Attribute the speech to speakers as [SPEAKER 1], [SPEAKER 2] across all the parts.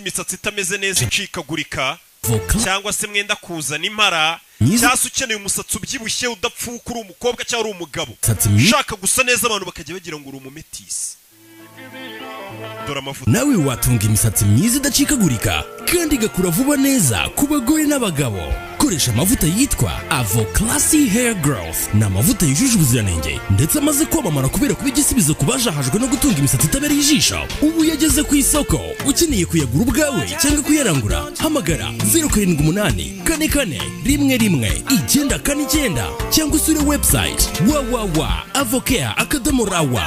[SPEAKER 1] Imisatsi itameze neza, icikagurika,
[SPEAKER 2] Voka
[SPEAKER 1] cyangwa se mwenda kuzana impara,
[SPEAKER 2] Myiza.
[SPEAKER 1] cyangwa se ukeneye umusatsi ubyibushye udapfuka, uri umukobwa cyangwa uri umugabo
[SPEAKER 2] Umusatsi mwiza.
[SPEAKER 1] ushaka gusa neza, abantu bakajya bagira ngo uri umumetisi, dore amavuta.
[SPEAKER 2] Nawe watunga imisatsi myiza idacikagurika kandi igakura vuba neza. Ku bagore n'abagabo, koresha amavuta yitwa Avo Classy Hair Growth. Ni amavuta yujuje ubuziranenge ndetse amaze kwamamara kubera kuba igisubizo ku bajahajwe no gutunga imisatsi itabereye ijisho. Ubu yageze ku isoko. Ukeneye kuyagura ubwawe cyangwa kuyarangura, hamagara 0784411949 cyangwa usure website www.avocare.rw.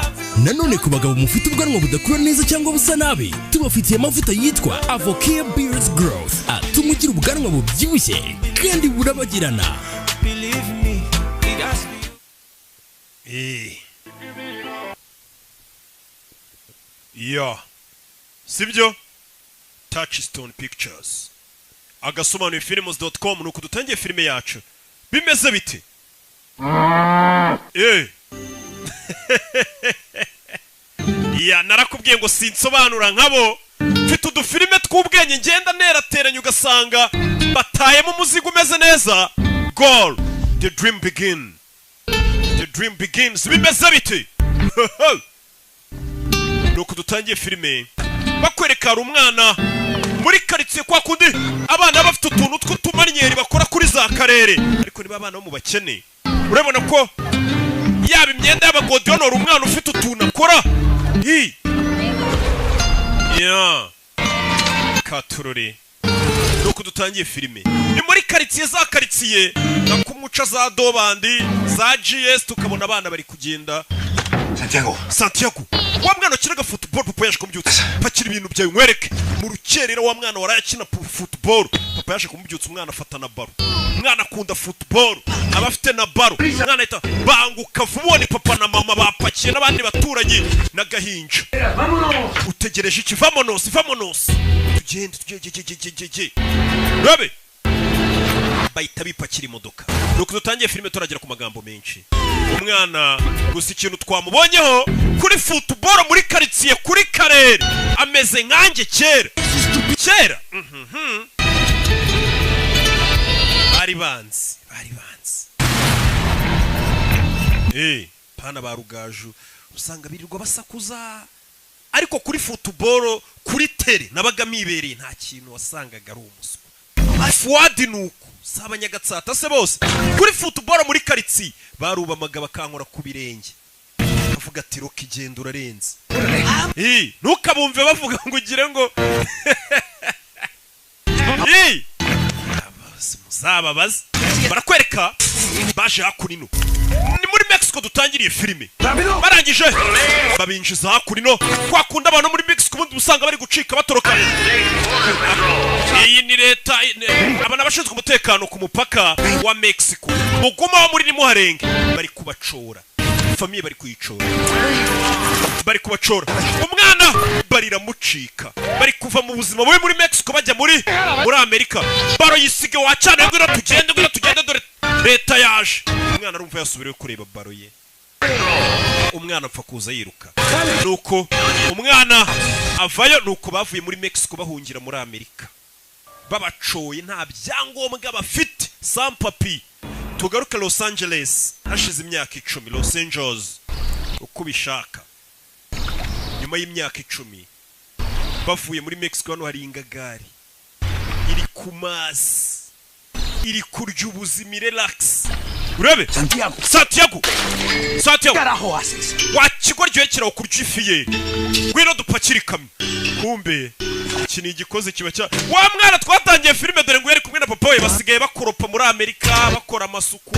[SPEAKER 2] Nanone ku bagabo mufite ubwanwa budakura neza cyangwa busa nabi, tubafitiye amavuta yitwa Avocare Beards Growth, atuma ugira ubwanwa bubyibushye kandi burabagirana.
[SPEAKER 3] Believe me, it has to be.
[SPEAKER 1] Ya, sibyo? Touchstone Pictures, agasobanuye films.com. Nuko dutangiye filime yacu. Bimeze bite? Ya, narakubwiye ngo sinsobanura nkabo. Mfite udufilime tw'ubwenge ngenda nerateranya, ugasanga batayemo umuzigo umeze neza. Goal, the dream begin, the dream begins. Bimeze bite? Nuko dutangiye filime, bakwereka hari umwana muri karitsiye, kwa kundi abana bafite utuntu tw'utumanyeri bakora kuri za karere, ariko niba abana bo mu bakene, urabona ko yaba imyenda y'abagodiyonora, umwana ufite utuntu akora hi ya katurore. Nuko dutangiye filime, ni muri karitsiye, za karitsiye nka kumuca, za dobandi, za GS, tukabona abana bari kugenda.
[SPEAKER 4] Santiago.
[SPEAKER 1] Santiago, wa mwana ukinaga football, papa yaje kumubyutsa. "Pakira ibintu byawe nkwereke." Mu rukerera, wa mwana waraye akina football, papa yaje kumubyutsa. Umwana afata na baro. Umwana akunda football, aba afite na baro. Umwana ahita banguka vuba, ubone papa na mama bapakiye n'abandi baturanyi n'agahinja. "Utegereje iki? Vamonos, vamonos, tugende, tugende." Rabe bahita bipakira imodoka. Nuko dutangiye filime, turagera ku magambo menshi. Umwana gusa, ikintu twamubonyeho kuri football muri karitsiye, kuri karere, ameze nkanjye kera kera. Bari banzi, bari banzi. Pana ba rugaju, usanga birirwa basakuza, ariko kuri football, kuri terrain nabaga mibereye, nta kintu wasangaga ari umuswa. Fuadi nuko si abanyagatsata se bose, kuri football muri karitsiye barubamaga, bakankora ku birenge, bavuga ati: "Roka, igenda urarenze." Ntukabumve bavuga ngo ugire ngo muzababaze. Barakwereka baje hakuno, ni muri Mexico dutangiriye filime. Barangije babinjiza hakuno, kwa kundi abantu muri Mexico ubundi usanga bari gucika batoroka. Iyi ni leta, aba ni abashinzwe umutekano ku mupaka wa Mexico. Muguma wo muri nimuharenge, bari kubacora. Famille bari kuyicora, bari kubacora. Umwana bariramucika, bari kuva mu buzima bubi muri Mexico bajya muri Amerika. Baro yisige wacana, "Ngwino tugende, ngwino tugende, dore leta yaje." Umwana arumva yasubiriwe kureba baro ye. Umwana apfa kuza yiruka. Nuko umwana avayo. Nuko bavuye muri Mexico bahungira muri Amerika, babacoye, nta byangombwa bafite, sans papiers. Tugaruke Los Angeles hashize imyaka 10, Los Angeles uko ubishaka. Nyuma y'imyaka 10 bavuye muri Mexico, hano hari ingagari iri ku mazi, iri kurya ubuzima, relax. Urebe.
[SPEAKER 4] Santiago.
[SPEAKER 1] Santiago, Santiago.
[SPEAKER 4] Carajo haces?
[SPEAKER 1] Wa kigoryi kiraho kurya ifi ye! Ngwino dupakire ikamyo. Kumbe iki ni igikozi kiba cya wa mwana twatangiye filime. Dore ngo yari kumwe na papa we, basigaye bakoropa muri Amerika, bakora amasuku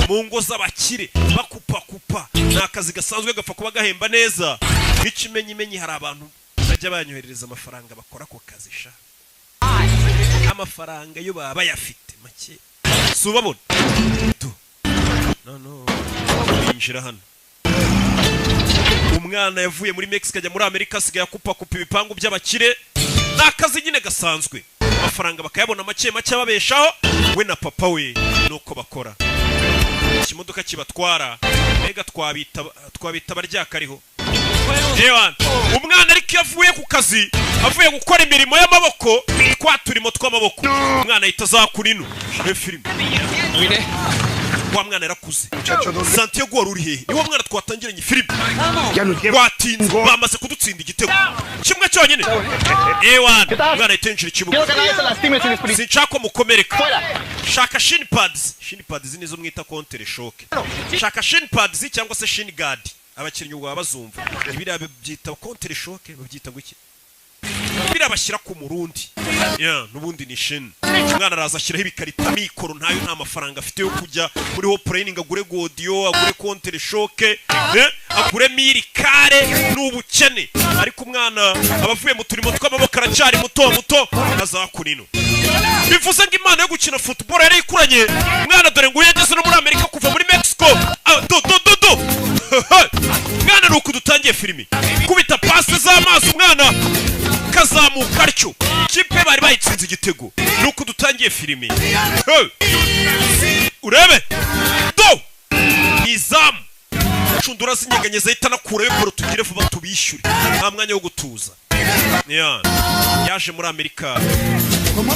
[SPEAKER 1] mu ngo z'abakire, bakupakupa. Ni akazi gasanzwe gapfa kuba gahemba neza. Nk'ikimenyimenyi, hari abantu bajya banyoherereza amafaranga bakora ako kazi sha. Amafaranga yo baba bayafite make, si ubabona tu no no. Binjira hano. Umwana yavuye muri Mexico ajya muri Amerika, asigaye akupakupa ibipangu by'abakire. Ni akazi nyine gasanzwe, amafaranga bakayabona make make, ababeshaho we na papa we. Nuko bakora ikimodoka kibatwara. Mbega twabita, twabita abaryakariho. Ewan, umwana ariko iyo avuye ku kazi, avuye gukora imirimo y'amaboko, twa turimo tw'amaboko, umwana ahita azakura ino. Reba filime. Wa mwana yarakuze. Santiago, wari uri hehe? Niwo mwana twatangiranye filime. Watinze, bamaze kudutsinda igitego kimwe cyonyine. Ewan, umwana ahita yinjira ikibuga. Sinshaka ko mukomereka. Shaka shin pads. Shin pads nizo mwita contre-choc. Shaka shin pads cyangwa se shin guard, abakinnyi ubwo baba bazumva. Ibiriya babyita contre-choc, babyita ngo iki? Biriya bashyira ku murundi, yeah, n'ubundi ni shin. Umwana araza ashyiraho ibikarita. Mikoro ntayo, nta mafaranga afite yo kujya muri ho training, agure godiyo, agure contre-choc, agure mirikare. Ni ubukene, ariko umwana aba avuye mu turimo tw'amaboko, aracyari muto muto, azakura ino. Bivuze ngo imana yo gukina football yari ikuranye umwana. Dore ngo yageze no muri Amerika kuva muri Mexico. Ah, do do do do, mwana, ni uku dutangiye filimi. Kubita pasi z'amazi, umwana kazamuka atyo, kipe bari bayitsinze igitego. Ni uku dutangiye filimi. Hey! Urebe do, ni izamu, inshundura zinyeganyeza, ahita anakurayo ball. Tugire vuba tubishyure, nta mwanya wo gutuza. Yeah. Yaje muri Amerika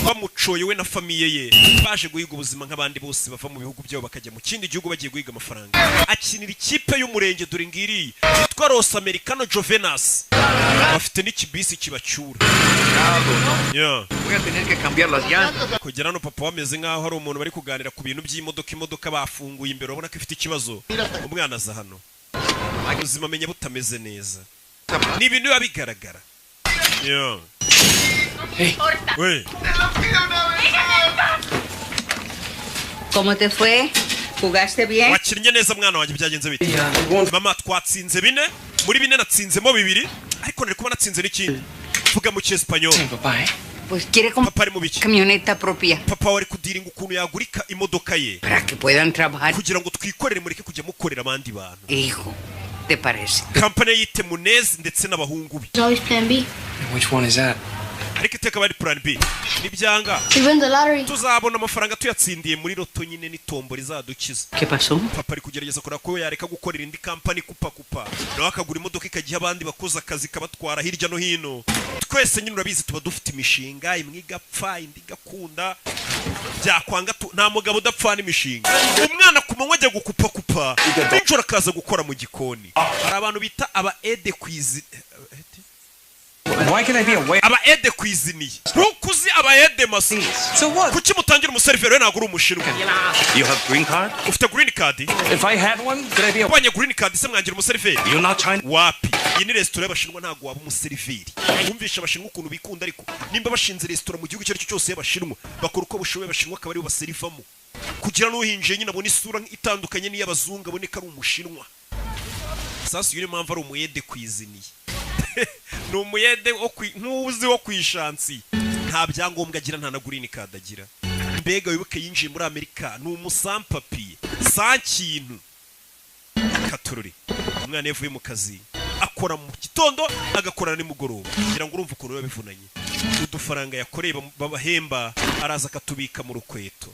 [SPEAKER 1] bamucoye, we na famille ye, baje guhiga ubuzima nk'abandi bose bava mu bihugu byabo bakajya mu kindi gihugu bagiye guhiga amafaranga. Akinira ikipe y'umurenge, dore ngiri, yitwa Los Americano Jovenas, bafite n'ikibisi kibacyura. Yeah.
[SPEAKER 4] Voy a tener que cambiar las llantas.
[SPEAKER 1] Kugera hano, papa bameze nk'aho hari umuntu bari kuganira ku bintu by'imodoka. Imodoka bafunguye imbere, urabona ko ifite ikibazo. Umwana aza hano, ubuzima amenya butameze neza, ni ibintu biba bigaragara. Yeah. We.
[SPEAKER 5] ¿Cómo te fue? ¿Jugaste bien?
[SPEAKER 1] Wakinnye neza, mwana wanjye? Byagenze bite, mama? Twatsinze 4 muri 4, natsinzemo 2, ariko nari kuba natsinze n'ikindi. Vuga mu cyesipanyol.
[SPEAKER 5] Pues quiere comprar
[SPEAKER 1] Papa ari mu biki?
[SPEAKER 5] camioneta propia
[SPEAKER 1] Papa wari kudiringa ukuntu yagurika imodoka ye
[SPEAKER 5] para que puedan trabajar.
[SPEAKER 1] kugira ngo twikorere, mureke kujya mukorera abandi bantu.
[SPEAKER 5] Hijo, ¿te parece?
[SPEAKER 1] Kampani yite Munezi ndetse n'abahungu be.
[SPEAKER 6] There's always plan B.
[SPEAKER 3] Which one is that?
[SPEAKER 1] Ariko iteka bari plan B, nibyanga
[SPEAKER 6] We win the lottery.
[SPEAKER 1] tuzabona amafaranga tuyatsindiye muri loto nyine, n'itombo rizadukiza.
[SPEAKER 5] ¿Qué pasó?
[SPEAKER 1] Papa ari kugerageza kureba ko yareka gukorera indi kampani kupa kupa, nawe akagura imodoka ikagiha abandi bakoze akazi kabatwara hirya no hino. Twese nyine urabizi, tuba dufite imishinga, imwe igapfa, indi igakunda, byakwanga nta mugabo udapfana imishinga. Umwana ku manywa ajya gukupa kupa, nijoro akaza gukora mu gikoni. Hari abantu bita aba aide cuisi
[SPEAKER 3] Why can I be a waiter?
[SPEAKER 1] Aba aide cuisinier, ntukuzi aba aide maso.
[SPEAKER 3] So what?
[SPEAKER 1] Kuki mutangira umuseriveri? We ntabwo uri umushinwa.
[SPEAKER 4] You have green card?
[SPEAKER 1] Ufite green card?
[SPEAKER 3] If I had one, could I be a
[SPEAKER 1] Ubonye green card se mwangira umuseriveri?
[SPEAKER 4] You're not Chinese.
[SPEAKER 1] Wapi, iyi ni resitora y'abashinwa, ntabwo waba umuseriveri. Wumvisha abashinwa ukuntu bikunda, ariko nimba bashinze resitora mu gihugu icyo ari cyo cyose y'abashinwa, bakora uko bushoboye abashinwa akaba aribo baserivamo, kugira n'uhinjiye nyine abone isura itandukanye n'iy'abazungu, abone ko ari umushinwa. Sasa iyo niyo mpamvu ari umu aide cuisinier, ni umu aide nk'uzi wo ku ishansi. Nta byangombwa agira, nta na green card agira. Mbega wibuke, yinjiye muri Amerika ni umu sans-papiers, sa kintu katururi. Umwana iyo avuye mu kazi, akora mu gitondo, agakora nimugoroba, kugira ngo urumve ukuntu biba bivunanye. Udufaranga yakoreye babahemba, araza akatubika mu rukweto.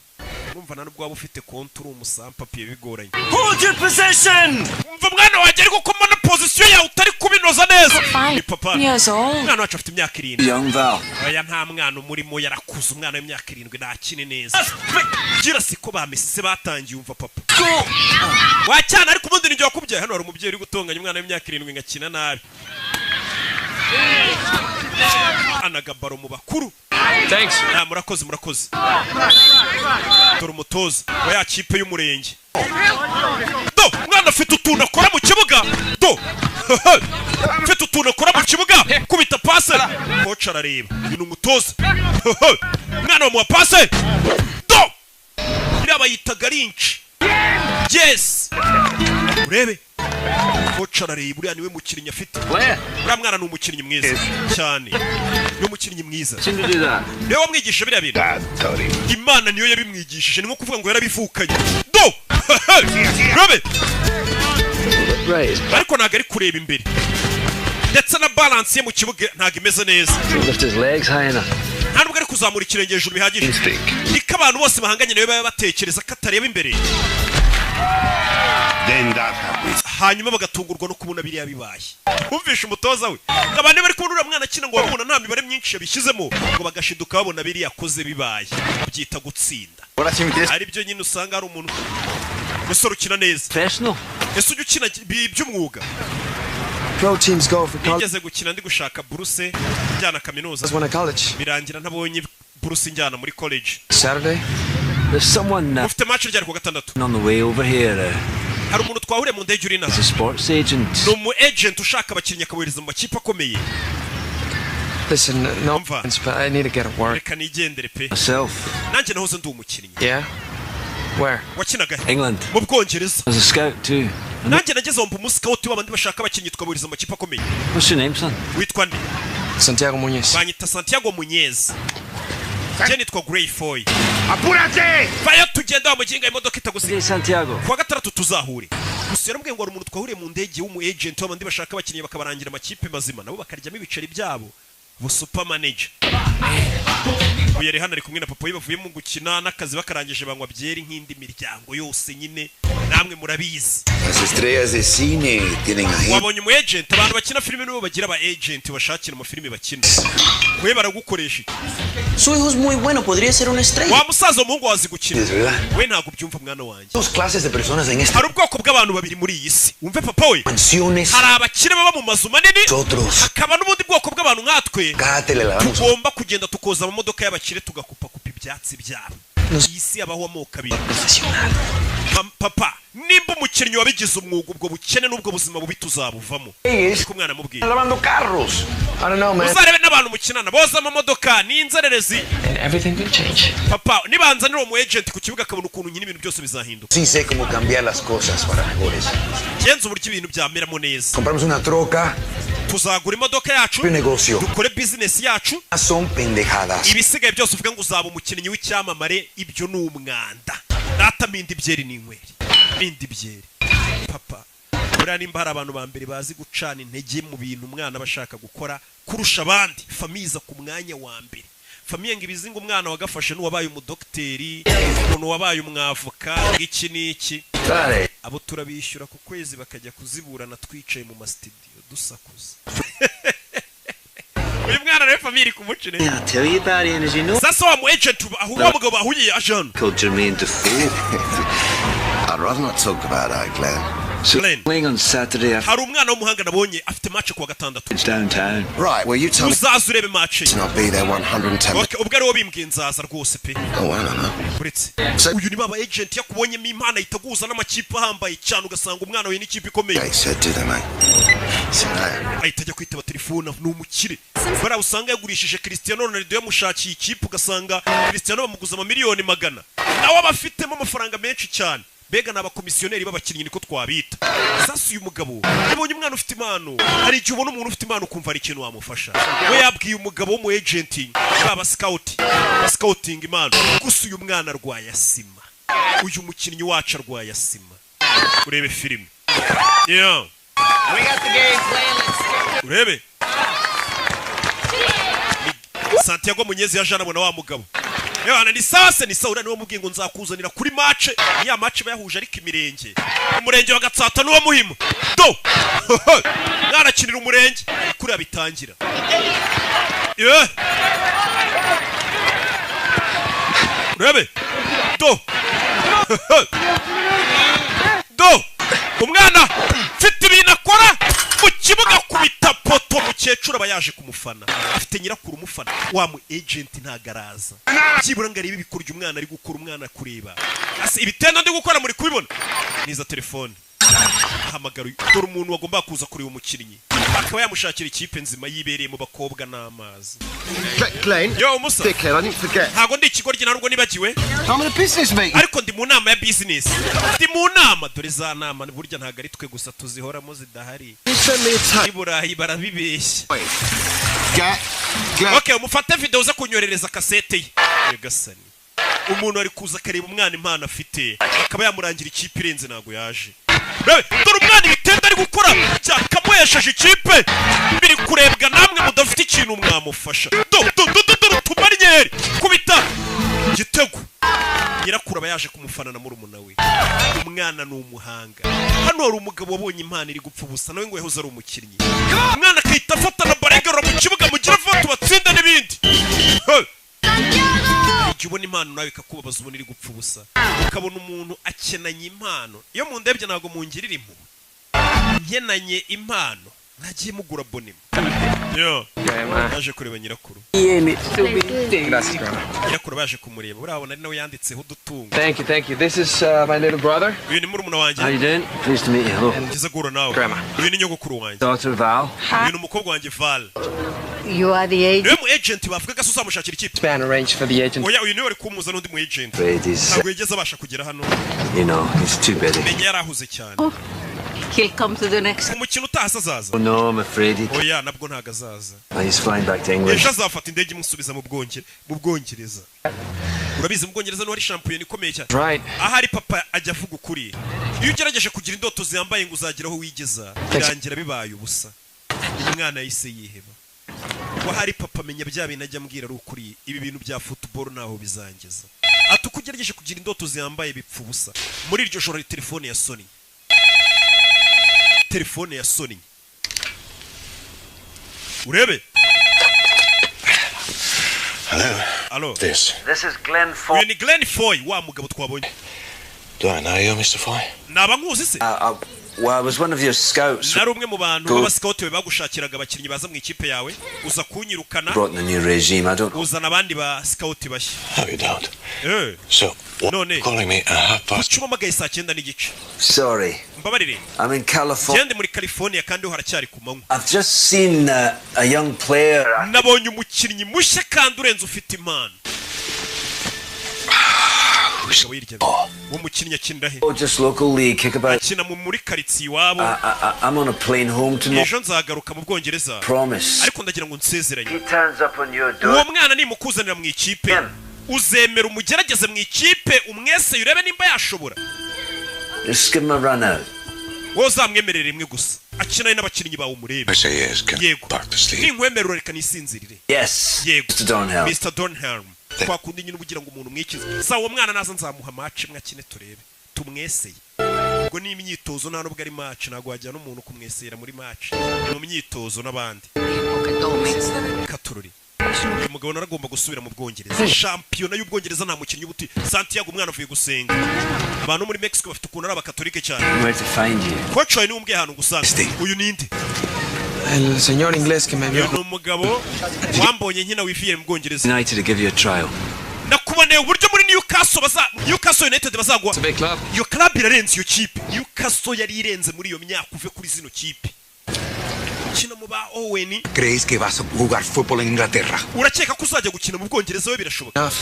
[SPEAKER 1] Urumva nta nubwo waba ufite konti uri umu sans-papiers, bigoranye.
[SPEAKER 3] Hold your position!
[SPEAKER 1] Umva mwana wanjye, ariko ko mbona position yawe utari kubinoza neza? Ni papa.
[SPEAKER 7] Years old.
[SPEAKER 1] Umwana wacu afite imyaka 7.
[SPEAKER 4] Young Val.
[SPEAKER 1] Oya, nta mwana umurimo, yarakuze. Umwana w'imyaka 7 ntakine neza, gira siko bamesise batangiye. Umva papa wacyana, ariko ubundi nijye wakubyaye. Hano hari umubyeyi uri gutonganya umwana w'imyaka 7 ngo akina nabi, anaga ball mu bakuru.
[SPEAKER 3] Thanks.
[SPEAKER 1] Ah, murakoze, murakoze. Dore umutoza wa ya kipe y'umurenge. Do, umwana afite utuntu akora mu kibuga. Do, afite utuntu akora mu kibuga, kubita pase. Coach arareba, uyu ni umutoza. Umwana bamuha pase. Do, iriya bayita garinci. Yes, urebe, coach arareba, uriya niwe mukinnyi afite. Uriya mwana ni umukinnyi mwiza cyane, ni umukinnyi mwiza. Niwe wamwigisha biriya bintu? Imana niyo yabimwigishije, ni nko kuvuga ngo yarabivukanye. Do, rebe, ariko ntabwo ari kureba imbere, ndetse na balance ye mu kibuga ntabwo imeze neza.
[SPEAKER 8] Lift his legs high enough.
[SPEAKER 1] Nta nubwo ari kuzamura ikirenge hejuru bihagije, niko abantu bose bahanganye nawe baba batekereza ko atareba imbere.
[SPEAKER 6] Then that happens.
[SPEAKER 1] Hanyuma bagatungurwa no kubona biriya bibaye. Wumvishe umutoza we, ngo abantu bari kubona uriya mwana akina, ngo babona nta mibare myinshi yabishyizemo, ngo bagashiduka babona biriya akoze bibaye, byita gutsinda. Ari byo nyine usanga hari umuntu, umusore ukina neza.
[SPEAKER 3] Professional.
[SPEAKER 1] Ese ujya ukina by'umwuga?
[SPEAKER 7] Pro teams go for college.
[SPEAKER 1] Nigeze gukina ndi gushaka buruse njyana kaminuza.
[SPEAKER 7] Went to college.
[SPEAKER 1] Birangira ntabonye buruse njyana muri college.
[SPEAKER 7] Saturday.
[SPEAKER 3] There's someone
[SPEAKER 1] Ufite match ryari ku wa gatandatu?
[SPEAKER 3] on the way over here.
[SPEAKER 1] Hari umuntu twahuriye mu ndege uri inaha.
[SPEAKER 3] He's a sports agent.
[SPEAKER 1] Ni umu agent ushaka abakinnyi akabohereza mu makipe akomeye.
[SPEAKER 7] Listen, no
[SPEAKER 1] Umva.
[SPEAKER 7] offense, but I need to get to work.
[SPEAKER 1] Reka nigendere pe.
[SPEAKER 3] Myself.
[SPEAKER 1] Nanjye nahoze ndi umukinnyi.
[SPEAKER 7] Yeah? Where?
[SPEAKER 1] Wakinaga he?
[SPEAKER 3] England.
[SPEAKER 1] Mu Bwongereza.
[SPEAKER 3] I was a scout too.
[SPEAKER 1] Nanjye nageze mba umuscout w'abandi bashaka abakinnyi, tukabohereza mu makipe akomeye.
[SPEAKER 3] What's your name, son?
[SPEAKER 1] Witwa nde?
[SPEAKER 7] Santiago Muñez.
[SPEAKER 1] Banyita Santiago Muñez. Njye nitwa Grey Foy.
[SPEAKER 6] ¡Apúrate!
[SPEAKER 1] Vayo tugenda wa muginga, imodoka itagusiga.
[SPEAKER 3] Hey, Santiago.
[SPEAKER 1] Kuwa gatandatu tuzahure. Gusa yaramubwiye ngo hari umuntu twahuriye mu ndege w'umu agent w'abandi bashaka abakinnyi, bakabarangira amakipe mazima, nabo bakaryamo ibiceri byabo, bu super manager. Uyu yari hano ari kumwe na papa we, bavuye mu gukina n'akazi bakarangije, banywa byeri nk'indi miryango yose nyine, namwe murabizi.
[SPEAKER 8] Las estrellas de cine tienen agentes.
[SPEAKER 1] Wabonye umu agent? Abantu bakina filime nibo bagira aba agent bashakira amafilime bakina. We baragukoresha iki?
[SPEAKER 9] Su hijo es muy bueno, podría ser una estrella.
[SPEAKER 1] Wa musaza, umuhungu wazi gukina.
[SPEAKER 8] Es verdad.
[SPEAKER 1] We ntabwo ubyumva, mwana wanjye.
[SPEAKER 8] Dos clases de personas en esta
[SPEAKER 1] Hari ubwoko bw'abantu babiri muri iyi si, wumve papa we.
[SPEAKER 8] Mansiones.
[SPEAKER 1] Hari abakire baba mu mazu manini,
[SPEAKER 8] Nosotros.
[SPEAKER 1] hakaba n'ubundi bwoko bw'abantu nkatwe
[SPEAKER 8] Cada tele la damos.
[SPEAKER 1] tugomba kugenda tukoza amamodoka y'abakire, tugakupakupa ibyatsi byabo. Iyi si habaho amoko abiri. Papa, nimba umukinnyi wabigize umwuga, ubwo bukene n'ubwo buzima bubi tuzabuvamo. Niko umwana amubwiye.
[SPEAKER 8] Lavando carros.
[SPEAKER 7] I don't know, man.
[SPEAKER 1] Uzarebe n'abantu mukinana boza amamodoka ni inzererezi.
[SPEAKER 7] And everything could change.
[SPEAKER 1] Papa, nibanzanira uwo mu agent ku kibuga akabona ukuntu nyine, ibintu byose bizahinduka.
[SPEAKER 8] Sí sé cómo cambiar las cosas para mejores.
[SPEAKER 1] Genza uburyo ibintu byameramo neza.
[SPEAKER 8] Compramos una troca
[SPEAKER 1] Tuzagura imodoka yacu,
[SPEAKER 8] y un negocio.
[SPEAKER 1] dukore bizinesi yacu.
[SPEAKER 8] Son pendejadas.
[SPEAKER 1] Ibisigaye byose uvuga ngo uzaba umukinnyi w'icyamamare, ibyo ni umwanda. Data, mpinda ibyeri n'inyweri, mpinda ibyeri. Papa, buriya nimba hari abantu ba mbere bazi gucana intege mu bintu umwana aba ashaka gukora kurusha abandi, famille iza ku mwanya wa mbere. Famille ngo ibizi ngo umwana wagafashe n'uwabaye umudogiteri, umuntu wabaye umwavoka, iki n'iki.
[SPEAKER 8] Dale.
[SPEAKER 1] Abo turabishyura ku kwezi bakajya kuziburana twicaye mu masitidiyo dusakuza. Uyu mwana rero famille iri kumuca intege.
[SPEAKER 4] I'll tell you about it, as you know.
[SPEAKER 1] Sasa wa mu agent aho wa mugabo bahuye aje hano.
[SPEAKER 4] Called Jermaine Defoe.
[SPEAKER 6] I'd rather not talk about that, Glenn.
[SPEAKER 4] So
[SPEAKER 1] Glenn.
[SPEAKER 4] playing on Saturday after
[SPEAKER 1] Hari umwana w'umuhanga nabonye afite match kuwa gatandatu.
[SPEAKER 4] downtown.
[SPEAKER 6] Right, well, you tell me
[SPEAKER 1] Uzaza urebe match ye.
[SPEAKER 6] and I'll be there 110.
[SPEAKER 1] Okay, ubwo ari wo bimbwiye nzaza rwose pe.
[SPEAKER 6] Oh, I don't know.
[SPEAKER 1] Uretse uyu ni baba agent, yakubonyemo impano ahita aguhuza n'amakipe ahambaye cyane, ugasanga umwana we n'ikipe ikomeye.
[SPEAKER 6] They said, do they, mate? See you later.
[SPEAKER 1] Ahita ajya kwitaba telefone. Ni umukire bariya usanga yagurishije Cristiano Ronaldo, yamushakiye ikipe, ugasanga Cristiano bamuguza amamiliyoni magana, nawe aba afitemo amafaranga menshi cyane. Mbega ni abakomisiyoneri b'abakinnyi, niko twabita. Sasa uyu mugabo yabonye umwana ufite impano. Hari igihe ubona umuntu ufite impano ukumva hari ikintu wamufasha. We yabwiye umugabo w'umu agent, baba scout, bascouting impano. Gusa uyu mwana arwaye asima, uyu mukinnyi wacu arwaye asima. Urebe filime, yeah. Urebe Santiago Munyezi yaje anabona wa mugabo. Ebana, ni sase ni sawa, niwe mubwiye ngo nzakuzanira kuri match. Ya match bayahuje ariko imirenge, umurenge wa Gatsata n'uwa Muhima. Do mwanakinira umurenge kuriya bitangira. Yeah. Urebe do do umwana mfite ibintu akora mu kibuga, kubita poto. Mukecuru aba yaje kumufana, afite nyirakuru umufana. Wa mu agent ntago araza byibura ngo arebe ibikorwa umwana ari gukora. Umwana kureba ase ibitendo ndi gukora, muri kubibona niza telefone ahamagara uyu. Dore umuntu wagomba kuza kureba umukinnyi akaba yamushakira ikipe nzima, yibereye mu bakobwa n'amazi.
[SPEAKER 6] Glenn,
[SPEAKER 1] Yo musa.
[SPEAKER 6] Dickhead, I didn't forget.
[SPEAKER 1] Ntabwo ndi ikigoryi, ntabwo nibagiwe.
[SPEAKER 6] I'm in a business meeting.
[SPEAKER 1] Ariko ndi mu nama ya business, ndi mu nama. Dore za nama burya ntabwo ari twe gusa tuzihoramo zidahari.
[SPEAKER 6] You send me a tape.
[SPEAKER 1] I Burayi barabibeshya.
[SPEAKER 6] Get, Glenn.
[SPEAKER 1] Okay, umufate video uza kunyoherereza kasete ye. Nyagasani, umuntu ari kuza akareba umwana impano afite, akaba yamurangira ikipe irenze, ntabwo yaje. Rebe, dore umwana ibitendo ari gukora byakamuhesheje ikipe, biri kurebwa namwe mudafite ikintu mwamufasha. Do do do do, dore utumaryeri kubita igitego, nyirakuru aba Yaje kumufana na murumuna we. Umwana ni umuhanga. Hano hari umugabo wabonye impano iri gupfa ubusa, nawe ngo yahoze ari umukinnyi. Umwana akahita afata na baregarura mu kibuga, mugira vuba tubatsinda n'ibindi. Hey! Igihe ubona impano nawe ikakubabaza, ubona iri gupfa ubusa, ukabona umuntu akenanye impano. Iyo mundebye ntabwo mungirira impuhwe, nkenanye impano mwagiye mugura bonima yo. Yaje kureba nyirakuru.
[SPEAKER 7] Gracias, Grandma.
[SPEAKER 1] Nyirakuru baje kumureba, urabona ari nawe yanditseho udutungo.
[SPEAKER 7] Thank you, thank you. This is my little brother.
[SPEAKER 1] Uyu ni murumuna wanjye.
[SPEAKER 3] How you doing? Pleased to meet you. Hello.
[SPEAKER 1] Byiza guhura nawe.
[SPEAKER 7] Grandma.
[SPEAKER 1] Uyu ni nyogokuru wanjye.
[SPEAKER 3] Daughter Val.
[SPEAKER 1] Uyu ni umukobwa wanjye Val.
[SPEAKER 5] You are the agent.
[SPEAKER 1] Niwe mu agent bavugaga se uzamushakira ikipe?
[SPEAKER 7] Man arranged for the agent.
[SPEAKER 1] Oya, uyu niwe wari kumuza n'undi mu agent.
[SPEAKER 3] Afraid he's,
[SPEAKER 1] Ntabwo yigeze abasha kugera hano.
[SPEAKER 3] He's too busy.
[SPEAKER 1] Menya yari ahuze cyane.
[SPEAKER 5] He'll come to the next.
[SPEAKER 1] Umukino utaha se azaza?
[SPEAKER 3] Oh no, I'm afraid he.
[SPEAKER 1] Oya, nabwo ntabwo azaza.
[SPEAKER 3] He's flying back to England.
[SPEAKER 1] Ejo azafata indege imusubiza mu Bwongereza. Urabizi, mu Bwongereza niho hari shampiyona ikomeye cyane.
[SPEAKER 7] Right.
[SPEAKER 1] Ahari papa ajya avuga ukuri: iyo ugerageje kugira indoto ziyambaye ngo uzagera aho wigeza, birangira bibaye ubusa. Umwana yahise yiheba. Wahari papa amenya bya bintu ajya ambwira ari ukuri, ibi bintu bya football ntaho bizangeza. Ati uko ugerageje kugira indoto zihambaye bipfa ubusa. Muri iryo joro telefone ya Sony, telefone ya Sony, urebe.
[SPEAKER 6] Hello.
[SPEAKER 1] Alo.
[SPEAKER 6] This.
[SPEAKER 4] This is Glenn Foy.
[SPEAKER 1] Uyu ni Glenn Foy, wa mugabo twabonye.
[SPEAKER 6] Do I know you, Mr. Foy?
[SPEAKER 1] Naba nkuzi se?
[SPEAKER 3] Well, I was one of your scouts.
[SPEAKER 1] Nari umwe mu bantu
[SPEAKER 3] Go.
[SPEAKER 1] b'abasikawuti bagushakiraga abakinnyi baza mu ikipe yawe, uza kunyirukana.
[SPEAKER 3] Brought in the new regime. I don't.
[SPEAKER 1] Uzana abandi ba sikawuti bashya.
[SPEAKER 6] No, you don't.
[SPEAKER 1] Eh.
[SPEAKER 6] So, what?
[SPEAKER 1] None.
[SPEAKER 6] Calling me at half past.
[SPEAKER 1] Kuki umpamagaye saa 9:30?
[SPEAKER 3] Sorry.
[SPEAKER 1] Mbabarire.
[SPEAKER 3] I'm in California.
[SPEAKER 1] Ngende muri California kandi ho haracyari ku manywa.
[SPEAKER 3] I've just seen a young player.
[SPEAKER 1] Nabonye umukinnyi mushya kandi urenze, ufite impano. Umugabo yirya, uwo mukinnyi akinira he?
[SPEAKER 3] Oh, just local league kickabout.
[SPEAKER 1] Akina muri karitsiye iwabo.
[SPEAKER 3] I'm on a plane home tomorrow.
[SPEAKER 1] Ejo nzagaruka mu Bwongereza.
[SPEAKER 3] Promise.
[SPEAKER 1] Ariko ndagira ngo nsezeranye.
[SPEAKER 4] He turns up on your
[SPEAKER 1] Uwo
[SPEAKER 4] door.
[SPEAKER 1] mwana nimukuzanira mu ikipe, uzemera umugerageze mu ikipe, umwese urebe nimba yashobora?
[SPEAKER 3] Just give him a run out.
[SPEAKER 1] Wowe uzamwemerere rimwe gusa akinane n'abakinnyi bawe, umurebe.
[SPEAKER 6] I say yes. Can
[SPEAKER 1] Yego.
[SPEAKER 6] back to sleep.
[SPEAKER 1] Ninkwemerera, reka nisinzirire.
[SPEAKER 3] Yes.
[SPEAKER 1] Yego.
[SPEAKER 3] Mr. Dornhelm.
[SPEAKER 1] Mr Dornhelm, twakundi nyine ubugira ngo umuntu umwikize. Sa uwo mwana naza nzamuha match imwe akine turebe, tumweseye. Ubwo ni imyitozo, nta nubwo ari match. Ntabwo wajyana umuntu kumwesera muri match, ni mu myitozo n'abandi. Katururi, uyu mugabo naragomba gusubira mu Bwongereza, shampiyona y'Ubwongereza nta mukinnyi ubuti. Santiago, umwana avuye gusenga. Abantu muri Mexico bafite ukuntu ari abakatolike cyane.
[SPEAKER 3] Where to find you?
[SPEAKER 1] Coach wawe niwe umbwiye ahantu gusanga. Uyu ninde?
[SPEAKER 7] El señor inglés que me
[SPEAKER 1] Uyu
[SPEAKER 7] vio.
[SPEAKER 1] ni umugabo wambonye nkina wiviye mu Bwongereza.
[SPEAKER 3] United to give you a trial.
[SPEAKER 1] Nakuboneye uburyo muri Newcastle, baza Newcastle United bazagwa.
[SPEAKER 7] It's a big club.
[SPEAKER 1] Iyo club irarenze. Iyo kipe Newcastle yari irenze muri iyo myaka. Uve kuri zino kipe kina mu ba Owen.
[SPEAKER 8] ¿Crees que vas a jugar fútbol en Inglaterra?
[SPEAKER 1] Urakeka ko uzajya gukina mu Bwongereza we? Birashoboka
[SPEAKER 7] Enough.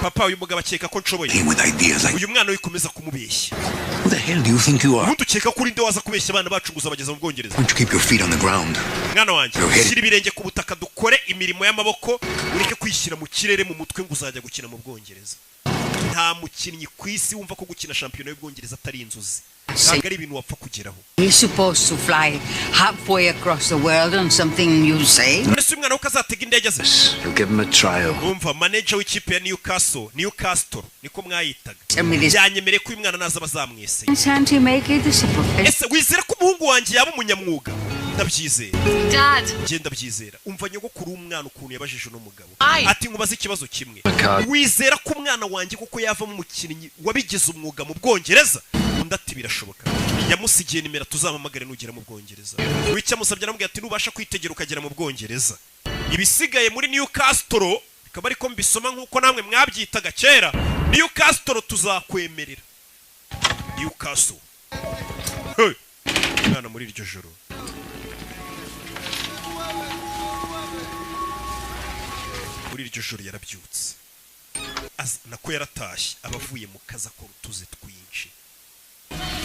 [SPEAKER 1] papa. Uyu mugabo akeka ko nshoboye.
[SPEAKER 8] Came with ideas like,
[SPEAKER 1] Uyu mwana wikomeza kumubeshya.
[SPEAKER 8] who the hell do you think you are?
[SPEAKER 1] Ubundi ukeka ko urinde waza kubeshya abana bacu ngo uzabageza mu Bwongereza?
[SPEAKER 8] Why don't you keep your feet on the ground?
[SPEAKER 1] Mwana wanjye,
[SPEAKER 8] Your head.
[SPEAKER 1] shyira ibirenge ku butaka, dukore imirimo y'amaboko, ureke kwishyira mu kirere mu mutwe ngo uzajya gukina mu Bwongereza. Nta mukinnyi ku isi wumva ko gukina shampiyona y'Ubwongereza atari inzozi, ntabwo ari ibintu wapfa kugeraho.
[SPEAKER 5] He's supposed to fly halfway across the world on something you say?
[SPEAKER 1] None se uyu mwana we ko azatega indege aze?
[SPEAKER 3] He'll give him a trial.
[SPEAKER 1] Umva, manager w'ikipe ya Newcastle, Newcastle niko mwayitaga,
[SPEAKER 5] Tell me this.
[SPEAKER 1] byanyemereye ko uyu mwana naza bazamweseye.
[SPEAKER 5] Can't you make it as a profession?
[SPEAKER 1] Ese wizera ko umuhungu wanjye yaba umunyamwuga? Ndabyizera.
[SPEAKER 10] Dad.
[SPEAKER 1] Njye ndabyizera. Umva nyogokuru w'umwana ukuntu yabajije uno mugabo.
[SPEAKER 10] Aye.
[SPEAKER 1] Ati nkubaze ikibazo kimwe.
[SPEAKER 3] God.
[SPEAKER 1] Wizera ko umwana wanjye kuko yavamo umukinnyi wabigize umwuga mu Bwongereza? Undi ati birashoboka. Yamusigiye nimero, tuzampamagare nugera mu Bwongereza. Wicyo amusabye, aramubwira ati nubasha kwitegera ukagera mu Bwongereza, ibisigaye muri Newcastle, bikaba ariko mbisoma nk'uko namwe mwabyitaga kera, Newcastle, tuzakwemerera Newcastle. Hey! Umwana muri iryo joro, yarabyutse. Nako yaratashye, aba avuye mu kazi, akora utuzi twinshi.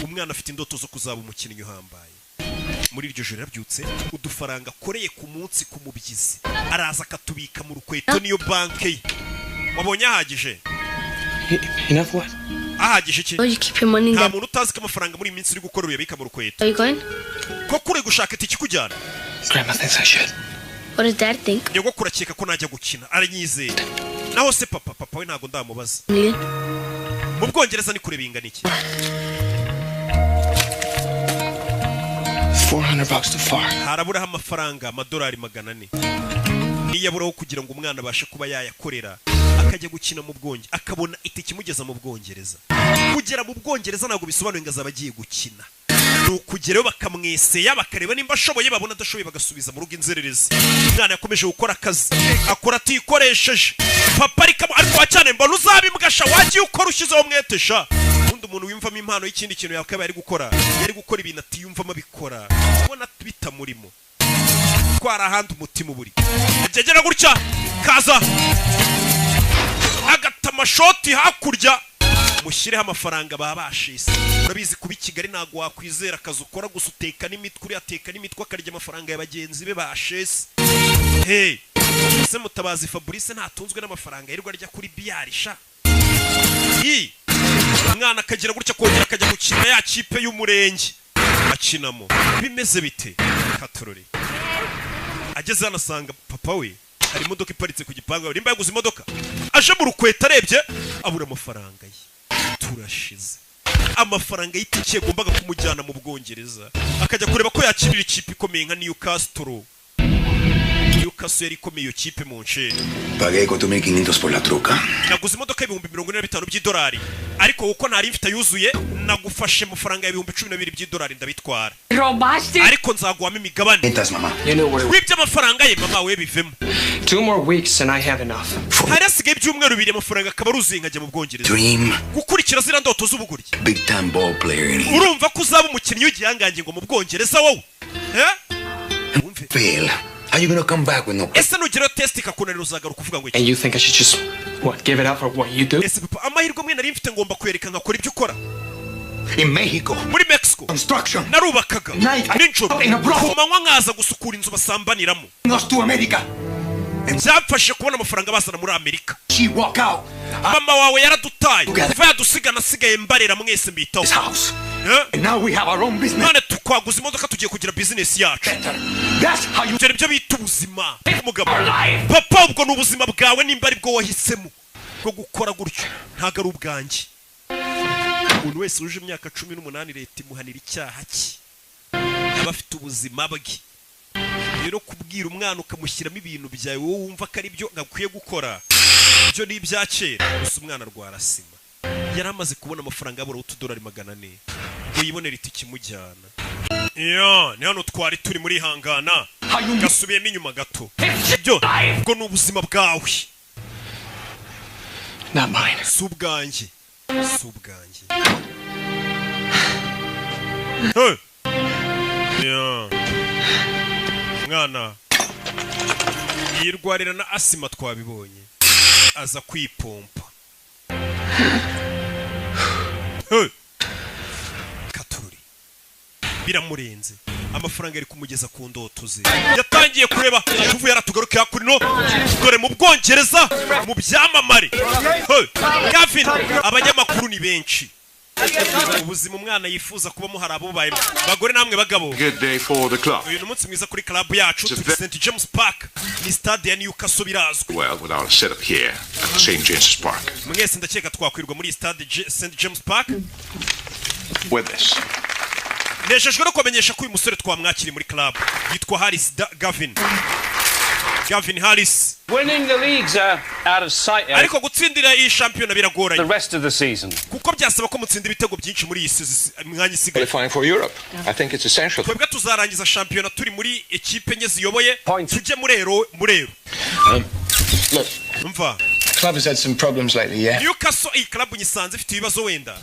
[SPEAKER 1] Umwana afite indoto zo kuzaba umukinnyi uhambaye. Muri iryo joro yarabyutse, udufaranga akoreye ku munsi ku mubyizi araza akatubika mu rukweto, niyo banke ye. Wabonye ahagije?
[SPEAKER 7] Enough what?
[SPEAKER 1] Ahagije iki?
[SPEAKER 10] Oh, you keep your money in
[SPEAKER 1] Nta
[SPEAKER 10] there.
[SPEAKER 1] muntu utazi ko amafaranga muri iyi minsi uri gukora uyabika mu rukweto.
[SPEAKER 10] Are you going?
[SPEAKER 1] Koko uri gushaka itike ikujyana?
[SPEAKER 7] Grandma thinks I should.
[SPEAKER 10] What does Dad think?
[SPEAKER 1] Nyogokuru akeka ko najya gukina, aranyizera. Naho se papa? Papa we ntabwo ndamubaza. Mu Bwongereza ni kure bingana iki?
[SPEAKER 7] $400 too far.
[SPEAKER 1] Haraburaho amafaranga amadolari 400, niyaburaho kugira ngo umwana abashe kuba yayakorera akajya gukina mu Bwongereza, akabona itike imugeza mu Bwongereza. Kugera mu Bwongereza ntabwo bisobanuye ngo azaba agiye gukina, ni ukugerayo bakamweseya, bakareba nimba ashoboye, babona adashoboye bagasubiza mu rugo inzererezi. Umwana yakomeje gukora akazi, akora atikoresheje. Papa ariko ariko cyane, mbona uzabimbwasha, wagiye ukora ushyizeho umwete sha. Ubundi umuntu wiyumvamo impano y'ikindi kintu yakabaye ari gukora, yari gukora ibintu atiyumvamo abikora ubona bitamurimo, twara ahandi umutima uburi. Byegera gutya, kaza agata amashoti hakurya. Mushyireho amafaranga baba bashise. Urabizi, kuba i Kigali ntabwo wakwizera akazi ukora gusa, uteka n'imitwe, uriya ateka n'imitwe akarya amafaranga ya bagenzi be bashese. Hey, ese Mutabazi Fabrice ntatunzwe n'amafaranga yirirwa arya kuri biyari sha? I umwana akagira gutya, kongera akajya gukina ya kipe y'umurenge akinamo. Bimeze bite katorore? Ageze hano asanga papa we hari imodoka iparitse ku gipangu. Nimba yaguze imodoka, aje mu rukweta, arebye abura amafaranga ye. Turashize. Amafaranga y'itike yagombaga kumujyana mu Bwongereza, akajya kureba ko yakinira ikipe ikomeye nka Newcastle. Newcastle yari ikomeye iyo kipe mu ncere.
[SPEAKER 8] Pagué 4.500 por la troca.
[SPEAKER 1] Naguze imodoka y'ibihumbi 45 by'idolari, ariko kuko ntari mfite yuzuye, nagufashe amafaranga y'ibihumbi 12 by'idolari ndabitwara.
[SPEAKER 5] Robaste.
[SPEAKER 1] Ariko nzaguhamo imigabane.
[SPEAKER 8] Mientras, mamá.
[SPEAKER 7] You know what?
[SPEAKER 1] Wibye amafaranga ye, mama we, bivemo.
[SPEAKER 7] 2 more weeks and I have enough.
[SPEAKER 1] Hari hasigaye ibyumweru 2, amafaranga akaba aruzuye, nkajya mu Bwongereza.
[SPEAKER 8] Dream.
[SPEAKER 1] Gukurikira ziriya ndoto z'ubugoryi.
[SPEAKER 8] Big time ball player in here.
[SPEAKER 1] Urumva ko uzaba umukinnyi w'igihangange ngo mu Bwongereza wowe, eh?
[SPEAKER 8] Fail. How you gonna come back with no?
[SPEAKER 1] Ese nugerayo test ikakunanira, uzagaruka uvuga ngo iki?
[SPEAKER 7] And you think I should just, what, give it up for what you do?
[SPEAKER 1] Ese papa, amahirwe amwe nari mfite ngomba kwereka nkakora ibyo ukora?
[SPEAKER 8] In Mexico.
[SPEAKER 1] Muri Mexico.
[SPEAKER 8] Construction.
[SPEAKER 1] Narubakaga nijoro,
[SPEAKER 8] in a brothel.
[SPEAKER 1] ku manywa nkaza gusukura inzu basambaniramo.
[SPEAKER 8] Us to America.
[SPEAKER 1] Byamfashije kubona amafaranga bazana muri Amerika.
[SPEAKER 8] She walk out.
[SPEAKER 1] Mama wawe yaradutaye, kuva yadusiga nasigaye mbarera mwese, mbitaho.
[SPEAKER 8] This house.
[SPEAKER 1] Eh?
[SPEAKER 8] And now we have our own business.
[SPEAKER 1] None tukwaguza imodoka, tugiye kugira bizinesi yacu.
[SPEAKER 8] That's how you
[SPEAKER 1] Ibyo nibyo bita ubuzima. Umugabo, papa, ubwo ni ubuzima bwawe nimba ari bwo wahisemo bwo gukora gutyo, ntabwo ari ubwanjye. Umuntu wese wuje imyaka 18 leta imuhanira icyaha cye, aba afite ubuzima bwe. Rero kubwira umwana ukamushyiramo ibintu byawe wowe wumva ko ari byo akwiye gukora, ibyo ni ibya kera. Gusa umwana arwara sima, yari amaze kubona amafaranga yabura utudolari 400 ngo yibonere itike imujyana. Iyo ni hano twari turi muri hangana, gasubiyemo inyuma gato. Ibyo ubwo ni ubuzima bwawe.
[SPEAKER 7] Not mine.
[SPEAKER 1] Si ubwanjye, si ubwanjye. Hey! Yeah. Mwana yirwarira na asima, twabibonye, aza kwipompa. Hey! Katururi biramurenze. Amafaranga ari kumugeza ku ndoto ze, yatangiye kureba. Tuvuye yaratugaruke hakuno, dore mu Bwongereza mu byamamare. Hey! Gavin, abanyamakuru ni benshi. Ubuzima umwana yifuza kubamo hari abubayemo. Bagore namwe bagabo,
[SPEAKER 10] Good day for the club.
[SPEAKER 1] uyu ni umunsi mwiza kuri club yacu. Turi St James Park, ni stade ya Newcastle, birazwi.
[SPEAKER 10] Well, with our setup here at St. James's Park.
[SPEAKER 1] Mwese ndakeka twakwirwa muri iyi stade St James Park.
[SPEAKER 10] With this.
[SPEAKER 1] Nejejwe no kubamenyesha ko uyu musore twamwakiriye muri club, yitwa Harris Gavin, Gavin Harris.
[SPEAKER 11] Winning the leagues are out of sight, Eric.
[SPEAKER 1] Ariko gutsindira iyi shampiyona biragoranye.
[SPEAKER 11] The rest of the season.
[SPEAKER 1] Kuko byasaba ko mutsinda ibitego byinshi muri iyi mwanya isigaye.
[SPEAKER 12] Qualifying for Europe. I think it's essential.
[SPEAKER 1] Twebwe tuzarangiza shampiyona turi muri ekipe enye ziyoboye, tujye muri Euro, muri Euro.
[SPEAKER 7] Look,
[SPEAKER 1] Umva.
[SPEAKER 7] club has had some problems lately, yeah?
[SPEAKER 1] Newcastle, iyi club nyisanze ifite ibibazo wenda.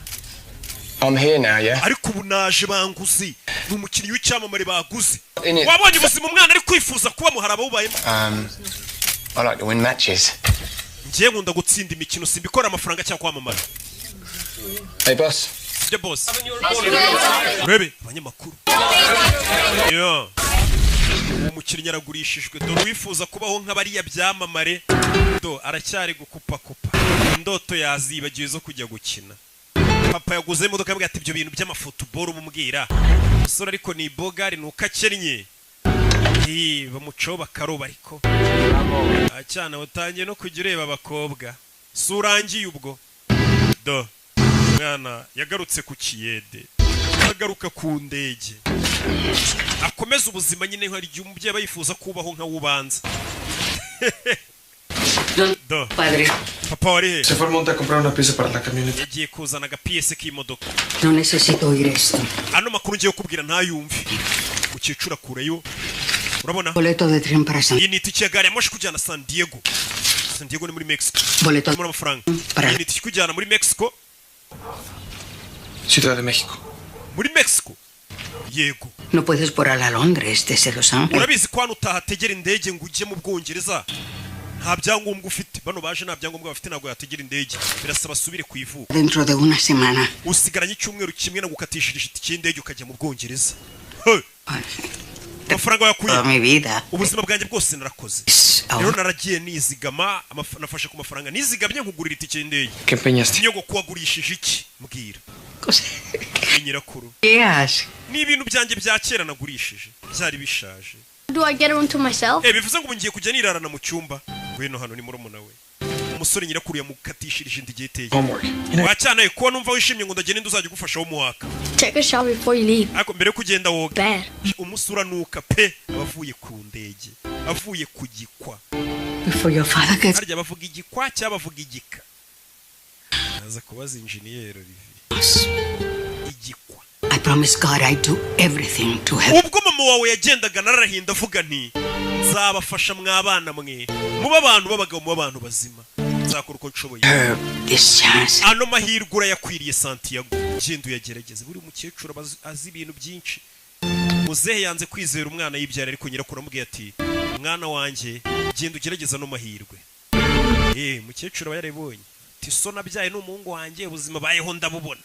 [SPEAKER 7] I'm here now, yeah?
[SPEAKER 1] Ariko ubu naje, banguze, ni umukinnyi w'icyamamare baguze.
[SPEAKER 7] In it.
[SPEAKER 1] Wabonye ubuzima umwana ari kwifuza kubamo, hari abawubayemo.
[SPEAKER 7] I like to win matches.
[SPEAKER 1] Ngiye nkunda gutsinda imikino, simbikora amafaranga cyangwa kwamamara.
[SPEAKER 7] Hey, boss.
[SPEAKER 1] Sibyo boss? Urebe abanyamakuru. Yeah. Uwo mukinnyi aragurishijwe. Dore uwifuza kubaho nk'abariya byamamare, do aracyari gukupakupa indoto yazibagiwe zo kujya gukina. Papa yaguze imodoka, yambwira ati ibyo bintu by'amafutuboro bumubwira umusore, ariko ni bogari, ni uko akennye. Bamucaho bakaroba, ariko cyane utangiye no kujya ureba abakobwa, si urangiye ubwo. Do mwana yagarutse ku kiyede, agaruka ku ndege, akomeza ubuzima nyine. Hari igihe umubyeyi aba yifuza kubaho nka wubanza. Do
[SPEAKER 5] Padre,
[SPEAKER 1] papa wari he?
[SPEAKER 7] Se fue al monte a comprar una pieza para la camioneta.
[SPEAKER 1] Yagiye kuzana agapiyese k'imodoka.
[SPEAKER 5] No necesito oír esto.
[SPEAKER 1] Ano makuru ngiye kukubwira ntayumve. Mukecuru akurayo, urabona?
[SPEAKER 5] Boleto de tren para San
[SPEAKER 1] Iyi ni itike ya gari ya moshi kujyana San Diego. San Diego ni muri Mexico.
[SPEAKER 5] Boleto
[SPEAKER 1] muri amafaranga.
[SPEAKER 5] Para
[SPEAKER 1] Iyi ni itike ikujyana muri Mexico.
[SPEAKER 7] Ciudad de México.
[SPEAKER 1] Muri Mexico, yego.
[SPEAKER 5] No puedes volar a Londres desde Los Ángeles.
[SPEAKER 1] Urabizi ko hano utahategera indege ngo ujye mu Bwongereza nta byangombwa ufite. Bano baje nta byangombwa bafite, ntabwo yategera indege, birasaba asubire ku ivuko.
[SPEAKER 5] Dentro de una semana.
[SPEAKER 1] Usigaranye icyumweru kimwe nagukatishirije itike y'indege ukajya mu Bwongereza. Hey! Amafaranga wayakuye?
[SPEAKER 5] Toda mi vida.
[SPEAKER 1] Ubuzima bwanjye bwose narakoze rero, naragiye nizigama, nafashe ku mafaranga nizigamye nkugurira itike y'indege.
[SPEAKER 7] ¿Qué empeñaste?
[SPEAKER 1] Nyogoko, wagurishije iki? Mbwira. Ni nyirakuru.
[SPEAKER 5] ¿Qué haces?
[SPEAKER 1] Ni ibintu byanjye bya kera nagurishije, byari bishaje.
[SPEAKER 13] Do I get a room to myself?
[SPEAKER 1] Bivuze ngo ubu ngiye kujya nirarana mu cyumba. Ngwino hano, ni murumuna we umusore. Nyirakuru yamukatishirije indi gihe iteye.
[SPEAKER 7] Homework.
[SPEAKER 1] Wacyanaye kuba numva wishimye ngo ndagenda, uzajya ugufasha wo.
[SPEAKER 13] Take a shower before you leave.
[SPEAKER 1] Ariko mbere yo kugenda woga.
[SPEAKER 13] Bad.
[SPEAKER 1] Umusura nuka pe, aba avuye ku ndege, avuye ku gikwa.
[SPEAKER 5] Before your father gets
[SPEAKER 1] Harya bavuga igikwa cyangwa bavuga igika? Naza kubaza injeniyeri Olivier. Igikwa.
[SPEAKER 5] I promise God I'd do everything to help.
[SPEAKER 1] Ubwo mama wawe yagendaga nararahinda, avuga nti nzabafasha mwabana mwe, muba abantu b'abagabo, muba abantu bazima, nzakora uko nshoboye.
[SPEAKER 5] This chance.
[SPEAKER 1] Ano mahirwe urayakwiriye, Santiago, genda uyagerageze. Buri mukecuru aba azi ibintu byinshi. Muzehe yanze kwizera umwana yibyara, ariko nyirakuru amubwiye ati: "Mwana wanjye, genda ugerageze ano mahirwe." Mukecuru aba yarabibonye, ati: "So nabyaye n'umuhungu wanjye, ubuzima bayeho ndabubona,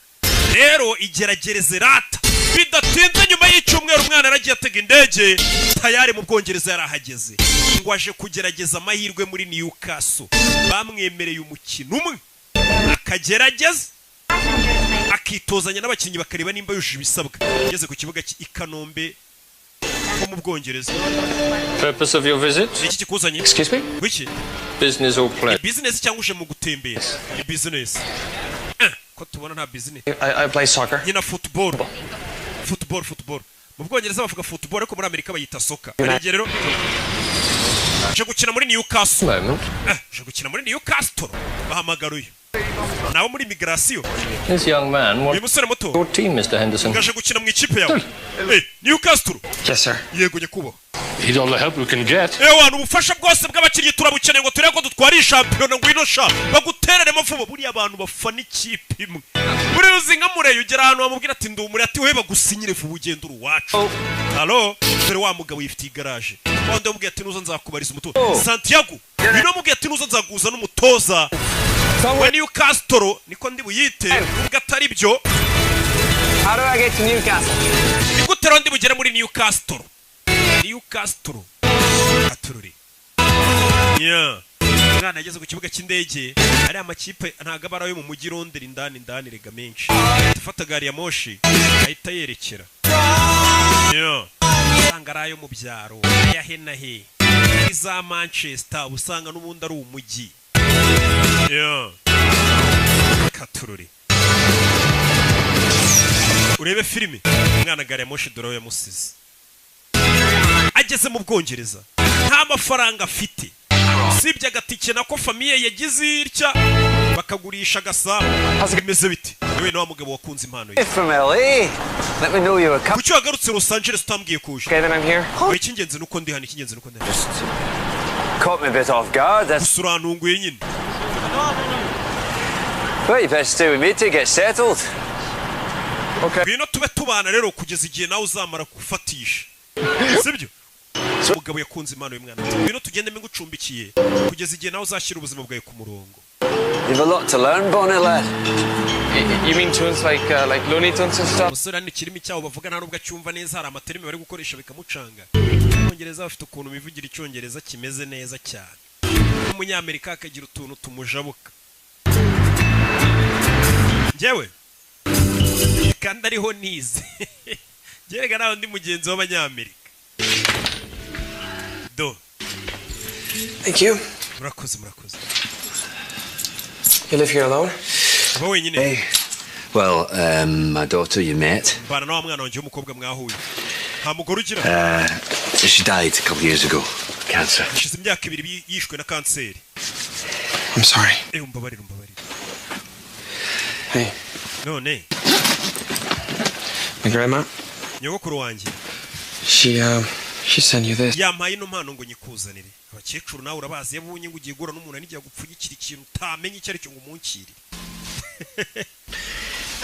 [SPEAKER 1] rero igeragereze rata." Bidatinze, nyuma y'icyumweru, umwana yaragiye atega indege, tayari mu Bwongereza yarahageze, ngo aje kugerageza amahirwe muri Newcastle. Bamwemereye umukino umwe akagerageza, akitozanya n'abakinnyi, bakareba nimba yujuje ibisabwa. Ageze ku kibuga cy'i Kanombe ho mu Bwongereza.
[SPEAKER 11] Purpose of your visit?
[SPEAKER 1] Ni iki kikuzanye?
[SPEAKER 11] Excuse me?
[SPEAKER 1] Wiki?
[SPEAKER 11] Business or pleasure?
[SPEAKER 1] Business cyangwa uje mu gutembera? Ni business. Ko tubona nta business.
[SPEAKER 7] I play soccer.
[SPEAKER 1] Nyina football, football, football. Mu Bwongereza bavuga football, ariko muri Amerika bayita soccer. Hari igihe rero uje gukina muri Newcastle.
[SPEAKER 11] Moment.
[SPEAKER 1] Uje gukina muri Newcastle, bahamagara uyu nawe muri migration.
[SPEAKER 11] This young man
[SPEAKER 1] Uyu
[SPEAKER 11] wants
[SPEAKER 1] musore muto
[SPEAKER 11] your team, Mr. Henderson.
[SPEAKER 1] ngaje gukina mu ikipe yawe. Newcastle.
[SPEAKER 7] Yes, sir.
[SPEAKER 1] Yego nyakubahwa.
[SPEAKER 10] He's all the help we can get.
[SPEAKER 1] Ewa, ubufasha bwose bw'abakinnyi turabukeneye ngo turebe ko dutwara iyi shampiyona. Ngwino sha bagutereremo vuba. Buriya abantu bafana ikipe imwe, buriya uzi nka mureyo ugera ahantu bamubwira ati ndi umure, ati we bagusinyire vuba ugenda uri uwacu. Halo, dore wa mugabo yifitiye igaraje, wa wundi wamubwiye ati: "Nuza nzakubariza umutoza." Santiago uyu wamubwiye ati: "Nuza nzaguza n'umutoza wa Newcastle," niko ndi buyite nubwo atari byo.
[SPEAKER 9] How do I get to Newcastle?
[SPEAKER 1] Ni gute rero ndi bugere muri Newcastle? Newcastle atururi. Yeah. Umwana yageze ku kibuga cy'indege. Ariya amakipe ntabwo aba ari ayo mu mujyi Londres indani indani rega menshi. Ahita afata gari ya moshi ahita yerekera. Yeah. Usanga ari ayo mu byaro, aya he na he, iza Manchester, uba usanga n'ubundi ari umujyi. Yeah. Katururi urebe filime. Umwana gari ya moshi dore aho yamusize. Ageze mu Bwongereza nta mafaranga afite, usibye agatike nako famille yagize itya bakagurisha agasabo. Bimeze bite yewe na wa mugabo wakunze impano ye?
[SPEAKER 3] From LA. Let me know you were coming.
[SPEAKER 1] Kuki wagarutse Los Angeles utambwiye kuje?
[SPEAKER 7] Okay, then I'm here.
[SPEAKER 1] Oya, icy'ingenzi ni uko ndi hano, icy'ingenzi ni uko ndi hano.
[SPEAKER 3] Caught me a bit off guard. That's
[SPEAKER 1] Gusa urantunguye nyine.
[SPEAKER 3] Well, you better stay with me to get settled.
[SPEAKER 1] Ngwino tube tubana rero kugeza igihe nawe uzamara gufatisha, sibyo? Umugabo yakunze impano y'umwana ati: "Ngwino tugende ngucumbikiye kugeza igihe nawe uzashyira ubuzima bwawe ku murongo."
[SPEAKER 3] You've a lot to learn, Bonnie lad.
[SPEAKER 7] You mean tunes like Looney Tunes and stuff?
[SPEAKER 1] Umusore hano ikirimi cyabo bavuga nta nubwo acyumva neza, hari amaterimi bari gukoresha bikamucanga. Icyongereza bafite ukuntu bivugira icyongereza kimeze neza cyane, n'umunyamerika akagira utuntu tumujabuka. Njyewe kandi ariho nize, njyewe nawe ndi mugenzi w'abanyamerika. Do.
[SPEAKER 7] Thank you.
[SPEAKER 1] Murakoze, murakoze.
[SPEAKER 7] You live here alone?
[SPEAKER 1] Uba wenyine?
[SPEAKER 3] Hey. Well, my daughter you met.
[SPEAKER 1] Mbana na wa mwana wanjye w'umukobwa mwahuye. Nta mugore ugira?
[SPEAKER 6] She died a couple years ago. Cancer.
[SPEAKER 1] Hashize imyaka 2 yishwe na kanseri.
[SPEAKER 7] I'm sorry.
[SPEAKER 1] Eh, umbabarire, umbabarire.
[SPEAKER 7] Hey,
[SPEAKER 1] None
[SPEAKER 7] my grandma,
[SPEAKER 1] nyogokuru wanjye
[SPEAKER 7] she sent you this.
[SPEAKER 1] yampaye ino mpano ngo nyikuzanire. Abakecuru nawe urabazi, iyo abonye ngo ugiye guhura n'umuntu n'igihe agupfunyikira ikintu utamenya icyo ari cyo ngo umunkire.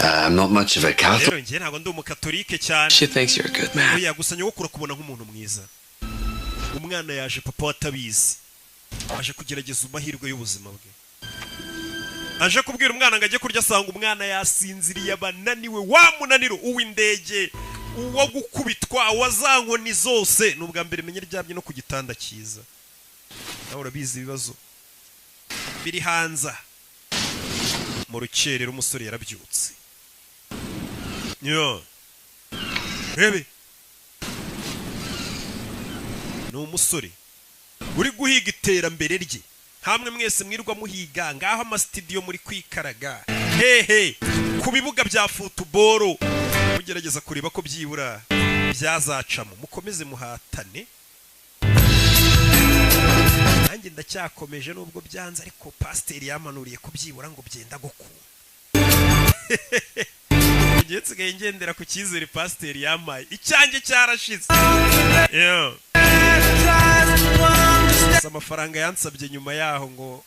[SPEAKER 6] I'm not much of a Catholic.
[SPEAKER 1] Rero njye ntabwo ndi umukatolike cyane.
[SPEAKER 7] She thinks you're a good man.
[SPEAKER 1] Oya, gusa nyogokuru akubona nk'umuntu mwiza. Umwana yaje papa we atabizi, aje kugerageza amahirwe y'ubuzima bwe. Aje kubwira umwana ngo ajye kurya, asanga umwana yasinziriye, abananiwe wa munaniro uw'indege, uwo gukubitwa, uwa za nkoni zose. Ni ubwa mbere menye aryamye no ku gitanda cyiza. Nawe urabizi ibibazo biri hanze. Mu rukerera umusore yarabyutse. Yo, rebe, ni umusore uri guhiga iterambere rye. Hamwe mwese mwirwa muhiga ngaho amasitidiyo, muri kwikaraga hehe ku bibuga bya football, mugerageza kureba ko byibura byazacamo. Mukomeze muhatane, nanjye ndacyakomeje nubwo byanze, ariko pasiteri yamanuriye ko byibura ngo byenda gukunda. Ngiye nsigaye ngendera ku cyizere pasiteri yampaye, icyanjye cyarashize. Yeah. Gusa amafaranga yansabye nyuma yaho ngo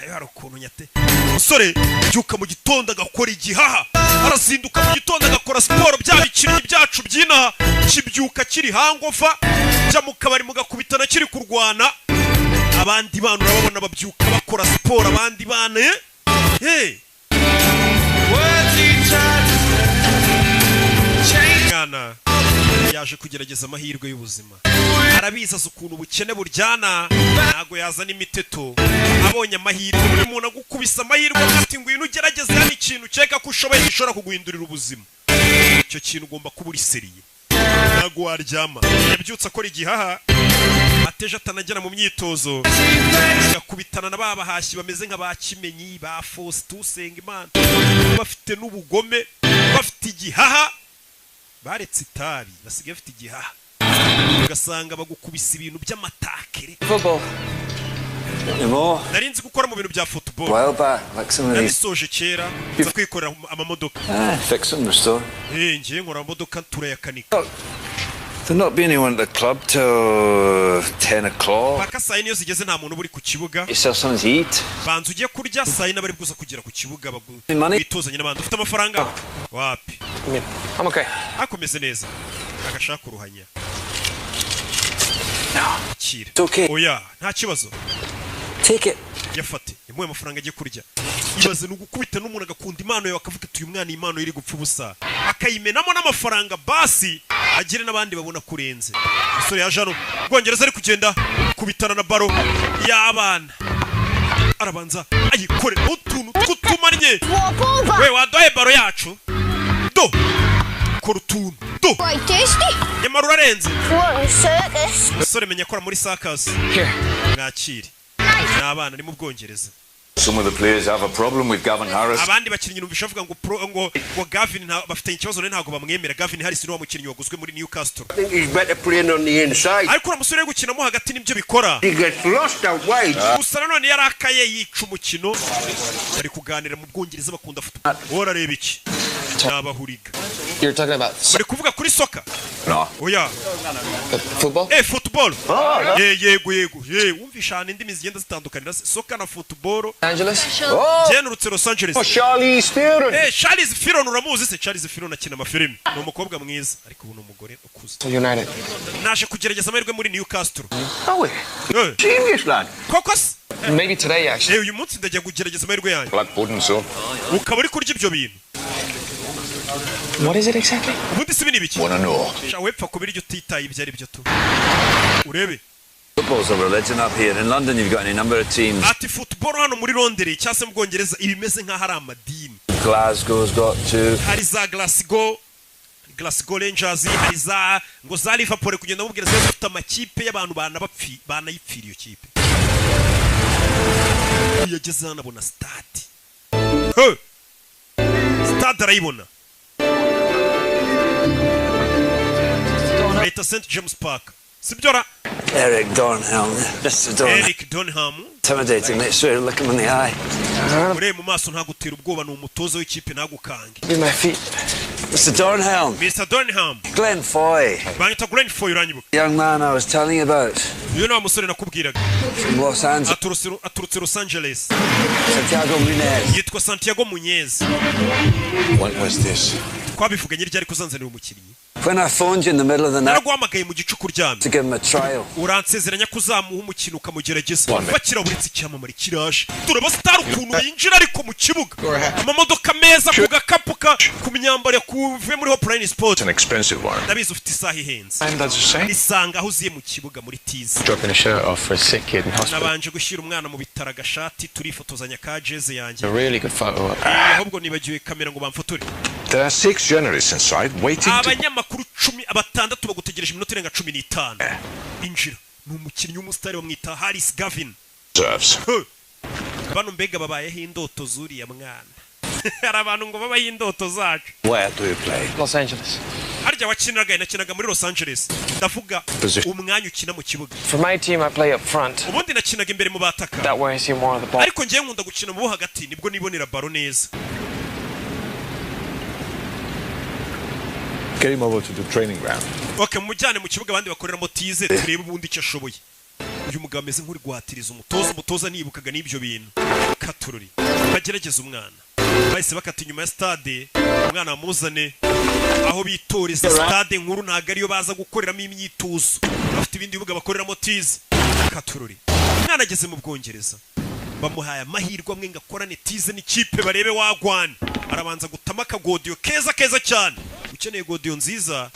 [SPEAKER 1] ayo hari ukuntu nyate. Umusore byuka mu gitondo agakora igihaha, arazinduka mu gitondo agakora siporo, bya bikinnyi byacu by'inaha kibyuka kiri hangover, jya mu kabari mugakubitana kiri kurwana. Abandi bana urababona babyuka bakora siporo, abandi bana eh mwana yaje kugerageza amahirwe y'ubuzima. Arabizi, azi ukuntu ubukene buryana, ntago yazana imiteto. Abonye amahirwe, buri muntu agukubise amahirwe ati ngwino ugerageze hano ikintu ukeka ko ushoboye gishobora kuguhindurira ubuzima, icyo kintu ugomba kuba uri sérieux, ntago waryama. Yabyutse akora igihaha, ateje atanagera mu myitozo, agakubitana na ba bahashyi bameze nka ba Kimenyi, ba Faustin Usengimana, bafite n'ubugome, bafite igihaha, baretse itabi, basigaye bafite igihaha, ugasanga bagukubisa ibintu by'amatakere.
[SPEAKER 7] Football.
[SPEAKER 3] Anymore.
[SPEAKER 1] Nari nzi gukora mu bintu bya football.
[SPEAKER 3] While back, like some of these.
[SPEAKER 1] Nabisoje kera, nza kwikorera amamodoka.
[SPEAKER 3] Ah, fix them, restore.
[SPEAKER 1] Eh, ngiye nkora amamodoka, turayakanika.
[SPEAKER 3] There'll not be anyone at the club till 10 o'clock.
[SPEAKER 1] Paka saa 4 iyo zigeze nta muntu uba uri ku kibuga.
[SPEAKER 3] Yourself something to eat.
[SPEAKER 1] Banza ujye kurya, saa 4 bari buza kugera ku kibuga
[SPEAKER 3] Money?
[SPEAKER 1] witozanye n'abandi. Ufite amafaranga? Wapi.
[SPEAKER 7] I mean, I'm okay.
[SPEAKER 1] Akomeze neza, agashaka uruhanya. Akira.
[SPEAKER 3] It's okay.
[SPEAKER 1] Oya, nta kibazo.
[SPEAKER 3] Take it.
[SPEAKER 1] Yafate, yamuhaye amafaranga ajye kurya. Ibaze, ni ugukubita n'umuntu agakunda impano yawe, akavuga ati uyu mwana iyi impano iri gupfa ubusa, akayimenamo n'amafaranga, basi agire n'abandi babona kurenze. Umusore yaje hano Bwongereza, ari kugenda kubitana na baro y'abana, arabanza ayikore utuntu tw'utumanye. We, waduhaye baro yacu? Do, kora utuntu do.
[SPEAKER 13] Quite tasty.
[SPEAKER 1] Nyamara urarenze.
[SPEAKER 13] For a circus.
[SPEAKER 1] Umusore menya akora muri circus.
[SPEAKER 7] Here.
[SPEAKER 1] Mwakire, ni abana, ni mu Bwongereza.
[SPEAKER 12] Some of the players have a problem with Gavin Harris.
[SPEAKER 1] Abandi bakinnyi numvisha bavuga ngo pro, ngo Gavin bafitanye ikibazo rero, ntabwo bamwemera. Gavin Harris ni wa mukinnyi waguzwe muri Newcastle.
[SPEAKER 8] I think he's better playing on the inside.
[SPEAKER 1] Ariko uriya musore uri gukinamo hagati nibyo bikora.
[SPEAKER 8] He gets lost out wide.
[SPEAKER 1] Gusa nanone yarakaye, yica umukino. Bari kuganira mu Bwongereza, bakunda football. Wowe urareba iki? Ni abahuriga.
[SPEAKER 7] You're talking about
[SPEAKER 1] Bari kuvuga kuri soccer.
[SPEAKER 12] No.
[SPEAKER 1] Oya.
[SPEAKER 7] football?
[SPEAKER 1] Eh, football. Ye, yego yego ye, wumvisha ahantu indimi zigenda zitandukanira, soccer na football.
[SPEAKER 7] Angeles?
[SPEAKER 1] Genurutse Los Angeles.
[SPEAKER 8] Oh, Charlize Theron.
[SPEAKER 1] Eh, Charlize Theron uramuzi se? Charlize Theron akina amafilimi, ni umukobwa mwiza, ariko ubu ni umugore ukuze.
[SPEAKER 7] United.
[SPEAKER 1] Naje kugerageza amahirwe muri Newcastle.
[SPEAKER 8] Oh,
[SPEAKER 1] Eh,
[SPEAKER 8] genius lad.
[SPEAKER 1] Koko se?
[SPEAKER 7] Maybe today, actually.
[SPEAKER 1] Eh, uyu munsi ndajya kugerageza amahirwe yanjye.
[SPEAKER 12] Black pudding, so.
[SPEAKER 1] Ukaba uri kurya ibyo bintu.
[SPEAKER 7] What is it exactly?
[SPEAKER 1] Ubundi si ibi ni ibiki?
[SPEAKER 12] Wanna know?
[SPEAKER 1] Sha, wepfa kubirya utitaye ibyo ari byo tu, urebe.
[SPEAKER 3] Football's a religion up here. In London, you've got any number of teams.
[SPEAKER 1] Ati football hano muri Londres cyangwa se mu Bwongereza ibimeze nk'aho ari amadini.
[SPEAKER 3] Glasgow's got two.
[SPEAKER 1] Hari za Glasgow. Glasgow Rangers, hari za ngo za Liverpool, kugenda mubwira ziba zifite amakipe y'abantu banabapfi banayipfira iyo kipe. Iyo ageze hano abona stade. He! Stade arayibona, bayita St James Park, sibyo ra?
[SPEAKER 3] Eric Dornhelm. Mr. Dornhelm.
[SPEAKER 1] Eric Donham.
[SPEAKER 3] Intimidating. Make sure you look him in the eye.
[SPEAKER 1] Urebe mu maso, ntagutera ubwoba, ni umutoza w'ikipe, ntagukange.
[SPEAKER 3] Be my feet. Mr. Dornhelm.
[SPEAKER 1] Mr Dornham.
[SPEAKER 3] Glenn Foy.
[SPEAKER 1] Banyita Glenn Foy, uranyibuka?
[SPEAKER 3] Young man I was telling you about.
[SPEAKER 1] Uyu ni wa musore nakubwiraga.
[SPEAKER 3] From Los Angeles.
[SPEAKER 1] Aturutse Los Angeles.
[SPEAKER 3] Santiago Munez.
[SPEAKER 1] Yitwa Santiago Muñez.
[SPEAKER 8] What was this?
[SPEAKER 1] Twabivuganye ryari kuzanzanira umukinnyi?
[SPEAKER 3] When I phoned you in the middle of the night
[SPEAKER 1] Naraguhamagaye mu gicuku uryamye
[SPEAKER 3] to give him a trial.
[SPEAKER 1] uransezeranya ko uzamuha umukino ukamugerageza. Bakiraburitse, icyamamare kiraje. Turaba star ukuntu yinjira ariko mu kibuga, amamodoka meza, ku gakapu ka ku myambaro yakuvuye muri Hopeline Sport.
[SPEAKER 12] It's an expensive one.
[SPEAKER 1] Ndabizi ufite isaha ihenze.
[SPEAKER 7] And does the same.
[SPEAKER 1] Nisanga aho uziye mu kibuga muri tize.
[SPEAKER 7] Dropping a shirt off for a sick kid in hospital.
[SPEAKER 1] Nabanje gushyira umwana mu bitaro agashati, turifotozanya ka jeze yanjye.
[SPEAKER 7] A really good photo op.
[SPEAKER 1] Ahubwo nibagiwe kamera ngo bamfotore.
[SPEAKER 12] There are six journalists inside waiting to.
[SPEAKER 1] Abanyamakuru 10, batandatu bagutegereje iminota irenga 15. Injira. Ni umukinnyi w'umusitari, bamwita Harris Gavin.
[SPEAKER 12] Serves.
[SPEAKER 1] Huh. Bano mbega babayeho indoto zuriya mwana. Hari abantu ngo babaho indoto zacu.
[SPEAKER 3] Where do you play?
[SPEAKER 7] Los Angeles.
[SPEAKER 1] Harya wakiniraga? Nakinaga muri Los Angeles. Ndavuga
[SPEAKER 12] Position.
[SPEAKER 1] umwanya ukina mu kibuga.
[SPEAKER 7] For my team, I play up front.
[SPEAKER 1] Ubundi nakinaga imbere mu bataka.
[SPEAKER 7] That way I see more of the ball.
[SPEAKER 1] Ariko ngewe nkunda gukina mu bo hagati, nibwo nibonera baro neza.
[SPEAKER 12] Get him over to the training ground.
[SPEAKER 1] Okay, mujyane mu kibuga abandi bakoreramo tize, turebe ubundi icyo ashoboye. Uyu mugabo ameze nk'uri guhatiriza umutoza. Umutoza nibukaga n'ibyo bintu. Katururi bagerageza umwana, bahise bakata inyuma ya stade, umwana bamuzane aho bitoreza. Stade nkuru ntabwo ariyo baza gukoreramo imyitozo, bafite ibindi bibuga bakoreramo tize. Katururi, umwana ageze mu Bwongereza, bamuhaye amahirwe amwe ngo akorane tize n'ikipe barebe wagwana. Arabanza gutama akagodiyo keza keza cyane. Ukeneye godiyo nziza,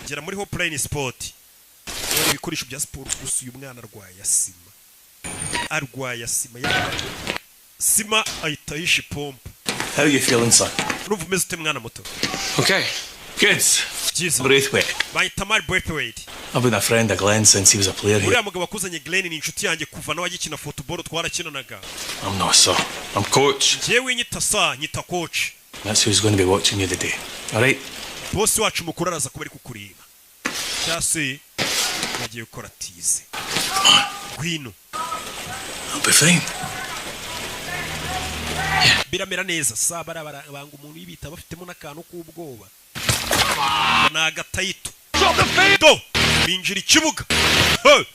[SPEAKER 1] gera muri Hopeline Sport, ibikoresho bya siporo gusa. Uyu mwana arwaye asima, arwaye asima sima ahita yisha ipompo.
[SPEAKER 8] How you feeling, son?
[SPEAKER 1] Urumva umeze ute, mwana muto?
[SPEAKER 7] Okay.
[SPEAKER 8] Good.
[SPEAKER 1] Byiza.
[SPEAKER 8] Braithwaite.
[SPEAKER 1] Bahita Mari Braithwaite.
[SPEAKER 8] I've been a friend of Glenn since he was a player here.
[SPEAKER 1] Uriya mugabo wakuzanye Glenn ni inshuti yanjye, kuva nawe agikina football twarakinanaga.
[SPEAKER 8] I'm not sir. I'm coach.
[SPEAKER 1] Njyewe nyita sa, nyita coach.
[SPEAKER 8] That's who's going to be watching you today. All right?
[SPEAKER 1] Bosi wacu mukuru araza kuba ari kukureba, cyangwa se yagiye gukora tize. Ngwino.
[SPEAKER 8] I'll be fine.
[SPEAKER 1] Biramera neza sa. Barabara banga umuntu yibita, bafitemo n'akantu k'ubwoba, ni agatayito do. Binjira ikibuga. Hey!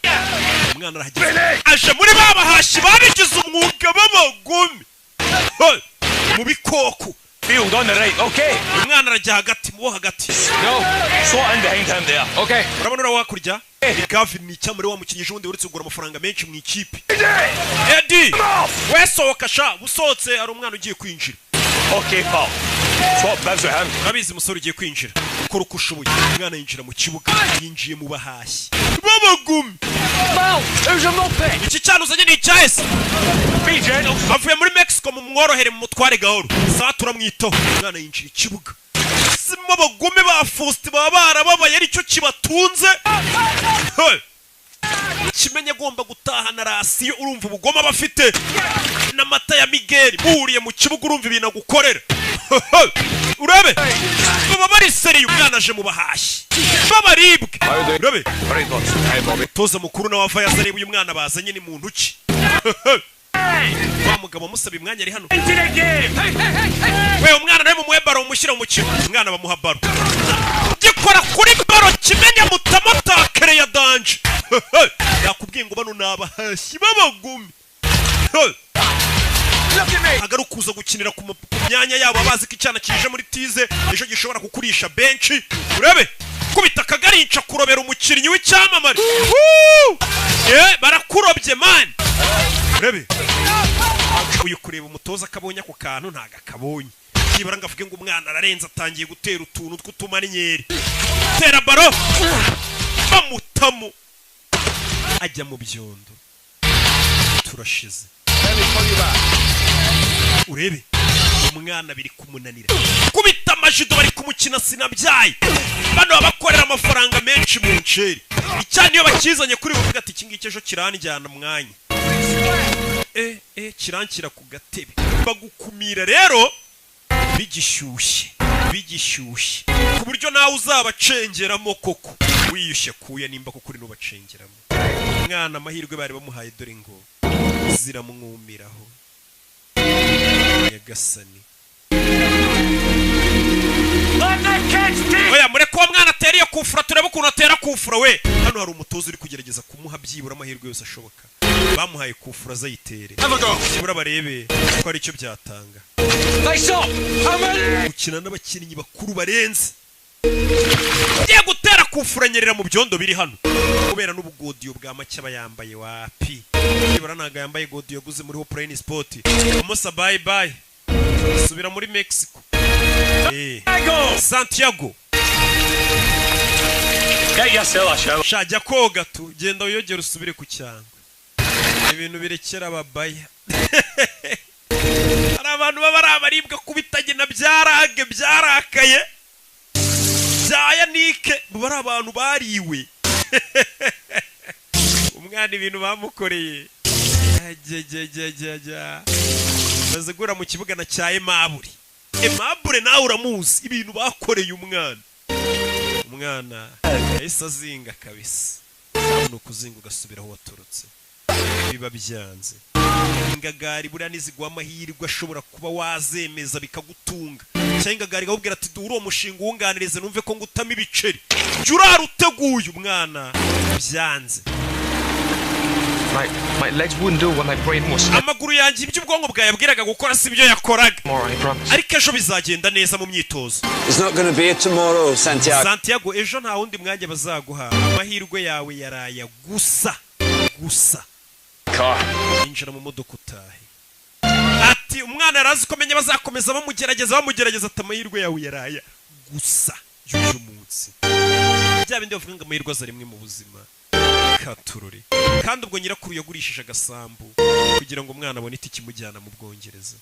[SPEAKER 1] Umwana arahageze, aje muri ba bahashi babigize umwuga b'abagome. Hey! Mu bikoko.
[SPEAKER 8] Field on the right. Okay.
[SPEAKER 1] Umwana arajya hagati, mu bo hagati.
[SPEAKER 8] No. Slot in behind him there. Okay.
[SPEAKER 1] Urabona uriya wakurya ni Gavin, ni icyamure wa mukinnyi ejo bundi uretse kugura amafaranga menshi mu ikipe. Eddie we, sohoka sha. Usohotse, hari umwana ugiye kwinjira.
[SPEAKER 8] Okay, pal. Swap bibs with him.
[SPEAKER 1] Urabizi, umusore ugiye kwinjira, ukora uko ushoboye. Umwana yinjira mu kibuga, yinjiye mu bahashyi b'abagumi. Iki cyana uzanye ni icyahese?
[SPEAKER 8] Be gentle.
[SPEAKER 1] Avuye muri Mexico, mu mworohere, mu mutware gahoro. Saa turamwitaho. Umwana yinjira ikibuga, simo abagome ba Faustin baba barababaye, aricyo kibatunze. Hey! Kimenye agomba gutahana ration. Urumva ubugome aba afite n'amata ya Migeri muhuriye mu kibuga, urumva ibintu agukorera. Urabe baba bari sérieux. Umwana aje mu bahashyi b'abaribwe, urabe.
[SPEAKER 12] Very good. Hey, Bobby.
[SPEAKER 1] Toza mukuru nawe ava yaza areba uyu mwana bazanye ni muntu ki. Wa mugabo amusaba imwanya ari hano. We, umwana nawe mumuhe baro, mumushyire mu mukino. Umwana bamuha baro, gikora kuri baro, kimenya mutamotakere ya danger. Yakubwiye ngo bano ni abahashyi b'abagome ntabwo kuza gukinira ku myanya yabo, bazi ko icyana kije muri tize ejo gishobora kukurisha benshi. Urebe kubita akagarinca kurobera umukinnyi w'icyamamare. Woo! Barakurobye man. Urebe uyu kureba umutoza akabonye ako kantu, ntago akabonye. Byibura ngo avuge ngo umwana ararenze, atangiye gutera utuntu tw'utumaniyeri. Tera baro, bamutamu ajya mu byondo. Turashize. Urebe Umwana biri kumunanira kubita amajido, bari kumukina sinabyaye. Bano babakorera amafaranga menshi mu nceri icyane, iyo bakizanye kuri buvuga ati iki ngiki ejo kiranjyana mwanya kiranshyira ku gatebe. Bagukumira rero bigishyushye, bigishyushye, ku buryo nawe uzabacengeramo koko wiyushye kuya, nimba koko uri n'ubacengeramo. Umwana amahirwe bari bamuhaye dore ngo ziramwumiraho. Nyagasani, oya, mureke uwo mwana atera iyo kufura, turebe ukuntu atera kufura we. Hano hari umutoza uri kugerageza kumuha byibura amahirwe yose ashoboka. Bamuhaye kufura azayitere, byibura barebe ko hari icyo byatanga. Gukina n'abakinnyi bakuru barenze. Ngiye gutera kufura, nyerera mu byondo biri hano kubera n'ubugodiyo bwa make aba yambaye. Wapi, byibura ntabwo yambaye godiyo yaguze muri Hopline Sport. Umusa, bye bye, subira muri Mexico. Santiago, shajya koga tu, genda wiyogere usubire ku cyangwa ibintu birekera ababaya. Hari abantu baba ari abaribwa kubitagena byarage byarakaye bya yanike, baba ari abantu bariwe. Umwana ibintu bamukoreye, bazigura mu kibuga na cya Aimable. Aimable nawe uramuzi, ibintu bakoreye umwana. Umwana yahise azinga kabisa. Ni ukuzinga ugasubira aho waturutse, biba byanze. Ingagari buriya niziguha amahirwe ashobora kuba wazemeza bikagutunga, cyangwa ingagari ikakubwira ati duhure uwo mushinga uwunganirize numve ko ngutamo ibiceri, jya urara uteguye. Umwana byanze.
[SPEAKER 7] My legs wouldn't do what my brain was.
[SPEAKER 1] Amaguru yanjye ibyo ubwonko bwayabwiraga gukora si byo yakoraga.
[SPEAKER 7] Tomorrow, I promise.
[SPEAKER 1] Ariko ejo bizagenda neza mu myitozo.
[SPEAKER 3] It's not going to be a tomorrow, Santiago.
[SPEAKER 1] Santiago, ejo nta wundi mwanya bazaguha, amahirwe yawe yaraya gusa gusa. Injira mu modoka utahe. Ati umwana yarazi ko menya bazakomeza bamugerageza bamugerageza, ati amahirwe yawe yaraya gusa y'uyu munsi. Bya bindi bavuga ngo amahirwe aza rimwe mu buzima, katurore. Kandi ubwo nyirakuru yagurishije agasambu kugira ngo umwana abone itike imujyana mu Bwongereza.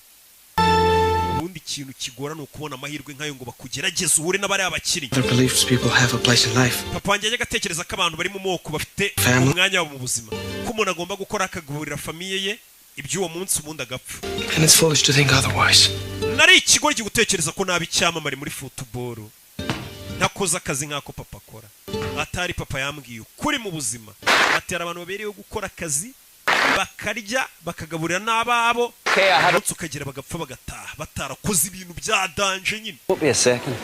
[SPEAKER 1] Ubundi ikintu kigora ni ukubona amahirwe nk'ayo ngo bakugerageze uhure n'abariya bakinnyi.
[SPEAKER 7] Other beliefs people have a place in life.
[SPEAKER 1] Papa wanjye yajyaga atekereza ko abantu bari mu moko bafite
[SPEAKER 7] Family.
[SPEAKER 1] umwanya wabo mu buzima, ko umuntu agomba gukora akagaburira famille ye iby'uwo munsi, ubundi agapfa.
[SPEAKER 7] And it's foolish to think otherwise.
[SPEAKER 1] Nari ikigoryi gutekereza ko naba icyamamare muri football ntakoze akazi nk'ako papa akora. Atari papa yambwiye ukuri mu buzima, ati hari abantu babereyeho gukora akazi, bakarya, bakagaburira n'ababo, umunsi ukagera bagapfa, bagataha batarakoze ibintu bya danger nyine.
[SPEAKER 3] Won't be a second.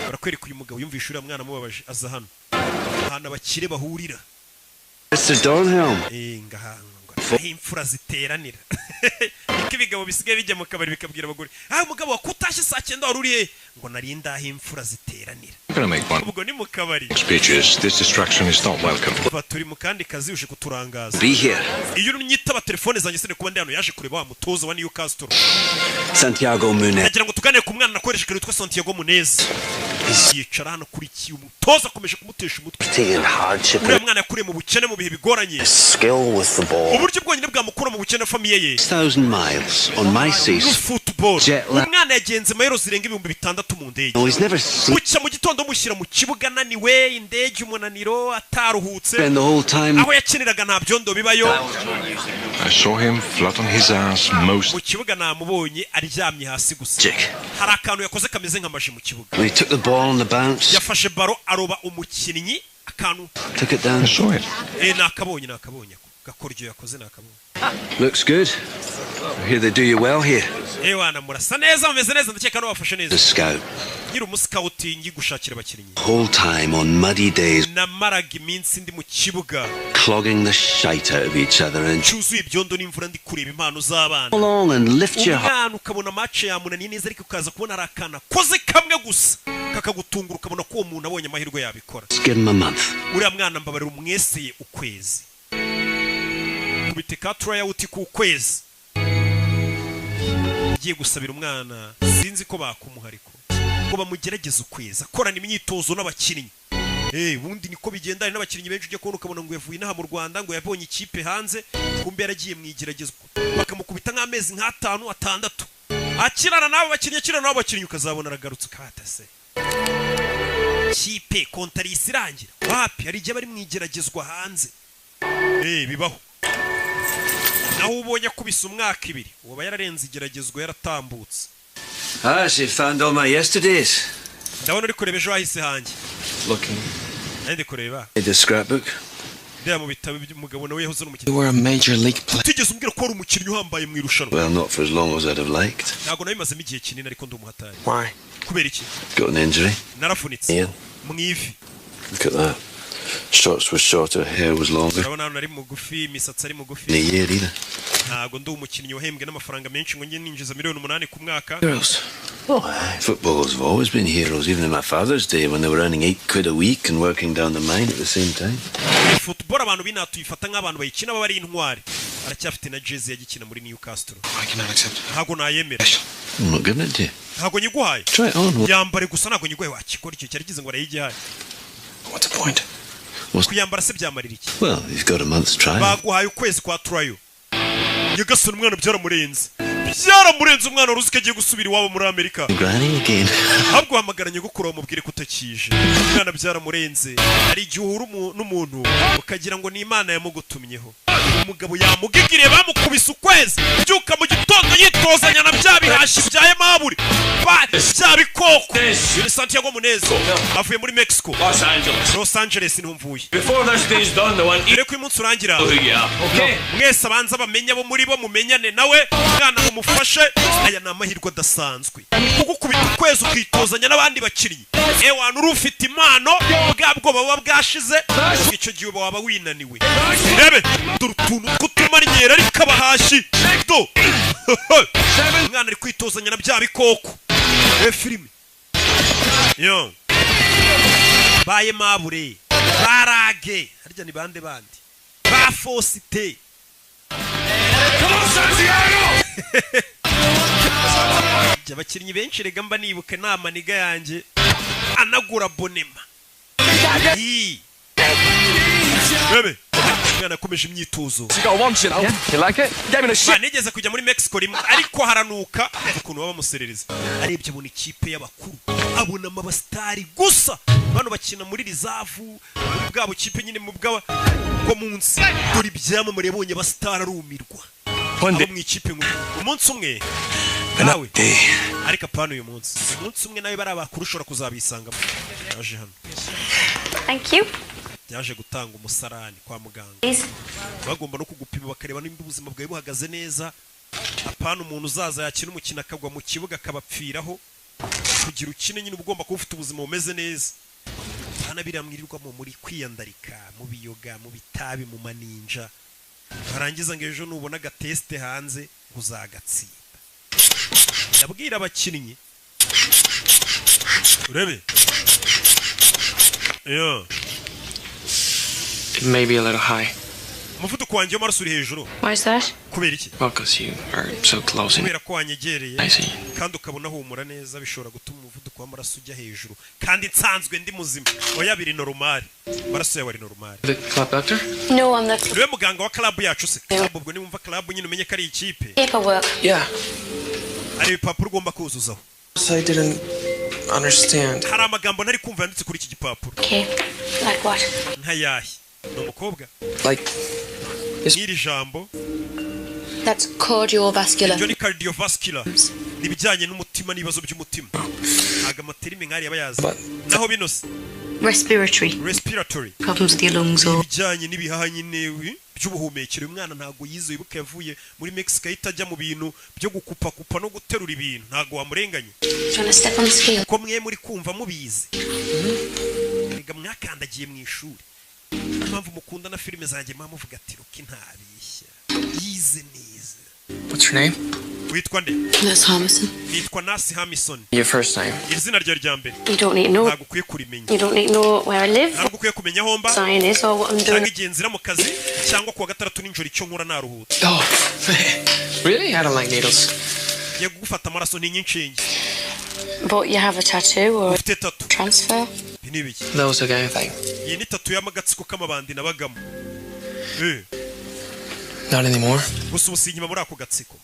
[SPEAKER 1] Barakwereka uyu mugabo yumvishe uriya mwana amubabaje, aza hano ahantu abakire bahurira.
[SPEAKER 3] Mr. Dornhelm.
[SPEAKER 1] Ngaha aho imfura ziteranira, niko ibigabo bisigaye bijya mu kabari bikabwira abagore: "Ah, umugabo wakutashye saa 9 wari uri he?" Ngo nari ndaho imfura ziteranira.
[SPEAKER 12] I'm going to make one.
[SPEAKER 1] Ubwo ni mu kabari.
[SPEAKER 12] Speeches. This distraction is not welcome.
[SPEAKER 1] Kuva turi mu kandi kazi uje kuturangaza.
[SPEAKER 3] Be here.
[SPEAKER 1] Iyo unyitaba telefone zanjye sine kuba ndi hano. Yaje kureba wa mutoza wa Newcastle.
[SPEAKER 3] Santiago Munez.
[SPEAKER 1] Nagira ngo tuganire ku mwana nakoresheje witwa Santiago Munez. Yicara hano kuri iki, umutoza akomeje kumutesha umutwe.
[SPEAKER 6] And hardship.
[SPEAKER 1] Uriya mwana yakuriye mu bukene, mu bihe bigoranye.
[SPEAKER 6] Skill with the ball.
[SPEAKER 1] Uburyo bwonyine bwamukura mu bukene famille ye
[SPEAKER 6] 1,000 miles on my seat.
[SPEAKER 1] Football.
[SPEAKER 6] Jet lag.
[SPEAKER 1] Umwana yagenze mayero zirenga 6000 mu ndege.
[SPEAKER 6] No, he's never seen.
[SPEAKER 1] Bucya mu gitondo mushyira mu kibuga ananiwe, indege, umunaniro, ataruhutse.
[SPEAKER 6] Spend the whole time.
[SPEAKER 1] Aho yakiniraga nta byondo bibayo.
[SPEAKER 12] I saw him flat on his ass most.
[SPEAKER 1] Mu kibuga namubonye aryamye hasi gusa.
[SPEAKER 6] Jack.
[SPEAKER 1] Hari akantu yakoze kameze nk'amaji mu kibuga.
[SPEAKER 6] When he took the ball on the bounce,
[SPEAKER 1] Yafashe baro aroba umukinnyi akantu.
[SPEAKER 6] took it down.
[SPEAKER 12] I saw it.
[SPEAKER 1] Nakabonye, nakabonye ako gakoryo yakoze, nakabonye.
[SPEAKER 6] Looks good. I hear they do you well here.
[SPEAKER 1] Wana murasa neza, mumeze neza, ndakeka wafashe neza.
[SPEAKER 6] The scout.
[SPEAKER 1] Nkiri umuscout gushakira abakinnyi.
[SPEAKER 6] Whole time on muddy days,
[SPEAKER 1] Namaraga iminsi ndi mu kibuga
[SPEAKER 6] clogging the shite out of each other and
[SPEAKER 1] cyuzuye ibyondo n'imvura, ndi kureba impano z'abana.
[SPEAKER 6] along and lift your heart.
[SPEAKER 1] Umwana ukabona match yamunaniye neza, ariko ukaza kubona ari akana koze kamwe gusa kakagutungura, ukabona ko uwo muntu abonye amahirwe yabikora.
[SPEAKER 6] Just give him a month.
[SPEAKER 1] Uriya mwana mbabarira umweseye ukwezi, kubite ka tryout ku kwezi. Ngiye gusabira umwana, sinzi ko bakumuha, ariko ngo bamugerageze ukwezi akorana imyitozo n'abakinnyi. Ubundi niko bigenda, hari n'abakinnyi benshi ujya kubona ukabona ngo yavuye inaha mu Rwanda, ngo yabonye ikipe hanze, kumbe yaragiye mu igeragezwa, bakamukubita nk'amezi nk'atanu, atandatu. Akirana n'abo bakinnyi, akirana n'abo bakinnyi, ukazabona aragarutse ukatase kipe kontarisi irangira. Wapi, hari igihe bari mu igeragezwa hanze. Bibaho. Naho ubonye akubise umwaka 2, uba yararenze igeragezwa, yaratambutse.
[SPEAKER 3] Ah, she found all my yesterdays.
[SPEAKER 1] Ndabona uri kureba ejo hahise hanjye.
[SPEAKER 7] Looking.
[SPEAKER 1] Nari ndi kureba.
[SPEAKER 3] The scrapbook.
[SPEAKER 1] Ndeba mu bitabo by'umugabo nawe yahoze ari umukinnyi.
[SPEAKER 7] You were a major league player.
[SPEAKER 1] Utigeze umbwira ko wari umukinnyi uhambaye mu irushanwa.
[SPEAKER 3] Well, not for as long as I'd have liked.
[SPEAKER 1] Ntabwo nabimazemo igihe kinini, ariko ndi umuhatari.
[SPEAKER 7] Why?
[SPEAKER 1] Kubera iki?
[SPEAKER 3] Got an injury.
[SPEAKER 1] Narafunitse.
[SPEAKER 3] Ian,
[SPEAKER 1] Mu ivi.
[SPEAKER 3] look at that. Shorts was shorter, hair was longer.
[SPEAKER 1] Urabona hano nari mugufi, imisatsi ari mugufi.
[SPEAKER 3] In a year either.
[SPEAKER 1] Ntabwo ndi umukinnyi wahembwe n'amafaranga menshi ngo njye ninjiza miliyoni 8 ku mwaka.
[SPEAKER 7] Heroes.
[SPEAKER 3] Oh, aye. Footballers have always been heroes, even in my father's day when they were earning £8 a week and working down the mine at the same time.
[SPEAKER 1] Football abantu b'inaha tuyifata nk'abantu bayikina baba ari intwari. Aracyafite na jezi yagikina muri Newcastle.
[SPEAKER 7] I cannot accept it.
[SPEAKER 1] Ntabwo nayemera.
[SPEAKER 3] I'm not giving it to you.
[SPEAKER 1] Ntabwo nyiguhaye.
[SPEAKER 3] Try it on.
[SPEAKER 1] Yambare gusa, ntabwo nyiguhaye. Wakikora icyo cyari kize ngo arayigihaye.
[SPEAKER 7] What's the point?
[SPEAKER 1] Kuyambara se byamarira iki?
[SPEAKER 3] Well, you've got a month's trial.
[SPEAKER 1] Baguhaye ukwezi kwa trial. Nyagasani, umwana byaramurenze, byaramurenze. Umwana wari uzi ko agiye gusubira iwabo muri Amerika.
[SPEAKER 3] Granny again.
[SPEAKER 1] Ahubwo uhamagara nyogokuru bamubwire ko utakije. Umwana byaramurenze. Hari igihe uhura n'umuntu ukagira ngo ni Imana yamugutumyeho. Umugabo yamugigiriye, bamukubise ukwezi. Byuka mu gitondo yitozanya na bya bihashi bya Emaburi, bya bikoko. Uyu ni Santiago Munez, avuye muri Mexico.
[SPEAKER 10] Los Angeles.
[SPEAKER 1] Los Angeles niho mvuye.
[SPEAKER 10] Before this day's done, the one
[SPEAKER 1] Mbere ko uyu munsi urangira,
[SPEAKER 10] who you are, okay?
[SPEAKER 1] mwese abanza bamenye abo muri bo, mumenyane nawe. Mwana mumufashe, aya ni amahirwe adasanzwe, kugukubita ukwezi ukitozanya n'abandi bakinnyi. Ewana, uri ufite impano, bwa bwoba buba bwashize. Icyo gihe uba waba winaniwe. Rebe dore utuntu tw'utumaryera ariko abahashi do. Umwana ari kwitozanya na bya bikoko. Rebe filime yo baye mabure barage harya ni bande bandi ba Fosite.
[SPEAKER 10] Come on, Santiago!
[SPEAKER 1] Jya abakinnyi benshi rega mba nibuka inama niga yanjye anagura bonema. Ii. Bebe umwana yakomeje imyitozo.
[SPEAKER 7] You got once, you know. You like it? Gave me the shit.
[SPEAKER 1] Ba, nigeze kujya muri Mexico rimwe ariko haranuka ukuntu baba bamuserereza. Arebye abona ikipe y'abakuru, abonamo abasitari gusa. Bano bakina muri reserve, muri bwa bukipe nyine mu bwa bwo munsi. Dore ibyamamare yabonye, abasitari, arumirwa. Abo mu ikipe nkuru umunsi umwe nawe, ariko apana uyu munsi, umunsi umwe nawe bari abakuru ushobora kuzabisangamo. Yaje hano.
[SPEAKER 13] Thank you.
[SPEAKER 1] Yaje gutanga umusarani kwa muganga.
[SPEAKER 13] Please.
[SPEAKER 1] Bagomba no kugupima bakareba nimba ubuzima bwawe buhagaze neza, apana umuntu uzaza yakina umukino akagwa mu kibuga akabapfiraho. Kugira ukine nyine uba ugomba kuba ufite ubuzima bumeze neza, apana biriya mwirirwamo muri kwiyandarika mu biyoga, mu bitabi, mu maninja, barangiza ngo ejo nubona agatesite hanze uzagatsinda. Ndabwira abakinnyi, urebe yo.
[SPEAKER 7] It may be a little high.
[SPEAKER 1] Umuvuduko wanjye w'amaraso uri hejuru.
[SPEAKER 13] Why is that?
[SPEAKER 1] Kubera iki?
[SPEAKER 7] Well, because you are so close and
[SPEAKER 1] Kubera ko wanyegereye
[SPEAKER 7] I see.
[SPEAKER 1] kandi ukabona humura neza, bishobora gutuma umuvuduko w'amaraso ujya hejuru kandi nsanzwe ndi muzima. Oya, biri normal, amaraso yawe ari normal.
[SPEAKER 7] The club doctor?
[SPEAKER 13] No, I'm the
[SPEAKER 1] Niwe muganga wa club yacu se? Club ubwo niwumva club nyine umenye ko ari ikipe.
[SPEAKER 13] paperwork.
[SPEAKER 7] Yeah.
[SPEAKER 1] Hari ibipapuro ugomba kuzuzaho.
[SPEAKER 7] I didn't understand.
[SPEAKER 1] Hari amagambo ntari kumva yanditse kuri iki gipapuro.
[SPEAKER 13] Okay. Like what?
[SPEAKER 1] Nkayahe? Ni umukobwa.
[SPEAKER 7] Like
[SPEAKER 1] N'iri jambo.
[SPEAKER 13] That's cardiovascular.
[SPEAKER 1] Ibyo ni cardiovascular, ni ibijyanye n'umutima n'ibibazo by'umutima. Ntabwo amaterime nk'ariya aba yazi. Naho bino se?
[SPEAKER 13] Respiratory.
[SPEAKER 1] Respiratory.
[SPEAKER 13] Problems with your lungs or
[SPEAKER 1] Ibijyanye n'ibihaha nyine by'ubuhumekero. Uyu mwana ntabwo yize, wibuke yavuye muri Mexico ahita ajya mu bintu byo gukupakupa no guterura ibintu. Ntabwo wamurenganye.
[SPEAKER 13] Do you want to step on the scale?
[SPEAKER 1] Ko mwe muri kumva mubizi rega, mwakandagiye mu ishuri. Niyo mpamvu mukunda na filime zanjye, muba muvuga ati Rocky ntabishya, yize neza.
[SPEAKER 7] What's your name?
[SPEAKER 1] Witwa nde?
[SPEAKER 13] Nurse Harmison.
[SPEAKER 1] Nitwa Nurse Hamison.
[SPEAKER 7] Your first name.
[SPEAKER 1] Izina ryawe rya mbere?
[SPEAKER 13] You don't need to know.
[SPEAKER 1] Ntabwo ukwiye kurimenya.
[SPEAKER 13] You don't need to know where I live,
[SPEAKER 1] Ntabwo ukwiye kumenya aho mba
[SPEAKER 13] sign is, or what I'm
[SPEAKER 1] cyangwa
[SPEAKER 13] doing.
[SPEAKER 1] igihe nzira mu kazi, cyangwa kuwa gatandatu nijoro icyo nkora naruhutse.
[SPEAKER 7] Oh, really? I don't like needles.
[SPEAKER 1] Ngiye kugufata amaraso, ntinya inshinge.
[SPEAKER 13] But you have a tattoo or a
[SPEAKER 1] Ufite tattoo.
[SPEAKER 13] transfer.
[SPEAKER 1] Ibi ni ibiki?
[SPEAKER 7] That was a gang thing.
[SPEAKER 1] Iyi ni tattoo y'amagatsiko k'amabandi nabagamo.
[SPEAKER 7] Not anymore.
[SPEAKER 1] Gusa ubu si inyuma muri ako gatsiko.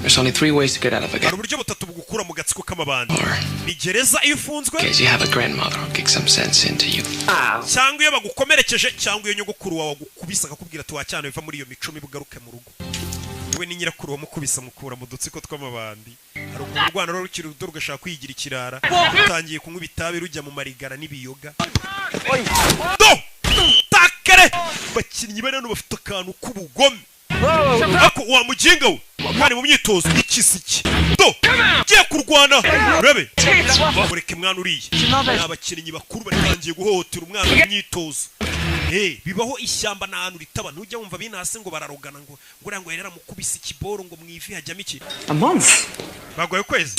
[SPEAKER 7] There's only three ways to get out of a
[SPEAKER 1] Hari
[SPEAKER 7] gang.
[SPEAKER 1] uburyo butatu bugukura mu gatsiko k'amabandi: ni gereza iyo ufunzwe,
[SPEAKER 7] Case you have a grandmother who'll kick some sense into you.
[SPEAKER 1] cyangwa iyo bagukomerekeje, cyangwa iyo nyogokuru wawe agukubise akakubwira ati: "Wacyana, biva muri iyo mico mibi, ugaruke mu rugo." We ni nyirakuru wamukubise amukura mu dutsiko tw'amabandi. Hari ukuntu urwana ruba rukiri ruto rugashaka kwigira ikirara, rutangiye kunywa itabi, rujya mu marigara n'ibiyoga. Do takare bakinnyi bari hano bafite akantu k'ubugome. Ako wa muginga we, kandi mu myitozo ikisiki do ugiye kurwana, urebe mureke mwana uriya. Ni abakinnyi bakuru batangiye guhohotera umwana mu myitozo. Hey, bibaho, ishyamba nta hantu ritaba. Ntujya wumva binase ngo bararogana, ngo uriya ngo yari yaramukubise ikiboro, ngo mu ivi hajyamo iki.
[SPEAKER 9] A month?
[SPEAKER 1] Bagoye ukwezi.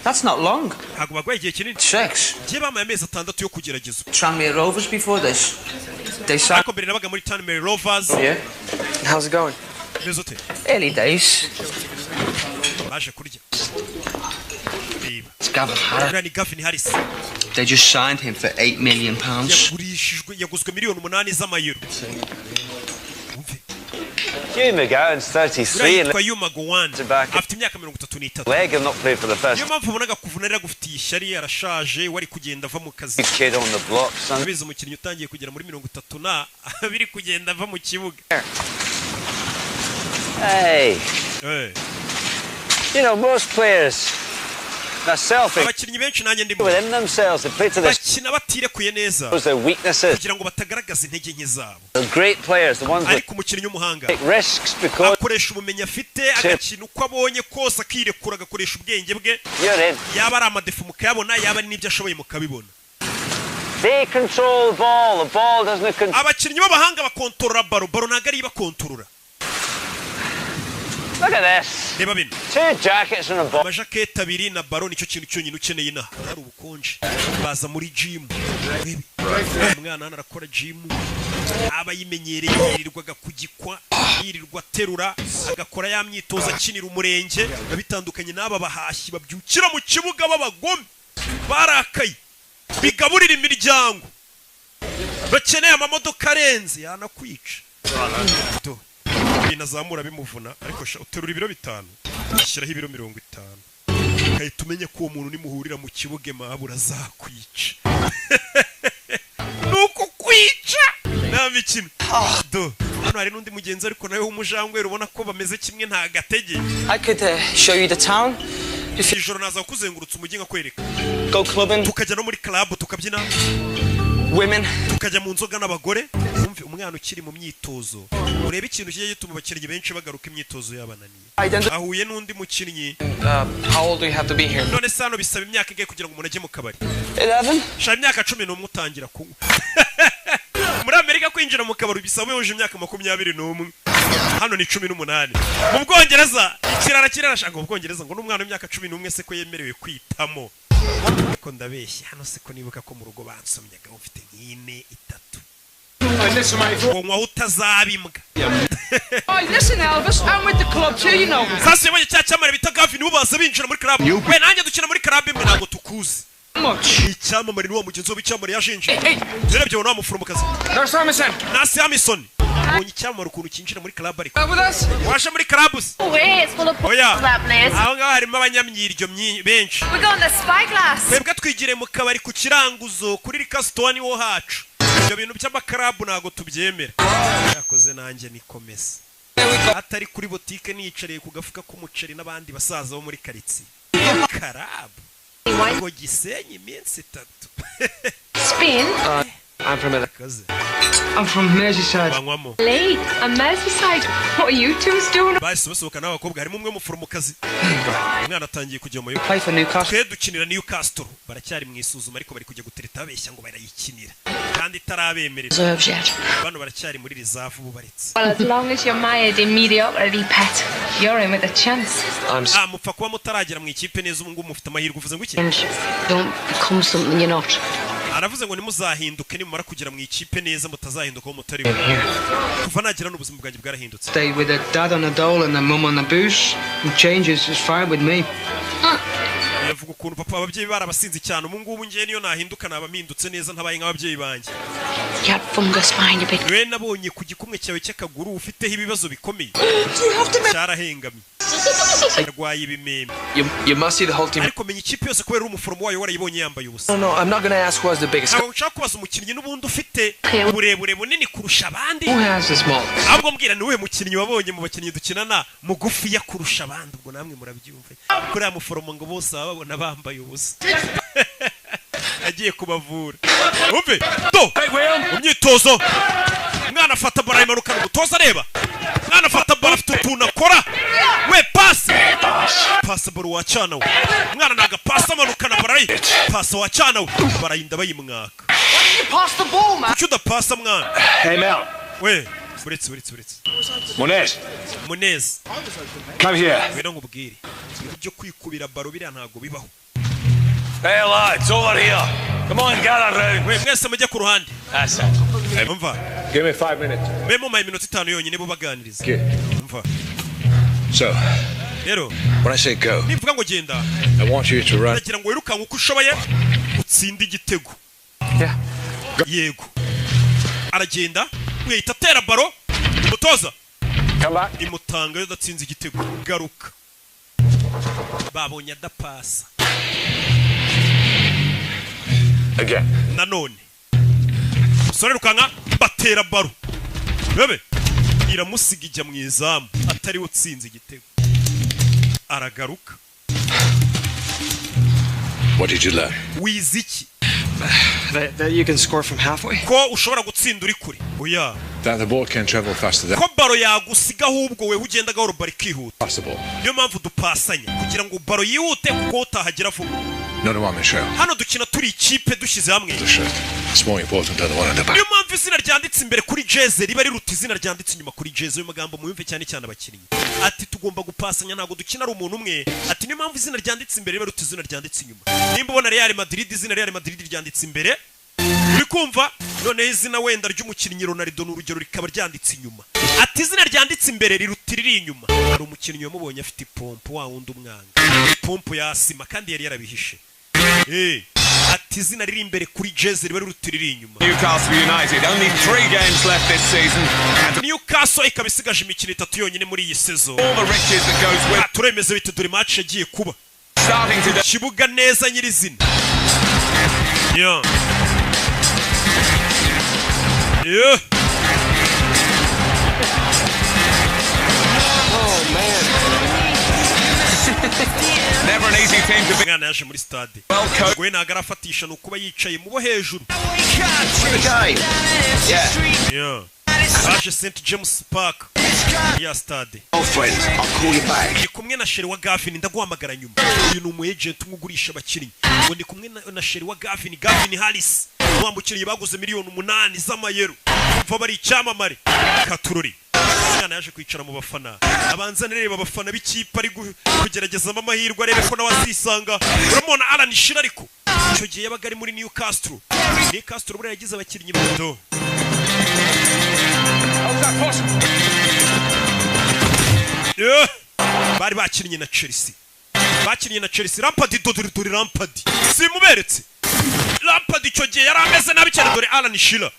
[SPEAKER 9] That's not long.
[SPEAKER 1] Ntabwo bagoye igihe kinini.
[SPEAKER 9] Six.
[SPEAKER 1] Njye bamaye amezi 6 yo kugerageza.
[SPEAKER 9] Tranmere Rovers before this. They signed.
[SPEAKER 1] Ariko mbere nabaga muri Tranmere Rovers.
[SPEAKER 7] Yeah? How's it going?
[SPEAKER 1] Meze ute?
[SPEAKER 9] Early days.
[SPEAKER 1] Baje kurya, reba.
[SPEAKER 9] It's Gavin Harris.
[SPEAKER 1] Uriya ni Gavin Harris.
[SPEAKER 9] They just signed him for £8 million.
[SPEAKER 1] Yagurishijwe, yaguzwe miliyoni 8 z'amayero.
[SPEAKER 4] Hugh McGowan's 33
[SPEAKER 1] Uriya
[SPEAKER 4] and
[SPEAKER 1] yitwa Hugh McGowan, afite imyaka 33.
[SPEAKER 4] leg and not played for the first
[SPEAKER 1] Niyo mpamvu ubonaga kuvuna rero agufitiye ishyari, arashaje, wari kugenda ava mu kazi.
[SPEAKER 4] kid on the block, son.
[SPEAKER 1] Urabizi, umukinnyi utangiye kugera muri 30 na biri kugenda ava mu kibuga.
[SPEAKER 4] Hey,
[SPEAKER 1] Eh.
[SPEAKER 4] most players, myself,
[SPEAKER 1] Abakinnyi benshi, nanjye ndimo,
[SPEAKER 4] within themselves, they play to their
[SPEAKER 1] bakina batirekuye neza
[SPEAKER 4] their weaknesses.
[SPEAKER 1] kugira ngo batagaragaza intege nke zabo.
[SPEAKER 4] The great players, the ones that
[SPEAKER 1] Ariko umukinnyi w'umuhanga
[SPEAKER 4] take risks because
[SPEAKER 1] akoresha ubumenyi afite, agakina uko abonye kose, akirekura, agakoresha ubwenge bwe.
[SPEAKER 4] you're in.
[SPEAKER 1] Yaba ari amadéfauts mukayabona, yaba ari n'ibyo ashoboye mukabibona.
[SPEAKER 4] They control the ball. The ball doesn't control.
[SPEAKER 1] Abakinnyi b'abahanga bakontorora ballon, ballon ntabwo ariyo ibakontorora.
[SPEAKER 4] Look at this.
[SPEAKER 1] Reba bino.
[SPEAKER 4] Two jackets and a ball.
[SPEAKER 1] Amajaketi abiri na ballon, nicyo kintu cyonyine ukeneye inaha hari ubukonje. Baza muri jimu. Urebe umwana hano arakora jimu, aba yimenyereye, yirirwaga kugikwa, yirirwa aterura, agakora ya myitozo akinira umurenge. Biba bitandukanye n'aba bahashyi babyukira mu kibuga b'abagome barakaye, bigaburira imiryango, bakeneye amamodoka arenze, yanakwica. Do. Ibintu azamura bimuvuna, ariko sha uterura ibiro 5, shyiraho ibiro 50, ugahita umenya ko uwo muntu nimuhurira mu kibuga mabura azakwica. Ni ukukwica, nta mikino. Do hano hari n'undi mugenzi, ariko nawe w'umujangweri, ubona ko bameze kimwe, nta gatege.
[SPEAKER 9] I could show you the town.
[SPEAKER 1] Ijoro naza kuzengurutsa umujyi nkakwereka.
[SPEAKER 9] Go clubbing.
[SPEAKER 1] Tukajya no muri club tukabyina.
[SPEAKER 9] Women.
[SPEAKER 1] Tukajya mu nzoga n'abagore. Wumve umwana ukiri mu myitozo, urebe ikintu kijya gituma abakinnyi benshi bagaruka imyitozo yabananiye. Ahuye n'undi mukinnyi.
[SPEAKER 7] How old do you have to be here?
[SPEAKER 1] None se hano bisaba imyaka ingahe kugira ngo umuntu ajye mu kabari?
[SPEAKER 9] 11.
[SPEAKER 1] Shaka imyaka 11 utangira kunywa. Muri Amerika kwinjira mu kabari bisaba wujuje imyaka 21, hano ni 18. Mu Bwongereza ikirara kirarashaka, mu Bwongereza ngo n'umwana w'imyaka 11 se ko yemerewe kwitamo. Ariko ndabeshya, hano se ko nibuka ko mu rugo bansomyaga ufite nk'ine itatu, ngo nywaho utazaba imbwa.
[SPEAKER 14] Oh, listen, Elvis, I'm with the club too, you know.
[SPEAKER 1] Sasa yabonye cya cyamamare bita Gavin, bo baza binjira muri club. We nanjye dukina muri club imwe, ntabwo tukuzi. Icyamamare ni wa mugenzi we w'icyamamare yashinje. Urebye ubona wa muforomokazi.
[SPEAKER 7] Nurse Hamilton.
[SPEAKER 1] Nurse Hamilton ubonye icyamamare ukuntu cyinjira muri club. Ariko
[SPEAKER 7] With us?
[SPEAKER 1] waje muri club se?
[SPEAKER 13] Way, it's full of
[SPEAKER 1] Oya,
[SPEAKER 13] that place.
[SPEAKER 1] aho ngaho harimo abanyamyiryo benshi.
[SPEAKER 13] We're going to Spyglass.
[SPEAKER 1] Twebwe twigiriye mu kabari ku kiranguzo kuri rikasitoni wo hacu. Ibyo bintu by'amakarabu ntabwo tubyemera. Yakoze nanjye nikomeza atari kuri botike, niyicariye ku gafuka k'umuceri n'abandi basaza bo muri karitsiye. Karabu ngo Gisenyi iminsi 3.
[SPEAKER 13] Spain.
[SPEAKER 7] I'm from
[SPEAKER 1] Akaze.
[SPEAKER 9] I'm from Merseyside.
[SPEAKER 1] Banywamo.
[SPEAKER 13] Lee, and Merseyside. What are you two doing?
[SPEAKER 1] Bahise basohoka n'abakobwa, harimo umwe w'umuforomokazi. Umwana atangiye kujya mu
[SPEAKER 9] Play for Newcastle.
[SPEAKER 1] Twe dukinira Newcastle. Baracyari mu isuzuma, ariko bari kujya gutereta babeshya ngo barayikinira kandi itarabemerera.
[SPEAKER 13] Reserves yet.
[SPEAKER 1] Bano baracyari muri reserve ubu baretse.
[SPEAKER 13] Well, as long as you're mired in mediocrity, pet, you're in with a chance.
[SPEAKER 1] Ah, mupfa kuba mutaragera mu ikipe neza, ubu ngubu mufite amahirwe. Uvuze ngo iki?
[SPEAKER 5] And don't become something you're not.
[SPEAKER 1] Aravuze ngo ntimuzahinduke, nimumara kugera mu ikipe neza mutazahinduka aho mutari bo. Kuva nagera n'ubuzima bwanjye bwarahindutse.
[SPEAKER 9] Stay with a dad on a dole and a mum on a booze. And changes is fine with me.
[SPEAKER 1] Yavuga ukuntu papa ababyeyi barabasinze cyane. Ubu ngubu ngewe niyo nahinduka naba mpindutse neza, ntabaye nk'ababyeyi banjye.
[SPEAKER 13] You had fungus behind your big.
[SPEAKER 1] We nabonye ku gikumwe cyawe cy'akaguru ufiteho ibibazo bikomeye, cyarahengamye, arwaye ibimeme.
[SPEAKER 7] You must see the whole team.
[SPEAKER 1] Ariko menya ikipe yose kubera uri umuforomo wayo, warayibonye yambaye ubusa.
[SPEAKER 7] No, I'm not gonna ask who has the biggest.
[SPEAKER 1] Ntabwo nshaka kubaza umukinnyi n'ubundi ufite uburebure bunini kurusha abandi.
[SPEAKER 7] Who has the small?
[SPEAKER 1] Ahubwo mbwira, ni uwuhe mukinnyi wabonye mu bakinnyi dukinana mugufiya kurusha abandi? Ubwo namwe murabyumva, kuri aya muforomo ngo bose baba babona bambaye ubusa, agiye kubavura. Umve do mu myitozo, umwana afata baro ayimanukana, umutoza areba. Umwana afata baro, afite utuntu akora we, pasi pasi baro wacana we. Umwana ntago pasi, amanukana baro, ayi pasi wacana we, barayinda bayimwaka.
[SPEAKER 14] You pass the ball, man.
[SPEAKER 1] Kuki udapasa, mwana?
[SPEAKER 3] Hey, Mel.
[SPEAKER 1] We, uretse, uretse, uretse.
[SPEAKER 3] Munez.
[SPEAKER 1] Munez.
[SPEAKER 3] Come here.
[SPEAKER 1] Ngwino nkubwire, ibintu byo kwikubira baro biriya ntago bibaho.
[SPEAKER 10] Hey lads, over here. Come on, gather round.
[SPEAKER 1] We, mwese mujye ku ruhande.
[SPEAKER 10] That's it.
[SPEAKER 1] Umva.
[SPEAKER 12] Give me 5 minutes.
[SPEAKER 1] Mbe mumpaye iminota 5 yonyine, bo baganiriza. Umva.
[SPEAKER 12] So,
[SPEAKER 1] rero,
[SPEAKER 12] when I say go,
[SPEAKER 1] nivuga ngo genda,
[SPEAKER 12] I want you to run.
[SPEAKER 1] Ndagira ngo wirukanke uko ushoboye utsinde igitego. Yego, aragenda, wihita atera baro, umutoza imutanga iyo adatsinze igitego. Garuka, babonye adapasa.
[SPEAKER 12] Again.
[SPEAKER 1] Nanone umusore rukanka, batera baro bebe, iramusiga ijya mu izamu, atariwe utsinze igitego. Aragaruka.
[SPEAKER 12] What did you learn?
[SPEAKER 1] Wize iki?
[SPEAKER 9] That you can score from halfway?
[SPEAKER 1] Ko ushobora gutsinda uri kure? Oya.
[SPEAKER 12] That the ball can travel faster than
[SPEAKER 1] Ko baro yagusiga, ahubwo wewe ugenda gahoro, baro ikihuta.
[SPEAKER 12] possible.
[SPEAKER 1] Niyo mpamvu dupasanya, kugira ngo baro yihute, kuko utahagera vuba.
[SPEAKER 12] Not a one man show.
[SPEAKER 1] Hano dukina turi ikipe dushyize hamwe.
[SPEAKER 12] The shirt. It's more important than the one on the back.
[SPEAKER 1] Niyo mpamvu izina ryanditse imbere kuri jeze riba riruta izina ryanditse inyuma kuri jeze. Ayo magambo muyumve cyane cyane abakinnyi. Ati tugomba gupasanya, ntabwo dukina ari umuntu umwe. Ati niyo mpamvu izina ryanditse imbere riba riruta izina ryanditse inyuma. Nimba ubona Real Madrid, izina Real Madrid ryanditse imbere, uri kumva? Noneho izina wenda ry'umukinnyi Ronaldo, ni urugero, rikaba ryanditse inyuma. Ati izina ryanditse imbere riruta iriri inyuma. Hari umukinnyi wamubonye afite ipompo, wa wundi umwanga, ipompo ya asima, kandi yari yarabihishe. Ati izina riri imbere kuri jeze riba riruta iriri inyuma.
[SPEAKER 15] Newcastle United, only three games left this season. And
[SPEAKER 1] Newcastle ikaba isigaje imikino itatu yonyine muri iyi sezo.
[SPEAKER 15] all the riches that goes with
[SPEAKER 1] Turemeze bite? Dore match yagiye kuba
[SPEAKER 15] starting today.
[SPEAKER 1] Kibuga neza nyirizina. Yeah.
[SPEAKER 7] Oh man.
[SPEAKER 15] Never an easy team to be.
[SPEAKER 1] Umwana yaje muri stade, we ntabwo arafatisha, ni ukuba yicaye mu bo hejuru. Yeah. Baje St James Park ya stade.
[SPEAKER 6] Friends, I'll call you back.
[SPEAKER 1] Ndi kumwe na chéri wa Gavin, ndaguhamagara nyuma. Uyu ni umu agent umwe ugurisha abakinnyi. Ngo ndi kumwe na chéri wa Gavin, Gavin Harris, wa mukinnyi baguze miliyoni 8 z'amayero. Umva, bari icyamamare katurori. Umwana yaje kwicara mu bafana, abanza areba abafana b'ikipe ari kugeragezamo amahirwe, arebe ko nawe azisanga. Uramubona Alan Shearer, ariko icyo gihe yabaga ari muri Newcastle. Newcastle buriya yagize abakinnyi bato.
[SPEAKER 15] How's that possible?
[SPEAKER 1] Yeah. Bari bakinnye na Chelsea, bakinnye na Chelsea. Lampard, dore dore Lampard, simuberetse. Lampard icyo gihe yari ameze nabi cyane. Dore Alan Shearer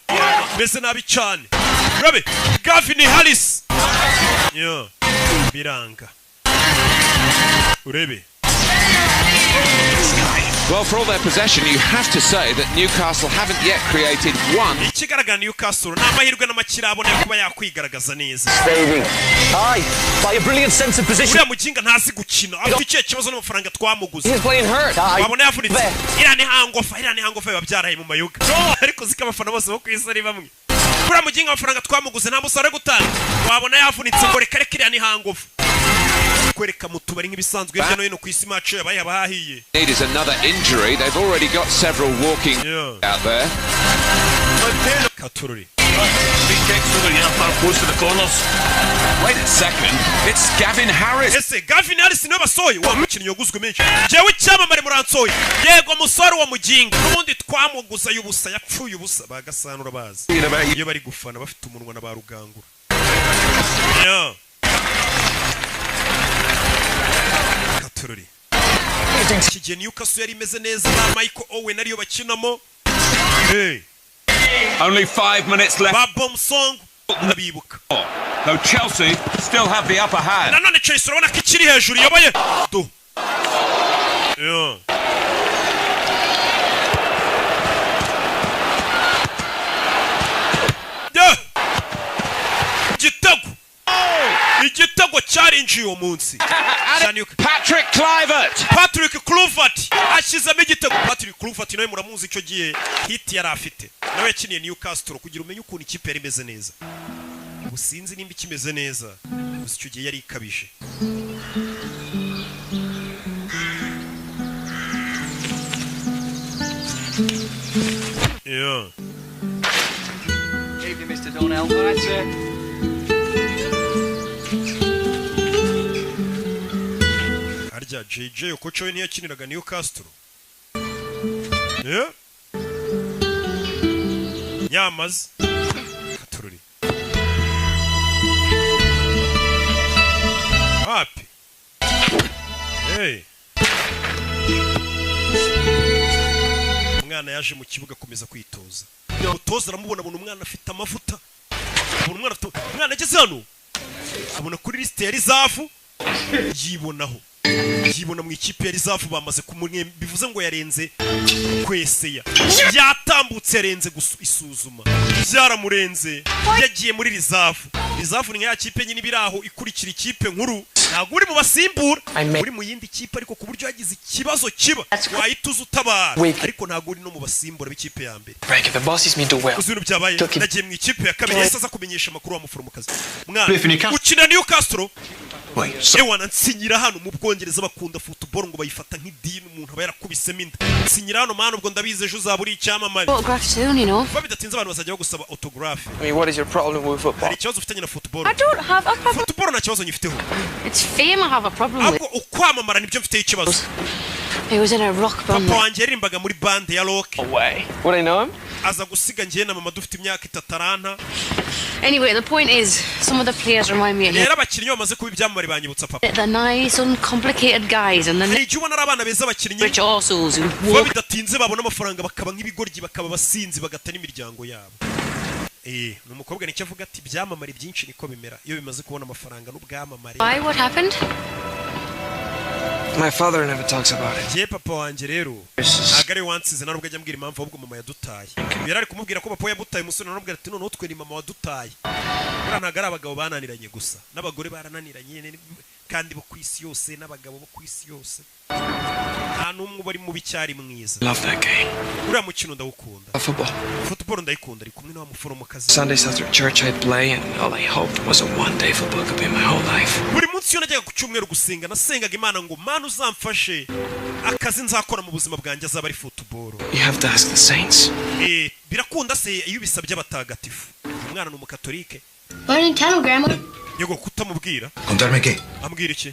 [SPEAKER 1] ameze nabi cyane. Rabe Gavin Harris. Yeah. Biranga, urebe.
[SPEAKER 15] Well, for all their possession, you have to say that Newcastle haven't yet created one.
[SPEAKER 1] Ikigaragara, Newcastle ni amahirwe n'amakirabona yo kuba yakwigaragaza neza.
[SPEAKER 4] Aye, by a brilliant sense of position.
[SPEAKER 1] Uriya mukinga ntazi gukina, afite ikihe kibazo n'amafaranga twamuguze?
[SPEAKER 7] He's playing hurt.
[SPEAKER 1] Wabona yavunitse. Iriya ni hangover, iriya ni hangover, biba byaraye mu mayoga. Ariko ziko abafana bose bo ku isi ari bamwe. Uriya muginga amafaranga twamuguze nta musaruro ari gutanga, wabona yavunitse, ngo reka reka, iriya ni hangover. Kwereka mu tubari nk'ibisanzwe hirya no hino ku isi, match yabaye abahahiye.
[SPEAKER 15] Need is another injury. They've already got several walking out there.
[SPEAKER 1] Katururi.
[SPEAKER 10] Free kicks over here, far close to the corners.
[SPEAKER 15] Wait a second. It's Gavin Harris.
[SPEAKER 1] Ese Gavin Harris niwe basohoye, wa mukinnyi waguzwe menshi? Jewe icyamamare muransohoye. Yego musore, wa muginga n'ubundi twamuguza y'ubusa, yapfuye ubusa. Bagasanura bazi iyo bari gufana bafite umunwa na ba rugangura. Yeah. Katururi. Iki gihe Newcastle yari imeze neza, ba Michael Owen ariyo bakinamo. Hey.
[SPEAKER 15] Only 5 minutes left.
[SPEAKER 1] Ba Bomsong ndabibuka.
[SPEAKER 15] Though Chelsea still have the upper hand.
[SPEAKER 1] Nanone Chelsea urabona ko ikiri hejuru iyoboye. Do. Yeah. Yeah. Igitego. Igitego cyarinjiye uwo munsi.
[SPEAKER 15] Patrick Kluivert.
[SPEAKER 1] Patrick Kluivert ashyizemo igitego. Patrick Kluivert nawe muramuzi icyo gihe hit yari afite. Nawe yakiniye Newcastle kugira umenye ukuntu ikipe yari imeze neza. Ubu sinzi nimba ikimeze neza. Gusa icyo gihe yari ikabije. Yeah.
[SPEAKER 9] Evening, Mr. Donnell. All right, sir.
[SPEAKER 1] Harya JJ Okocha we ntiyakiniraga Newcastle. Yeah. Nyamaze. Katururi. Wapi? Hey. Umwana yaje mu kibuga akomeza kwitoza. Umutoza aramubona abona umwana afite amavuta. Abona umwana afite umwana ageze hano. Abona kuri liste ya reserve yibonaho. Yibona mu ikipe ya reserve bamaze kumwe bivuze ngo yarenze kweseya. Yatambutse yarenze isuzuma. Byaramurenze yagiye muri reserve. Reserve ni ya kipe nyine ibiraho ikurikira ikipe nkuru. Ntabwo uri mu basimbura uri mu yindi kipe ariko ku buryo yagize ikibazo kiba wahita uza utabara ariko ntabwo uri no mu basimbura b'ikipe ya mbere. Uzi ibintu byabaye nagiye mu ikipe ya kabiri yahise aza kumenyesha amakuru wa muforomokazi. Mwana ukina Newcastle ewana nsinyira hano mu Bwongereza bakunda football ngo bayifata nk'idini umuntu aba yarakubisemo inda. Nsinyira hano mana ubwo ndabizi ejo uzaba uri icyamamare. Vuba bidatinze abantu bazajya bagusaba autograph.
[SPEAKER 7] I mean, what is your problem with football?
[SPEAKER 1] Hari ikibazo ufitanye na football?
[SPEAKER 13] I don't have a problem.
[SPEAKER 1] Football nta kibazo nyifiteho.
[SPEAKER 13] It's fame I have a problem with.
[SPEAKER 1] Ahubwo ukwamamara nibyo mfiteho ikibazo.
[SPEAKER 13] He was in a rock band.
[SPEAKER 1] Papa wanjye yaririmbaga muri band ya rock.
[SPEAKER 7] Away. Would I know him?
[SPEAKER 1] Aza gusiga njye na mama dufite imyaka 3 aranta.
[SPEAKER 13] Anyway, the point is, some of the players remind me of him.
[SPEAKER 1] Rero abakinnyi bamaze kuba ibyamamare banyibutsa papa.
[SPEAKER 13] The nice, uncomplicated guys and the
[SPEAKER 1] Hari igihe ubona ari abana beza abakinnyi
[SPEAKER 13] rich arseholes who
[SPEAKER 1] vuba
[SPEAKER 13] walk
[SPEAKER 1] bidatinze babona amafaranga bakaba nk'ibigoryi bakaba abasinzi bagata n'imiryango yabo. Ni umukobwa nicyo avuga ati ibyamamare byinshi niko bimera iyo bimaze kubona amafaranga n'ubwamamare.
[SPEAKER 13] Why? What happened?
[SPEAKER 7] My father never talks about it.
[SPEAKER 1] Jye papa wanjye rero ntabwo ari wansize nta nubwo ajya ambwira impamvu ahubwo mama yadutaye. Yari ari kumubwira ko papa yamutaye umusore naramubwira ati noneho twe ni mama wadutaye. Buriya ntabwo ari abagabo bananiranye gusa n'abagore barananiranye kandi bo ku isi yose n'abagabo bo ku isi yose. Nta n'umwe uba ari mubi cyari mwiza.
[SPEAKER 7] Love that game.
[SPEAKER 1] Uriya mukino ndawukunda.
[SPEAKER 7] Football.
[SPEAKER 1] Football ndayikunda ari kumwe na wa muforomokazi.
[SPEAKER 7] Sundays after church I'd play and all I hoped was that one day football could be my whole life.
[SPEAKER 1] Buri munsi iyo najyaga ku cyumweru gusenga nasengaga Imana ngo Mana uzamfashe akazi nzakora mu buzima bwanjye azaba ari football.
[SPEAKER 7] You have to ask the saints.
[SPEAKER 1] Birakunda se iyo ubisabye abatagatifu. Umwana ni umukatolike.
[SPEAKER 16] Why didn't you tell him, Grandma?
[SPEAKER 1] Yego kutamubwira.
[SPEAKER 8] Contarme qué?
[SPEAKER 1] Ambwira iki?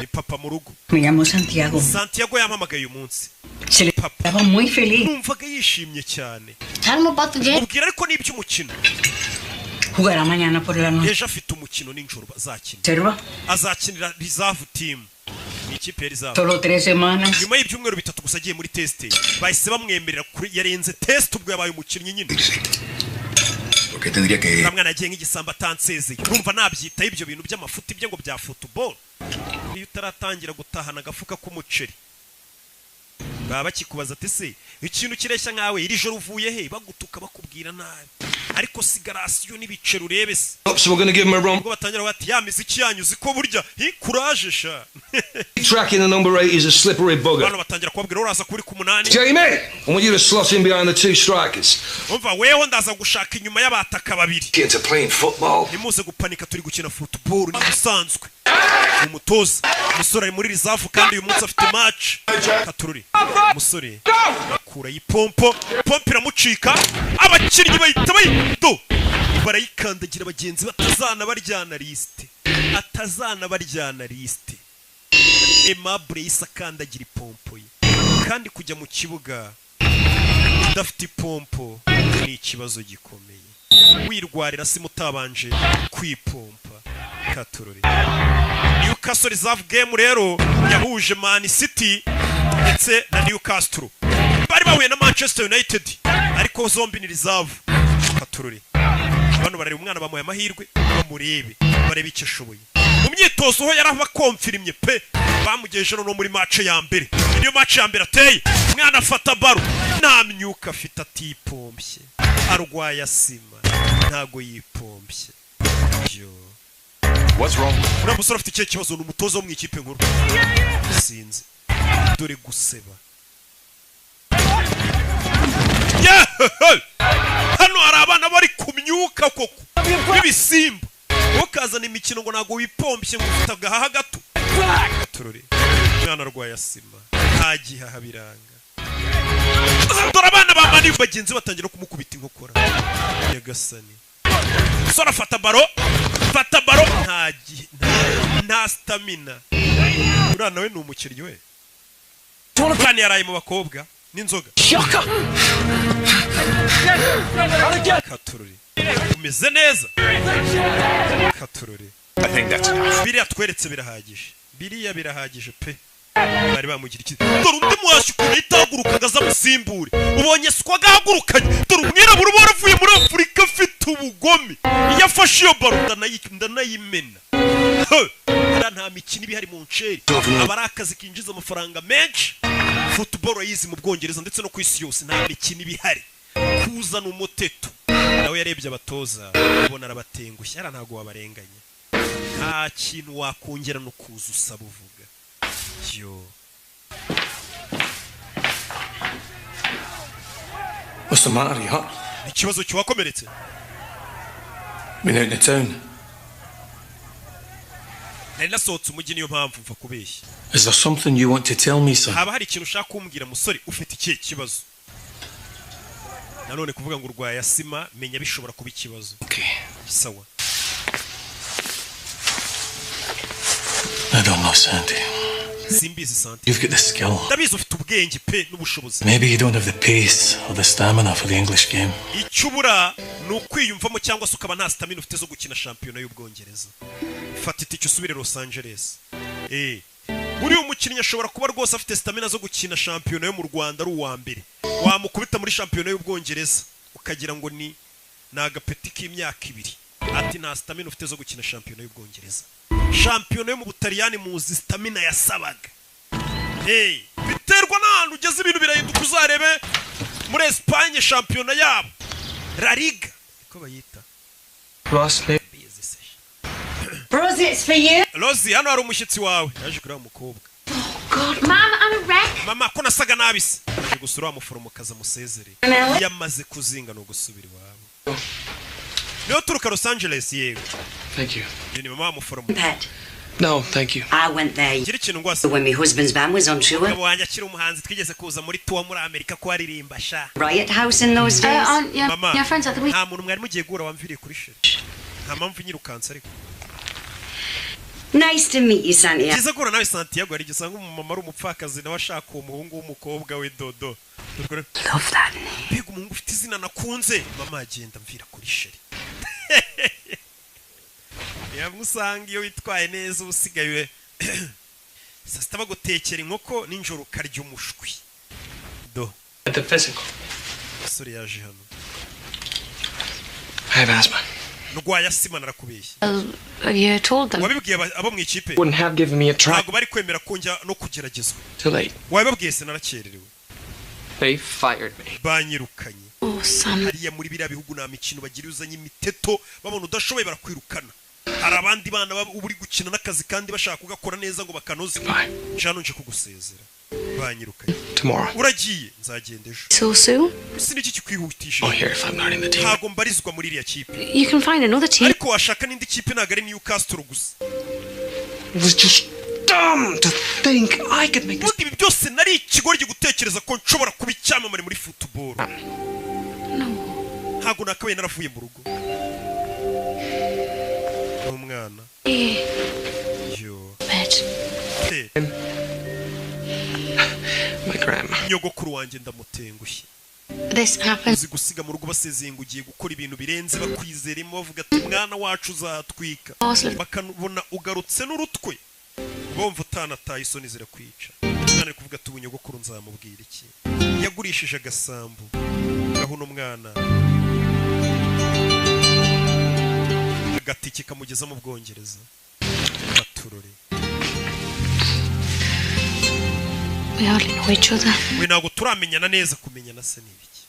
[SPEAKER 1] Ni papa mu rugo.
[SPEAKER 5] Me llamo Santiago.
[SPEAKER 1] Santiago yampamagaye uyu munsi.
[SPEAKER 5] Se le estaba muy feliz.
[SPEAKER 1] Numvaga yishimye cyane.
[SPEAKER 16] Tell him about the game.
[SPEAKER 1] Mubwira ariko n'iby'umukino.
[SPEAKER 5] Jugará mañana por la noche.
[SPEAKER 1] Ejo afite umukino nijoro bazakina.
[SPEAKER 5] Reserva.
[SPEAKER 1] Azakinira reserve team. Ni ikipe ya reserve.
[SPEAKER 5] Solo 3 semanas.
[SPEAKER 1] Nyuma y'ibyumweru 3 gusa agiye muri test. Bahise bamwemerera kuri yarenze test ubwo yabaye umukinnyi nyine.
[SPEAKER 8] Porque tendría que
[SPEAKER 1] Mwana yagiye nk'igisambo atansezeye. Urumva nabyitaye ibyo bintu by'amafuti bye ngo bya football. Iyo utaratangira gutahana agafuka k'umuceri baba bakikubaza ati se ikintu kireshya nkawe iri joro uvuye he bagutuka bakubwira nabi ariko sigarasiyo n'ibiceri urebe se.
[SPEAKER 10] So we're going to give him a run.
[SPEAKER 1] Ubwo batangira bati ya miziki yanyu uziko burya hi courage sha.
[SPEAKER 10] Tracking the number 8 is a slippery bugger.
[SPEAKER 1] Bano batangira kubabwira uraza kuri ku 8.
[SPEAKER 10] Jamie, I want you to slot in behind the 2 strikers.
[SPEAKER 1] Umva weho ndaza gushaka inyuma y'abataka babiri.
[SPEAKER 8] Get to playing football.
[SPEAKER 1] Nimuze gupanika turi gukina football ni bisanzwe. Umutoza umusore ari muri reserve kandi uyu munsi afite match. Katururi. Umusore akura ipompo, pompe iramucika, abakinnyi bahita bayido barayikandagira bagenzi batazana baryana liste. Atazana baryana liste. Aimable yise akandagira ipompo ye. Kandi kujya mu kibuga udafite ipompo ni ikibazo gikomeye. Wirwarira si mutabanje kwipompa. Katururi. Newcastle reserve game rero yahuje Man City ndetse na Newcastle. Bari bahuye na Manchester United. Ariko zombi ni reserve. Katururi. Bano barareba umwana, bamuhaye amahirwe bamurebe, barebe icyo ashoboye. Mu myitozo ho yarabakomfirimye pe. Bamugejeje no muri match ya mbere. Niyo match ya mbere ateye. Umwana afata ballon, nta myuka afite, atipompye. Arwaye asima. Ntago yipompye. Yo.
[SPEAKER 12] What's wrong?
[SPEAKER 1] Uriya musore afite ikihe kibazo? Ni umutoza wo mu ikipe nkuru. Sinzi. Dore guseba. Yeah! Hano hari abana bari ku myuka koko b'ibisimba, ukazana imikino ngo ntabwo wipompye, ngo ufite agahaha gato. Turore, umwana arwaye asima, nta gihaha, biranga. Dore abana ba mani bagenzi batangira kumukubita inkokora. Nyagasani, sora, fata ballon, fata ballon. Nta gihe, nta stamina. Uriya nawe ni umukinnyi we. Umwana yaraye mu bakobwa n'inzoga. Katururi, umeze neza, katururi.
[SPEAKER 12] I think that's enough.
[SPEAKER 1] Biriya tweretse birahagije, biriya birahagije pe. Bari bamugira iki? Dore undi muhashyi ukuntu ahita ahaguruka aza amusimbure. Ubonye siko agahagurukanye. Dore umwirabura uba waravuye muri Afurika afite ubugome, iyo afashe iyo ballon ndanayimena. Hariya nta mikino iba ihari mu nceri, aba ari akazi kinjiza amafaranga menshi. Football yizi mu Bwongereza ndetse no ku isi yose, nta mikino iba ihari. Kuzana umuteto nawe yarebye abatoza ubona arabatengushye. Hariya ntabwo wabarenganya, nta kintu wakongera no kuza usaba uvuga yo.
[SPEAKER 7] What's the matter, you hurt?
[SPEAKER 1] Ikibazo kiwakomeretse?
[SPEAKER 7] Been out in the town.
[SPEAKER 1] Nari nasohotse umujyi, niyo mpamvu mva kubeshya.
[SPEAKER 7] Is there something you want to tell me, sir?
[SPEAKER 1] Haba hari ikintu ushaka kumbwira, musore? Ufite ikihe kibazo? Nanone kuvuga ngo urwaye asima, menya bishobora kuba ikibazo. Sawa.
[SPEAKER 7] I don't know, Sandy.
[SPEAKER 1] Simbizi, Santi.
[SPEAKER 7] You've got the skill.
[SPEAKER 1] Ndabizi ufite ubwenge pe n'ubushobozi.
[SPEAKER 7] Maybe you don't have the pace or the stamina for the English game.
[SPEAKER 1] Icyo ubura ni ukwiyumvamo, cyangwa se ukaba nta stamina ufite zo gukina shampiyona y'Ubwongereza. Fata itike usubire Los Angeles. Buriya umukinnyi ashobora kuba rwose afite stamina zo gukina shampiyona yo mu Rwanda ari uwa mbere, wamukubita muri shampiyona y'Ubwongereza ukagira ngo ni agapeti k'imyaka 2. Ati nta stamina ufite zo gukina shampiyona y'Ubwongereza. Shampiyona yo mu Butaliyani muzi stamina yasabaga. Hey, biterwa n'ahantu ugeze, ibintu birahinduka. Uzarebe muri Espagne, shampiyona yabo La Liga niko bayita.
[SPEAKER 9] Ross,
[SPEAKER 5] Rosie, it's for you.
[SPEAKER 1] Rosie, hano hari umushyitsi wawe yaje kureba umukobwa.
[SPEAKER 13] God, Mom, I'm a wreck.
[SPEAKER 1] Mama, ko nasaga nabi se? Aje gusura wa muforomokazi amusezere. Iyo amaze kuzinga ni ugusubira iwabo. Niyo turuka Los Angeles yewe.
[SPEAKER 7] Thank you.
[SPEAKER 1] Uyu ni mama wa muforomo.
[SPEAKER 5] Pet.
[SPEAKER 7] No, thank you.
[SPEAKER 5] I went there
[SPEAKER 1] Gira ikintu ngwase.
[SPEAKER 5] when my husband's band was on tour.
[SPEAKER 1] Umugabo wanjye akiri umuhanzi twigeze kuza muri tour muri Amerika ko aririmba sha.
[SPEAKER 5] Riot House in those days.
[SPEAKER 13] Aunt, yeah,
[SPEAKER 1] Mama,
[SPEAKER 13] your friends at the week.
[SPEAKER 1] nta muntu mwari mugiye guhura wamviriye kuri chéri. Nta mpamvu nyirukanse ariko.
[SPEAKER 5] Nice to meet you, Santiago.
[SPEAKER 1] Byiza guhura nawe, Santiago. Hari igihe usanga umumama ari umupfakazi, nawe ashaka uwo muhungu w'umukobwa we dodo.
[SPEAKER 5] Love that name.
[SPEAKER 1] Mbega umuhungu ufite izina nakunze. Mama agenda mvira kuri chéri. Yamwe usanga iyo witwaye neza uba usigaye saa sita bagutekera inkoko, nijoro ukarya umushwi do.
[SPEAKER 7] At the physical.
[SPEAKER 1] Umusore yaje hano.
[SPEAKER 7] I have asthma.
[SPEAKER 1] Ndwaye asima, narakubeshye.
[SPEAKER 13] You told them.
[SPEAKER 1] Wabibwiye abo mu ikipe?
[SPEAKER 7] Wouldn't have given me a try.
[SPEAKER 1] Ntabwo bari kwemera ko njya no kugeragezwa.
[SPEAKER 7] Too late.
[SPEAKER 1] Wabibabwiye se? Narakererewe.
[SPEAKER 7] They fired me.
[SPEAKER 1] Banyirukanye.
[SPEAKER 13] Oh, Sam.
[SPEAKER 1] Hariya muri biriya bihugu nta mikino bagira. Uzanye imiteto babona udashoboye, barakwirukana. Hari abandi bana uba uri gukina n'akazi kandi bashaka kugakora neza ngo bakanoze. Jano, nje kugusezera, banyirukanye.
[SPEAKER 7] Tomorrow.
[SPEAKER 1] Uragiye? Nzagenda ejo.
[SPEAKER 13] So soon?
[SPEAKER 1] Ese niki kikwihutishije?
[SPEAKER 7] Oh, here if I'm not in the team.
[SPEAKER 1] Ntabwo mbarizwa muri iriya kipe.
[SPEAKER 13] You can find another team.
[SPEAKER 1] Ariko washaka n'indi kipe, ntabwo ari Newcastle gusa.
[SPEAKER 7] It was just dumb to think I could make this.
[SPEAKER 1] Ubundi ibi byose nari ikigoryi gutekereza ko nshobora kuba icyamamare muri football. Ntabwo nakabaye naravuye mu rugo n'umwana.
[SPEAKER 13] Eh,
[SPEAKER 1] yo.
[SPEAKER 13] Pet.
[SPEAKER 1] Pe,
[SPEAKER 7] My grandma.
[SPEAKER 1] Nyogokuru wanjye ndamutengushye.
[SPEAKER 13] This happened.
[SPEAKER 1] Uzi gusiga mu rugo basezeye ngo ugiye gukora ibintu birenze, bakwizeremo, bavuga ati umwana wacu uzatwika, bakabona ugarutse n'urutwe, bumva utanataye, isoni zirakwica. Umwana ari kuvuga ati: "Ubu nyogokuru nzamubwira iki?" Yagurishije agasambu gaho uno mwana agatike kamugeza mu Bwongereza. Baturore.
[SPEAKER 13] We hardly know each other.
[SPEAKER 1] We ntabwo turamenyana neza. Kumenyana se ni ibiki?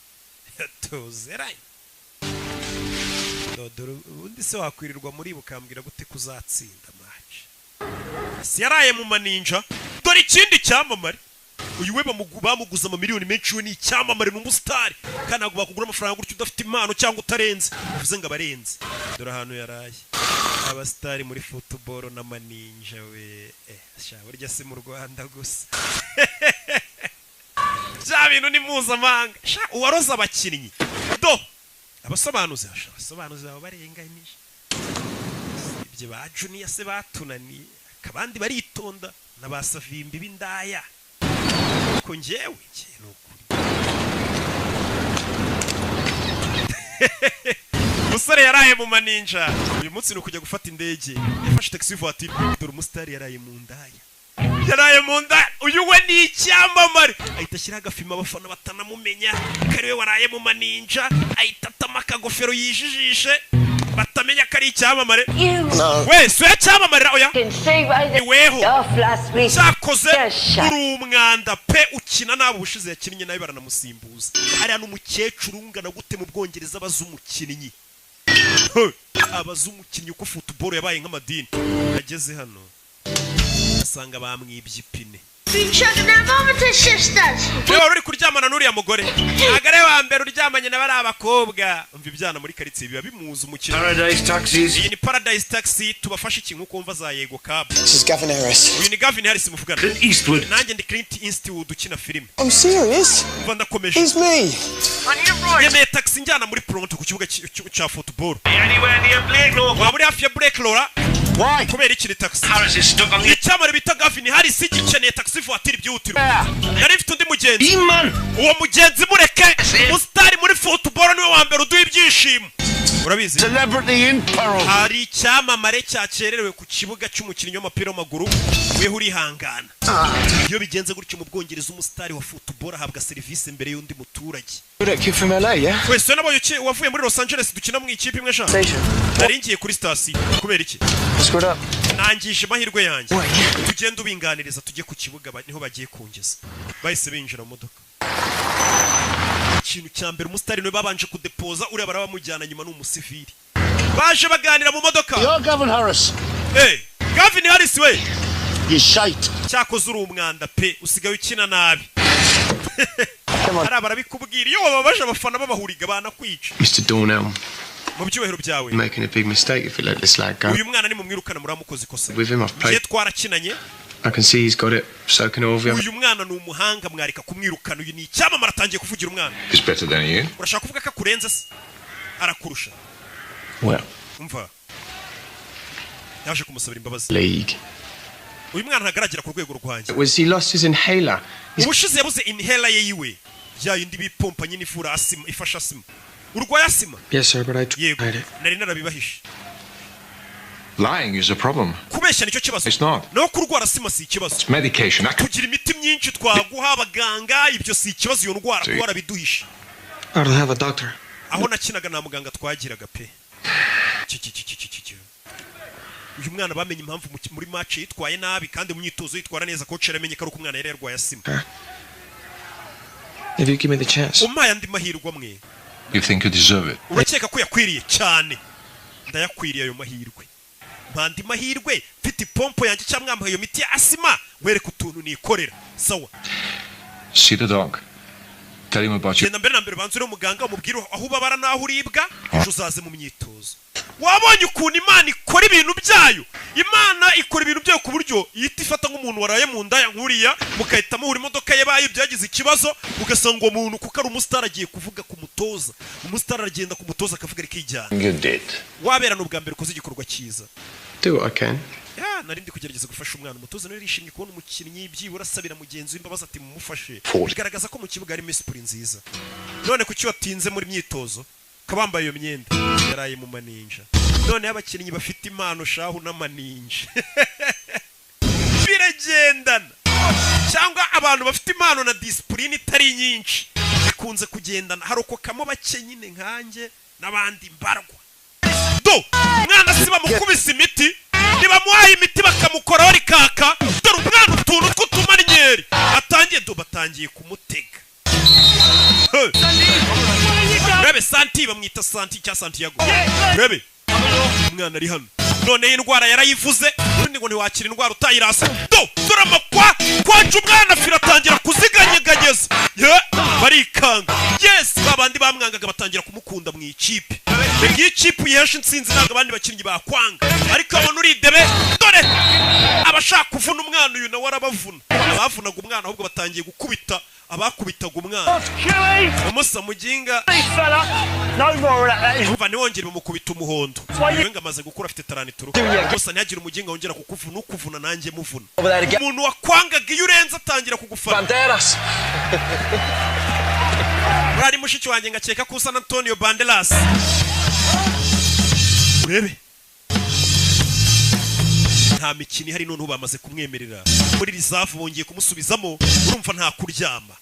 [SPEAKER 1] Tuzeranye. Dore ubundi se wakwirirwa muri bukambwira gute kuzatsinda match? Si yaraye mu maninja? Dore ikindi cyamamare uyu we bamuguze amamiliyoni menshi. We ni icyamamare, ni umusitari, kandi ntabwo bakugura amafaranga gutyo udafite impano cyangwa utarenze. Bivuze ngo abarenze. Dore ahantu yaraye, abasitari muri football n'amaninja we. Sha, burya si mu Rwanda gusa, bya bintu ni mpuzamahanga. Sha, uwaroza abakinnyi do abasobanuzi, sha, abasobanuzi baba barenganyije. Ibyo ba Junior se batunaniye, abandi baritonda na ba Savimbi b'indaya. Ko njyewe njye ni ukuri. Umusore yaraye mu maninja, uyu munsi ni ukujya gufata indege. Yafashe taxi voiture. Dore umusitari yaraye mu ndaya, yaraye mu ndaya. Uyu we ni icyamamare, ahita ashyiraho agafima abafana batanamumenya ko ari we waraye mu maninja. Ahita atama akagofero yijijishe batamenya ko ari icyamamare. We si we cyamamarira, oya, ni weho. Cyakoze uri umwanda pe, ukina nabi. Ubushize yakinnye nabi baranamusimbuza. Hariya n'umukecuru ungana gute mu Bwongereza abaza umukinnyi, abaza umukinnyi uko football yabaye nk'amadini. Ageze hano asanga bamwibye ipine. Niba wari uri kuryamana n'uriya mugore, ntabwo ari we wa mbere uryamanye na bariya bakobwa. Umva, ibyana muri karitsiye biba bimuzi umukino.
[SPEAKER 3] Paradise Taxis.
[SPEAKER 1] Iyi ni Paradise Taxi, tubafashe iki? Nk'uko wumva za Yego Cab.
[SPEAKER 17] This is Gavin Harris.
[SPEAKER 1] Uyu ni Gavin Harris muvugana.
[SPEAKER 3] Clint Eastwood.
[SPEAKER 1] Nanjye ndi Clint Eastwood ukina filime.
[SPEAKER 17] I'm serious.
[SPEAKER 1] Umva, ndakomeje.
[SPEAKER 17] It's me.
[SPEAKER 1] Yemeye taxi njyana muri Toronto ku kibuga cya football.
[SPEAKER 10] Anywhere near Blake?
[SPEAKER 1] Waba uri hafi ya Blake Laura?
[SPEAKER 3] Why?
[SPEAKER 1] Kubera iki ni taxi?
[SPEAKER 3] Harris is stuck on the
[SPEAKER 1] Icyamamare bita Gavin Harris gikeneye taxi voiture byihutirwa. Nari mfite undi mugenzi.
[SPEAKER 3] Man.
[SPEAKER 1] Uwo mugenzi mureke, umusitari muri football niwe wa mbere uduha ibyishimo, urabizi.
[SPEAKER 3] Celebrity in peril.
[SPEAKER 1] Hari icyamamare cyakererewe ku kibuga cy'umukinnyi w'umupira w'amaguru, weho urihangana. Iyo bigenze gutyo mu Bwongereza, umusitari wa football ahabwa serivisi mbere y'undi muturage.
[SPEAKER 7] That kid from LA, yeah?
[SPEAKER 1] Wese nabonye wavuye muri Los Angeles dukina mu ikipe imwe sha.
[SPEAKER 7] Station.
[SPEAKER 1] Nari ngiye kuri sitasiyo. Kubera iki?
[SPEAKER 7] Screwed up.
[SPEAKER 1] Nangije amahirwe yanjye. Tugende ubinganiriza, tujye ku kibuga, niho bagiye kungeza. Bahise binjira mu modoka. Ikintu cya mbere, umusitari niwe babanje kudepoza, uriya barabamujyana nyuma, ni umusivili. Baje baganira mu modoka.
[SPEAKER 3] You're Gavin Harris.
[SPEAKER 1] Hey, Gavin Harris we.
[SPEAKER 3] You shite.
[SPEAKER 1] Cyakoze uri umwanda pe, usigaye ukina nabi. Hariya barabikubwira, iyo wababaje abafana babahuriga banakwica.
[SPEAKER 7] Mr. Dornell,
[SPEAKER 1] Mu byubahiro byawe,
[SPEAKER 7] you're making a big mistake if you let this lad go.
[SPEAKER 1] uyu mwana nimumwirukana muramukoze ikosa.
[SPEAKER 7] With him, I've
[SPEAKER 1] Njye
[SPEAKER 7] played.
[SPEAKER 1] twarakinanye.
[SPEAKER 7] I can see he's got it. So can all of you.
[SPEAKER 1] Uyu mwana ni umuhanga, mwareka kumwirukana. Uyu ni icyamamare, atangiye kuvugira umwana.
[SPEAKER 12] He's better than you.
[SPEAKER 1] Urashaka kuvuga ko akurenze se? Arakurusha?
[SPEAKER 7] Well,
[SPEAKER 1] Umva, yaje kumusabira imbabazi.
[SPEAKER 7] league.
[SPEAKER 1] Uyu mwana ntagaragera ku rwego rwanjye.
[SPEAKER 7] Was he lost his inhaler?
[SPEAKER 1] Ubushize yabuze inhaler ye yiwe, ya yindi bipompa nyine ivura asima, ifasha asima. Urwaye asima?
[SPEAKER 7] Yes, sir, but I
[SPEAKER 1] Yego,
[SPEAKER 7] tried it.
[SPEAKER 1] nari narabibahishe.
[SPEAKER 12] Lying is a problem.
[SPEAKER 1] Kubeshya nicyo kibazo.
[SPEAKER 12] It's not.
[SPEAKER 1] Naho kurwara asima si ikibazo.
[SPEAKER 12] It's medication. I can.
[SPEAKER 1] Kugira imiti myinshi twaguha abaganga, ibyo si ikibazo. Iyo ndwara kuba warabiduhishe.
[SPEAKER 7] I don't have a doctor.
[SPEAKER 1] Aho nakinaga nta muganga twagiraga pe. Ki, ki, ki, ki, ki, ki, ki. Uyu mwana bamenye impamvu muri match yitwaye nabi kandi mu myitozo yitwara neza. Coach yaramenye ko ari uko umwana yari yarwaye asima.
[SPEAKER 7] If you give me the chance.
[SPEAKER 1] Umpaye andi mahirwe amwe.
[SPEAKER 12] You think you deserve it?
[SPEAKER 1] Urakeka ko yakwiriye? Cyane, ndayakwiriye ayo mahirwe. Mpa andi mahirwe mfite ipompo yanjye cyangwa mwampaye iyo miti ya asima, wereke utuntu nikorera. Sawa.
[SPEAKER 12] See the dog. Tell him about your
[SPEAKER 1] Genda mbere na mbere banze uriho muganga, umubwire aho ubabara n'aho uribwa, ejo uzaze mu myitozo. Wabonye ukuntu Imana ikora ibintu byayo? Imana ikora ibintu byayo ku buryo ihita ifata nk'umuntu waraye mu ndaya nk'uriya, mugahita muhura imodoka ye bayo byagize ikibazo, ugasanga uwo muntu kuko ari umusitari agiye kuvuga ku mutoza, umusitari aragenda ku mutoza akavuga rikijyana.
[SPEAKER 3] You did.
[SPEAKER 1] Wabera ni ubwa mbere ukoze igikorwa cyiza.
[SPEAKER 7] Do what I can.
[SPEAKER 1] Ya, nari ndi kugerageza gufasha umwana. Umutoza nawe yarishimye kubona umukinnyi byibura asabira mugenzi we imbabazi, ati mumufashe.
[SPEAKER 12] Forty.
[SPEAKER 1] Bigaragaza ko mu kibuga harimo isipuri nziza. None kuki watinze muri myitozo ukaba wambaye iyo myenda? Yaraye mu maninja. Noneho abakinnyi bafite impano shahu n'amaninja biragendana, cyangwa Abantu bafite impano na discipline itari nyinshi bikunze kugendana, harokokamo bake nyine nkanjye n'abandi mbarwa. Do mwana si bamukubise imiti, ntibamuhaye imiti bakamukoraho rikaka. Dore umwana utuntu tw'utumanyeri atangiye, do batangiye kumutega. Hey. Rebe Santi, bamwita Santi cya Santiago. Rebe umwana ari hano none indwara yarayivuze, ubundi ngo ntiwakira indwara utayirasa. Do dore amakwa kwaje umwana fira atangira kuziganyeganyeza, ye barikanga. Yes, babandi bamwangaga batangira kumukunda mu ikipe. Iyi kipe uyihesha intsinzi ntabwo abandi bakinnyi bakwanga, ariko abona uridebe. Dore abashaka kuvuna umwana uyu nawe arabavuna. Abavunaga umwana ahubwo batangiye gukubita abakubitaga umwana. Umusa muginga umva ntiwongere bamukubita umuhondo. Uyu ngo amaze gukura afite taranituru. Gusa ntihagire umuginga wongera kukuvuna, ukuvuna nanjye muvuna. Umuntu wakwangaga iyo urenze atangira kugufana. Urari mushiki wanjye ngakeka ko usa na Antonio Banderas. Urebe nta mikino ihari none bamaze kumwemerera muri reserve bongeye kumusubizamo. Urumva nta kuryama,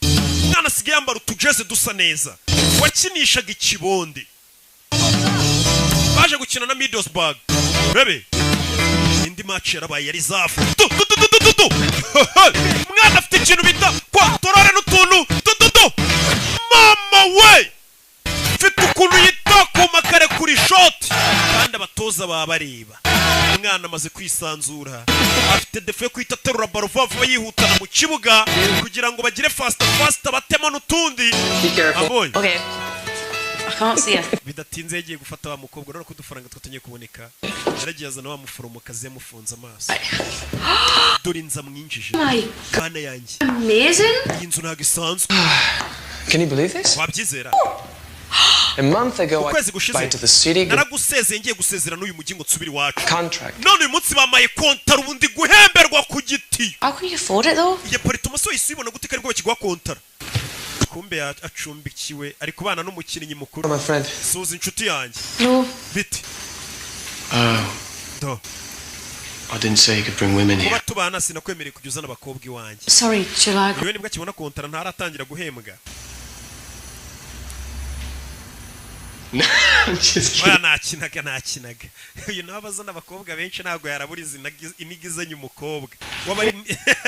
[SPEAKER 1] umwana asigaye yambara utujeze dusa neza. Wakinishaga ikibonde baje gukina na Middlesbrough. Urebe indi match yarabaye ya reserve. Du du du du du. Umwana afite ikintu bita kwatorore n'utuntu du du du. Mama we mfite ukuntu yita ku makare kuri shot, kandi abatoza baba bareba. Umwana amaze kwisanzura, afite defo yo kwita aterura baro vuba vuba yihutana mu kibuga kugira ngo bagire faster faster batema n'utundi. Abonye
[SPEAKER 13] Okay. I can't see her.
[SPEAKER 1] Bidatinze yagiye gufata wa mukobwa, urabona ko udufaranga twatangiye kuboneka. Yaragiye azana wa muforomokazi yamufunze amaso. Dore inzu amwinjije.
[SPEAKER 13] My
[SPEAKER 1] Kana yanjye,
[SPEAKER 13] amazing.
[SPEAKER 1] iyi nzu ntabwo isanzwe.
[SPEAKER 7] Can you believe this?
[SPEAKER 1] Wabyizera?
[SPEAKER 7] A month ago, I
[SPEAKER 1] Ukwezi gushize
[SPEAKER 7] went to the city
[SPEAKER 1] naragusezeye ngiye gusezera n'uyu mujyi ngo nsubire iwacu.
[SPEAKER 7] contract.
[SPEAKER 1] None uyu munsi bamaye kontara, ubundi guhemberwa ku giti.
[SPEAKER 13] How can you afford it though?
[SPEAKER 1] Iyo apartment wese uyibona gute ko aribwo bakiguha kontara? Kumbe acumbikiwe ari kubana n'umukinnyi mukuru.
[SPEAKER 7] My friend.
[SPEAKER 1] Suza inshuti yanjye.
[SPEAKER 13] No.
[SPEAKER 1] Biti.
[SPEAKER 7] Oh,
[SPEAKER 1] Do.
[SPEAKER 7] I didn't say you could bring women
[SPEAKER 1] Kuba
[SPEAKER 7] here.
[SPEAKER 1] tubana sinakwemereye kujya uzana abakobwa iwanjye.
[SPEAKER 13] Sorry, shall I?
[SPEAKER 1] Yewe nibwo akibona kontara ntaratangira guhembwa.
[SPEAKER 7] No, I'm just
[SPEAKER 1] Oya
[SPEAKER 7] kidding.
[SPEAKER 1] nakinaga nakinaga. Uyu nawe abazana abakobwa benshi ntabwo yaraburiza inigizanye umukobwa. Waba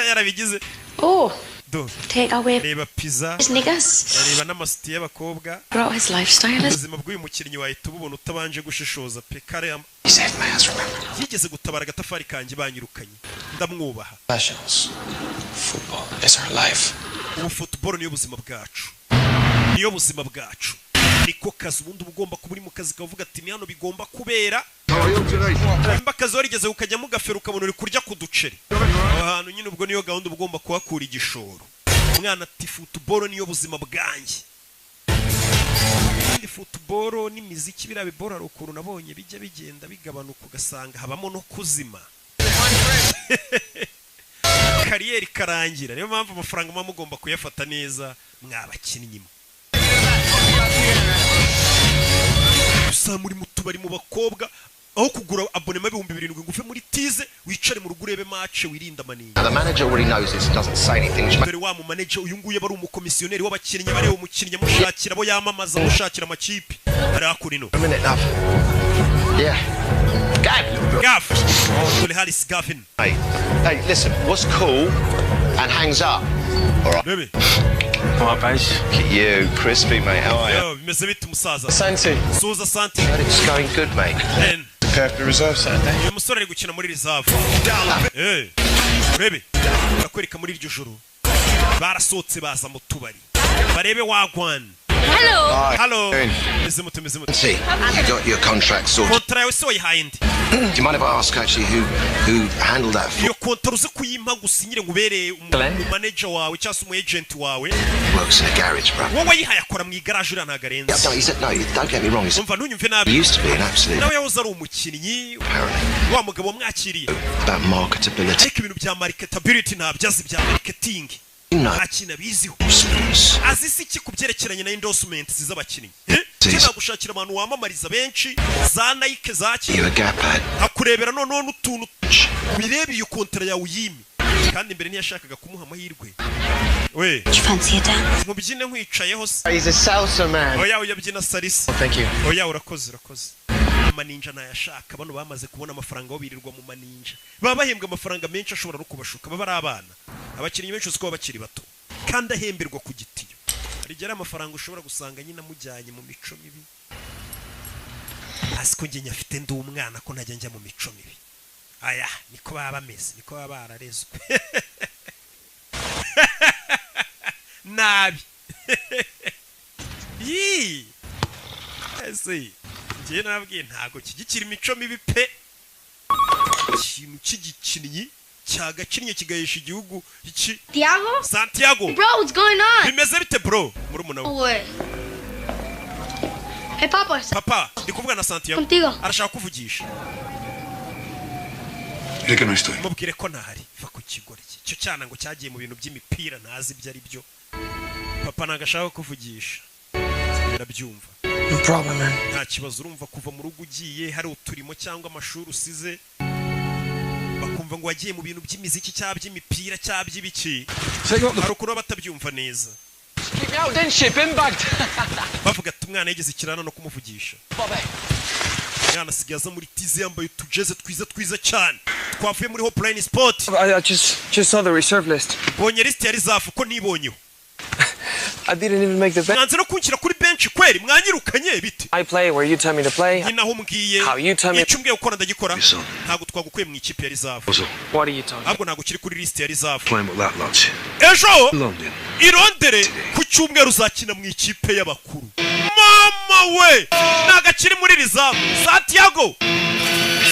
[SPEAKER 1] yarabigize.
[SPEAKER 13] Oh,
[SPEAKER 1] Do.
[SPEAKER 13] take away
[SPEAKER 1] Reba pizza.
[SPEAKER 13] his niggas.
[SPEAKER 1] Reba n'amasutiye y'abakobwa.
[SPEAKER 13] Brought his lifestyle is
[SPEAKER 1] Ubuzima bw'uyu mukinnyi wahita ububona utabanje gushishoza pe. Kare
[SPEAKER 7] He saved my ass, remember?
[SPEAKER 1] yigeze gutabara agatafari kanjye banyirukanye. Ndamwubaha.
[SPEAKER 7] Professionals. Football is our life.
[SPEAKER 1] Ubu football niyo buzima bwacu, niyo buzima bwacu, niko kazi. Ubundi uba ugomba kuba uri mu kazi kavuga ati ni hano bigomba kubera. Nimba akazi warigeze ukajyamo ugafera ukabona uri kurya ku duceri aho hantu nyine, ubwo niyo gahunda uba ugomba kuhakura igishoro. Umwana ati football niyo buzima bwanjye. Kandi football n'imiziki biriya bibora, hari ukuntu nabonye bijya bigenda bigabanuka ugasanga habamo no kuzima, carrière ikarangira. Niyo mpamvu amafaranga muba mugomba kuyafata neza mwabakinnyi mwe. Gusa muri mu tubari mu bakobwa, aho kugura abonnement 7000 ngo uve muri tize wicare mu rugo urebe match wirinde amaninga.
[SPEAKER 6] Now, the manager already knows this and doesn't say anything, which
[SPEAKER 1] Dore wa mu manager uyu nguyu aba ari umukomisiyoneri w'abakinnyi, bareba umukinnyi amushakira abo yamamaza, amushakira amakipe ari hakurino.
[SPEAKER 6] A minute, love. Yeah. Gav!
[SPEAKER 1] Gav, dore Harris Gavin.
[SPEAKER 6] Hey, hey, listen, what's cool and hangs up? All right.
[SPEAKER 1] Rebe.
[SPEAKER 7] All right, base.
[SPEAKER 6] Look at you, crispy, mate. How are you?
[SPEAKER 1] Yo, bimeze bite umusaza?
[SPEAKER 7] Santi.
[SPEAKER 1] Suza Santi.
[SPEAKER 6] Heard it's going good, mate.
[SPEAKER 1] Ben.
[SPEAKER 7] Prepare for the reserve Saturday.
[SPEAKER 1] Uyu musore ari gukina muri reserve. Eh, rebe barakwereka muri iryo joro barasohotse baza mu tubari barebe wagwan.
[SPEAKER 13] Hello.
[SPEAKER 1] Hello, meze mute, meze mute?
[SPEAKER 6] See, you got your contract sorted.
[SPEAKER 1] Kontara yawe se wayihaye nde?
[SPEAKER 6] Do you mind if I ask actually who handled that for
[SPEAKER 1] Iyo kontara uze kuyimpa gusinyire ngo ubereye manager wawe cyangwa se umu agent wawe.
[SPEAKER 6] Works in a garage, bro.
[SPEAKER 1] Wowe wayihaye akora mu igaraje, uriya ntabwo arenze.
[SPEAKER 6] Yeah, no, he said no. Don't get me wrong.
[SPEAKER 1] Umva ntunyumve nabi.
[SPEAKER 6] He used to be an absolute
[SPEAKER 1] Nawe yahoze ari umukinnyi wa mugabo wamwakiriye.
[SPEAKER 6] about marketability.
[SPEAKER 1] Ariko ibintu bya marketability ntabyo azi, bya marketing
[SPEAKER 6] No.
[SPEAKER 1] nta kintu abiziho. Azi si iki ku byerekeranye na endorsement z'abakinnyi?
[SPEAKER 6] Zizi.
[SPEAKER 1] Gushakira abantu wamamariza benshi za Nike za
[SPEAKER 6] You a gap ad.
[SPEAKER 1] hakurebera noneho n'utuntu bireba iyo kontara yawe uyime. Kandi mbere ntiyashakaga kumuha amahirwe we.
[SPEAKER 16] Do you fancy a dance?
[SPEAKER 1] Mubyine nkwicayeho se?
[SPEAKER 6] He's a salsa man.
[SPEAKER 1] Oya, uyabyina salsa.
[SPEAKER 7] Thank you.
[SPEAKER 1] Oya, urakoze, urakoze. Amaninja ntayashaka. Bano bamaze kubona amafaranga, aho birirwa mu maninja, baba bahembwa amafaranga menshi ashobora no kubashuka. Baba ari abana, abakinnyi benshi uzi ko baba bakiri bato kandi ahemberwa ku gitiyo. Hari igihe ari amafaranga ushobora gusanga nyine amujyanye mu mico mibi. Hasi ko njye nyafite, ndi umwana, ko ntajya njya mu mico mibi. Aya niko baba bameze, niko baba bararezwe nabi. Yii, ese njyewe nababwiye, ntabwo kigikira imico mibi pe. Ikintu cy'igikinnyi cyagakinnye kigahesha igihugu iki.
[SPEAKER 16] Tiago?
[SPEAKER 1] Santiago.
[SPEAKER 16] Bro, what's going on?
[SPEAKER 1] Bimeze bite, bro? Murumuna we.
[SPEAKER 16] What? Hey, Papa.
[SPEAKER 1] Papa, ndi kuvuga na Santiago.
[SPEAKER 16] Contigo.
[SPEAKER 1] Arashaka kuvugisha.
[SPEAKER 12] Dile que no estoy.
[SPEAKER 1] Mubwire ko ntahari. Va ku kigoryi icyo cyana ngo cyagiye mu bintu by'imipira, ntazi ibyo ari byo. Papa ntabwo ashaka kuvugisha, birabyumva.
[SPEAKER 7] No problem, man.
[SPEAKER 1] Nta kibazo. Urumva kuva mu rugo ugiye hari uturimo cyangwa amashuri usize, bakumva ngo wagiye mu bintu by'imiziki cyangwa by'imipira cyangwa by'ibiki, hari ukuntu baba batabyumva neza.
[SPEAKER 7] Keep me out, didn't she? Bin bagged.
[SPEAKER 1] Bavuga ati umwana yigeze ikirana no kumuvugisha.
[SPEAKER 7] Bobby.
[SPEAKER 1] Umwana asigaye aza muri tize yambaye utujeze twiza twiza cyane twavuye muri Hopeline Sport.
[SPEAKER 7] I just saw the reserve list.
[SPEAKER 1] Mbonye lisiti ya reserve ko nibonyeho.
[SPEAKER 7] I didn't even make the bench.
[SPEAKER 1] Mwanze no kunshyira kuri bench kweri, mwanyirukanye bite?
[SPEAKER 7] I play where you tell me to play.
[SPEAKER 1] Nyine aho umbwiye.
[SPEAKER 7] How you tell me.
[SPEAKER 1] Icyo umbwiye gukora ndagikora. Ntabwo twagukuye mu ikipe ya reserve.
[SPEAKER 7] What are you talking?
[SPEAKER 1] Ahubwo ntabwo ukiri kuri lisiti ya reserve.
[SPEAKER 12] Playing with that lot.
[SPEAKER 1] Ejo
[SPEAKER 12] London.
[SPEAKER 1] I Londres ku cyumweru uzakina mu ikipe y'abakuru. Mama we, ntabwo akiri muri reserve. Santiago,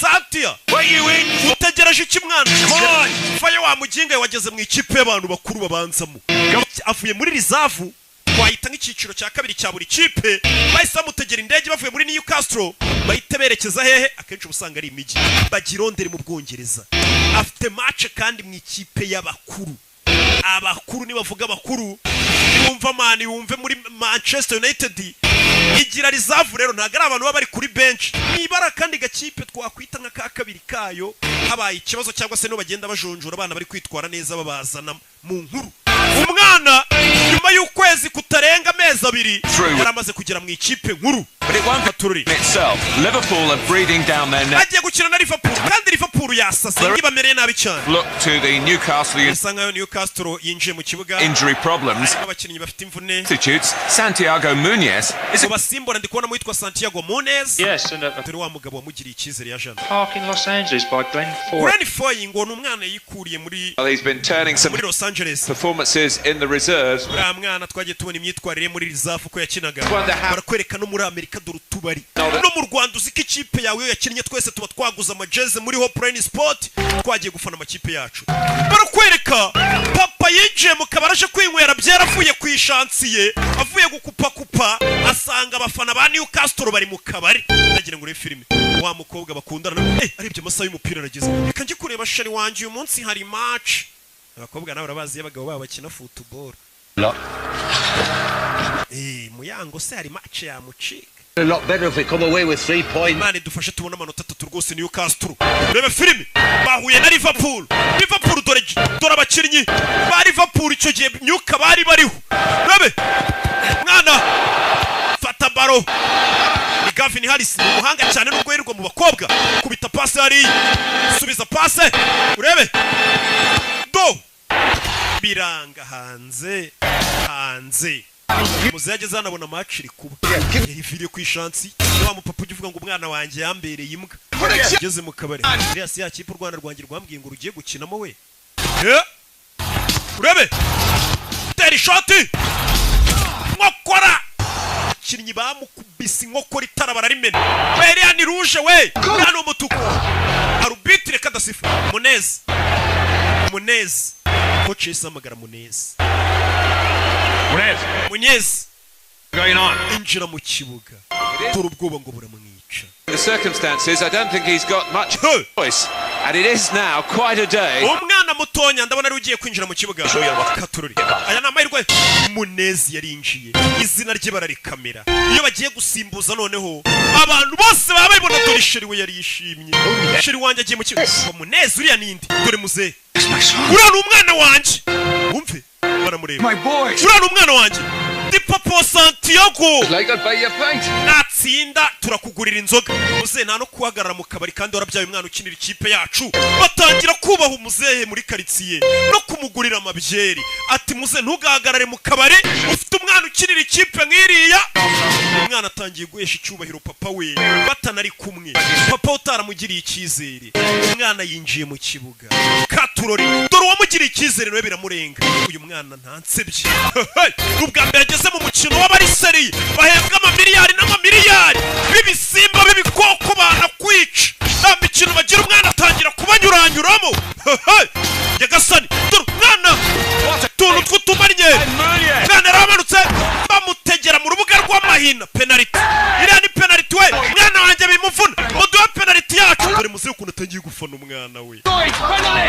[SPEAKER 1] Santia, utegereje iki mwana? Faye wa muginga, wageze mu ikipe y'abantu bakuru babanzamo. Avuye muri reserve, twahita nk'icyiciro cya kabiri cya buri kipe. Bahise bamutegera indege bavuye muri Newcastle, bahita berekeza hehe? Akenshi uba usanga ari imijyi. Bajya i Londres mu Bwongereza. Afite match kandi mu ikipe y'abakuru. Abakuru nibavuga abakuru, wumva Man, wumve muri Manchester United igira reserve. Rero ntabwo ari abantu baba bari kuri bench, nibara kandi gakipe twakwita nka ka kabiri kayo. Habaye ikibazo cyangwa se no bagenda bajonjora abana bari kwitwara neza, babazana mu nkuru. Umwana nyuma y'ukwezi kutarenga amezi 2 yari amaze kugera mu ikipe nkuru.
[SPEAKER 15] But it won't
[SPEAKER 1] Tururi.
[SPEAKER 15] itself. Liverpool are breathing down their neck.
[SPEAKER 1] Agiye gukina na Liverpool, kandi Liverpool yasase, ibamereye nabi cyane.
[SPEAKER 15] Look to the Newcastle
[SPEAKER 1] Bisa nkaho Newcastle yinjiye mu kibuga
[SPEAKER 15] injury problems.
[SPEAKER 1] harimo abakinnyi bafite imvune.
[SPEAKER 15] Substitutes Santiago Munez is
[SPEAKER 1] Mu basimbura ndi kubonamo witwa Santiago Munez.
[SPEAKER 11] Yes, and a
[SPEAKER 1] Dore wa mugabo wamugiriye icyizere ya jana.
[SPEAKER 11] park in Los Angeles by Glenn Foy.
[SPEAKER 1] Glenn Foy ngo ni umwana yikuriye muri
[SPEAKER 15] Well, he's been turning some
[SPEAKER 1] muri Los Angeles.
[SPEAKER 15] performances in the reserves.
[SPEAKER 1] Uriya mwana twagiye tubona imyitwarire muri reserve uko yakinaga. Barakwereka no muri Amerika, dore utubari. No mu Rwanda uzi ko ikipe yawe iyo yakinnye twese tuba twaguze amajeze muri Hopeline Sport, twagiye gufana amakipe yacu. Barakwereka papa yinjiye mu kabari aje kwinywera byera, avuye ku ishansiye, avuye gukupakupa, asanga abafana ba Newcastle bari mu kabari. Ndagira ngo urebe filime. Wa mukobwa bakundana nawe, arebye amasaha y'umupira arageze, reka njye kureba chéri wanjye, uyu munsi hari match. Abakobwa nawe urabazi iyo abagabo babo bakina football. Muyango se hari match yamucika?
[SPEAKER 6] A lot better if we come away with 3 points.
[SPEAKER 1] Imana idufashe tubone amanota 3 rwose. Newcastle, reba filime, bahuye na Liverpool. Liverpool, dore dore abakinnyi ba Liverpool icyo gihe myuka bari bariho. Rebe mwana fata baro, ni Gavin Harris, ni umuhanga cyane nubwo yirirwa mu bakobwa. Kubita pase hariya, subiza pase, urebe do biranga hanze hanze. Muze yageze hano abona match iri kuba, yariviriye ku ishansi. Wa mupapa ujya uvuga ngo umwana wanjye yambereye imbwa, ugeze mu kabari iriya si ya kipe u Rwanda rwanjye rwambwiye ngo rugiye gukinamo we. Urebe tera ishoti, nkokora abakinnyi bamukubise inkokora, itara bararimena. We, iriya ni rouge we, uriya ni umutuku. Arbitre kadasifa Munez, Munez, coach yahise ahamagara Munez.
[SPEAKER 12] Munez.
[SPEAKER 1] Munez.
[SPEAKER 12] Going on.
[SPEAKER 1] Injira mu kibuga. Dore ubwoba ngo buramwica. Baramwica.
[SPEAKER 15] The circumstances, I don't think he's got much choice. And it is now quite a day.
[SPEAKER 1] Umwana mutonya ndabona ari ugiye kwinjira mu kibuga. Katururi, aya ni amahirwe. Munezi yarinjiye, izina rye bararikamera. Iyo bagiye gusimbuza noneho abantu bose baba babibona. Dore chéri we yari yishimye, chéri wanjye agiye mu kibuga. Ngo Munezi uriya ninde? Dore muzehe, uriya ni umwana wanjye. Wumve baramureba, uriya ni umwana wanjye, ndi papa Santiago.
[SPEAKER 15] Like I'd buy you a pint.
[SPEAKER 1] Natsinda turakugurira inzoga. Muzehe nta no guhagarara mu kabari kandi warabyaye umwana ukinira ikipe yacu. Batangira kubaha umuzehe muri karitsiye no kumugurira amabyeri. Ati: "Muzehe, ntugahagarare mu kabari ufite umwana ukinira ikipe nk'iriya." Umwana atangiye guhesha icyubahiro papa we batanari kumwe, papa utaramugiriye icyizere. Umwana yinjiye mu kibuga, katurori. Dore uwamugiriye icyizere nawe biramurenga. Uyu mwana ntansebye, ubwa mbere ageze mu mukino w'abariseriye bahembwa amamiliyari n'amamiliyari, b'ibisimba b'ibikoko banakwica, nta mikino bagira. Umwana atangira kubanyuranyuramo. Nyagasani, dore umwana, utuntu tw'utumanye. Umwana yaramanutse bamutegera mu rubuga rw'amahina. Penaliti, iriya ni penaliti we. Mwana wanjye bimuvuna, muduhe penaliti yacu. Dore muzehe ukuntu atangiye gufana umwana we.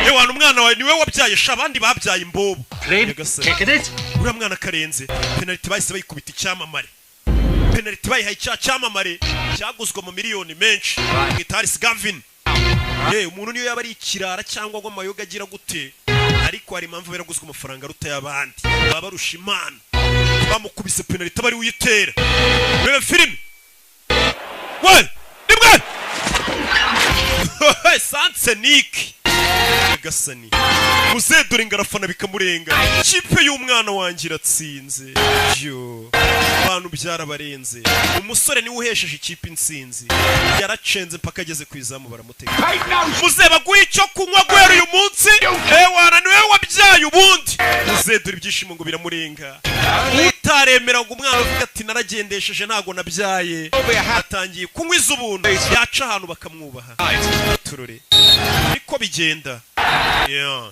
[SPEAKER 1] Yewe, umwana wawe niwe wabyaye sha, abandi babyaye imbobo. Nyagasani, uriya mwana karenze. Penaliti bahise bayikubita icyamamare. Penaliti bayihaye icya cyamamare cyaguzwe mu miliyoni menshi, mwita Harris Gavin. Ye, umuntu niyo yaba ari ikirara cyangwa ngo amayoga agira gute, ariko hari impamvu yaraguzwe amafaranga aruta y'abandi, baba barusha imana. Bamukubise penaliti aba ari uyitera. Reba filime we, rimwe sansenike. Nyagasani, muzehe dore ngarafana bikamurenga. Kipe y'umwana wanjye iratsinze yo, abantu byarabarenze. Umusore niwe uhesheje ikipe intsinzi, yaracenze mpaka ageze ku izamu baramutega. Muzehe baguha icyo kunywa guhera uyu munsi. Ewana, niwe wabyaye ubundi. Muzehe dore ibyishimo ngo biramurenga. Utaremera ngo umwana avuga ati: "Naragendesheje, ntago nabyaye." Atangiye kunywa iz'ubuntu, yaca ahantu bakamwubaha. Turore niko bigenda, yeah.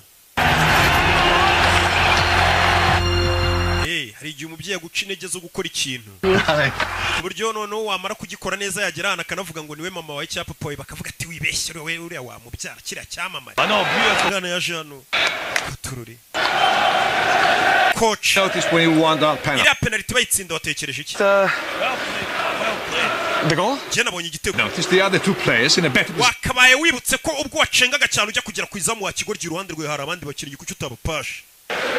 [SPEAKER 1] Hey, hari igihe umubyeyi aguca intege zo gukora ikintu ku buryo noneho wamara kugikora neza yagera ahantu akanavuga ngo niwe mama wawe cyangwa papa wawe, bakavuga ati: "Wibeshye wowe, uriya wamubyara kiriya cyamamare." Umwana yaje hano, katurore coach.
[SPEAKER 8] Notice when you won that penalty.
[SPEAKER 1] Iriya penalty bayitsinda watekereje iki?
[SPEAKER 7] The goal?
[SPEAKER 1] Njye nabonye igitego.
[SPEAKER 8] Notice the other two players in a better position.
[SPEAKER 1] Wakabaye wibutse ko ubwo wacengaga cyane ujya kugera ku izamu wa kigoryi, iruhande rwawe hari abandi bakinnyi, kuki utabapashe?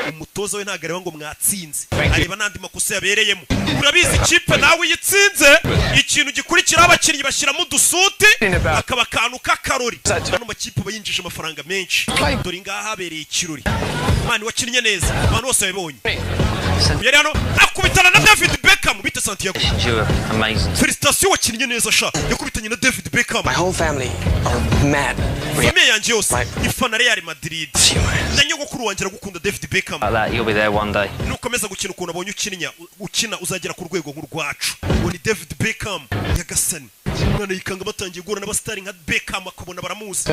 [SPEAKER 1] Umutoza we ntabwo areba ngo mwatsinze, areba n'andi makosa yabereyemo. Urabizi, ikipe nawe iyo itsinze, ikintu gikurikiraho abakinnyi bashyiramo udusuti, akaba akantu k'akarori. Ano makipe aba yinjije amafaranga menshi. Dore ngaha habereye ikirori. Man, wakinnye neza, abantu bose babibonye. Yari hano akubitana na David Beckham. Bite Santiago?
[SPEAKER 4] You were amazing.
[SPEAKER 1] Félicitations, wakinnye neza sha. Yakubitanye na David Beckham.
[SPEAKER 7] My whole family are mad.
[SPEAKER 1] Famille yanjye yose ifana Real Madrid, na nyogokuru wanjye aragukunda, David Beckham.
[SPEAKER 4] Like that, you'll be there one day.
[SPEAKER 1] Nukomeza gukina ukuntu abonye ukininya ukina, uzagera ku rwego nk'urwacu. Uwo ni David Beckham. Nyagasani, umwana yikanga batangiye guhura n'abasitari nka Beckham, akabona baramuzi.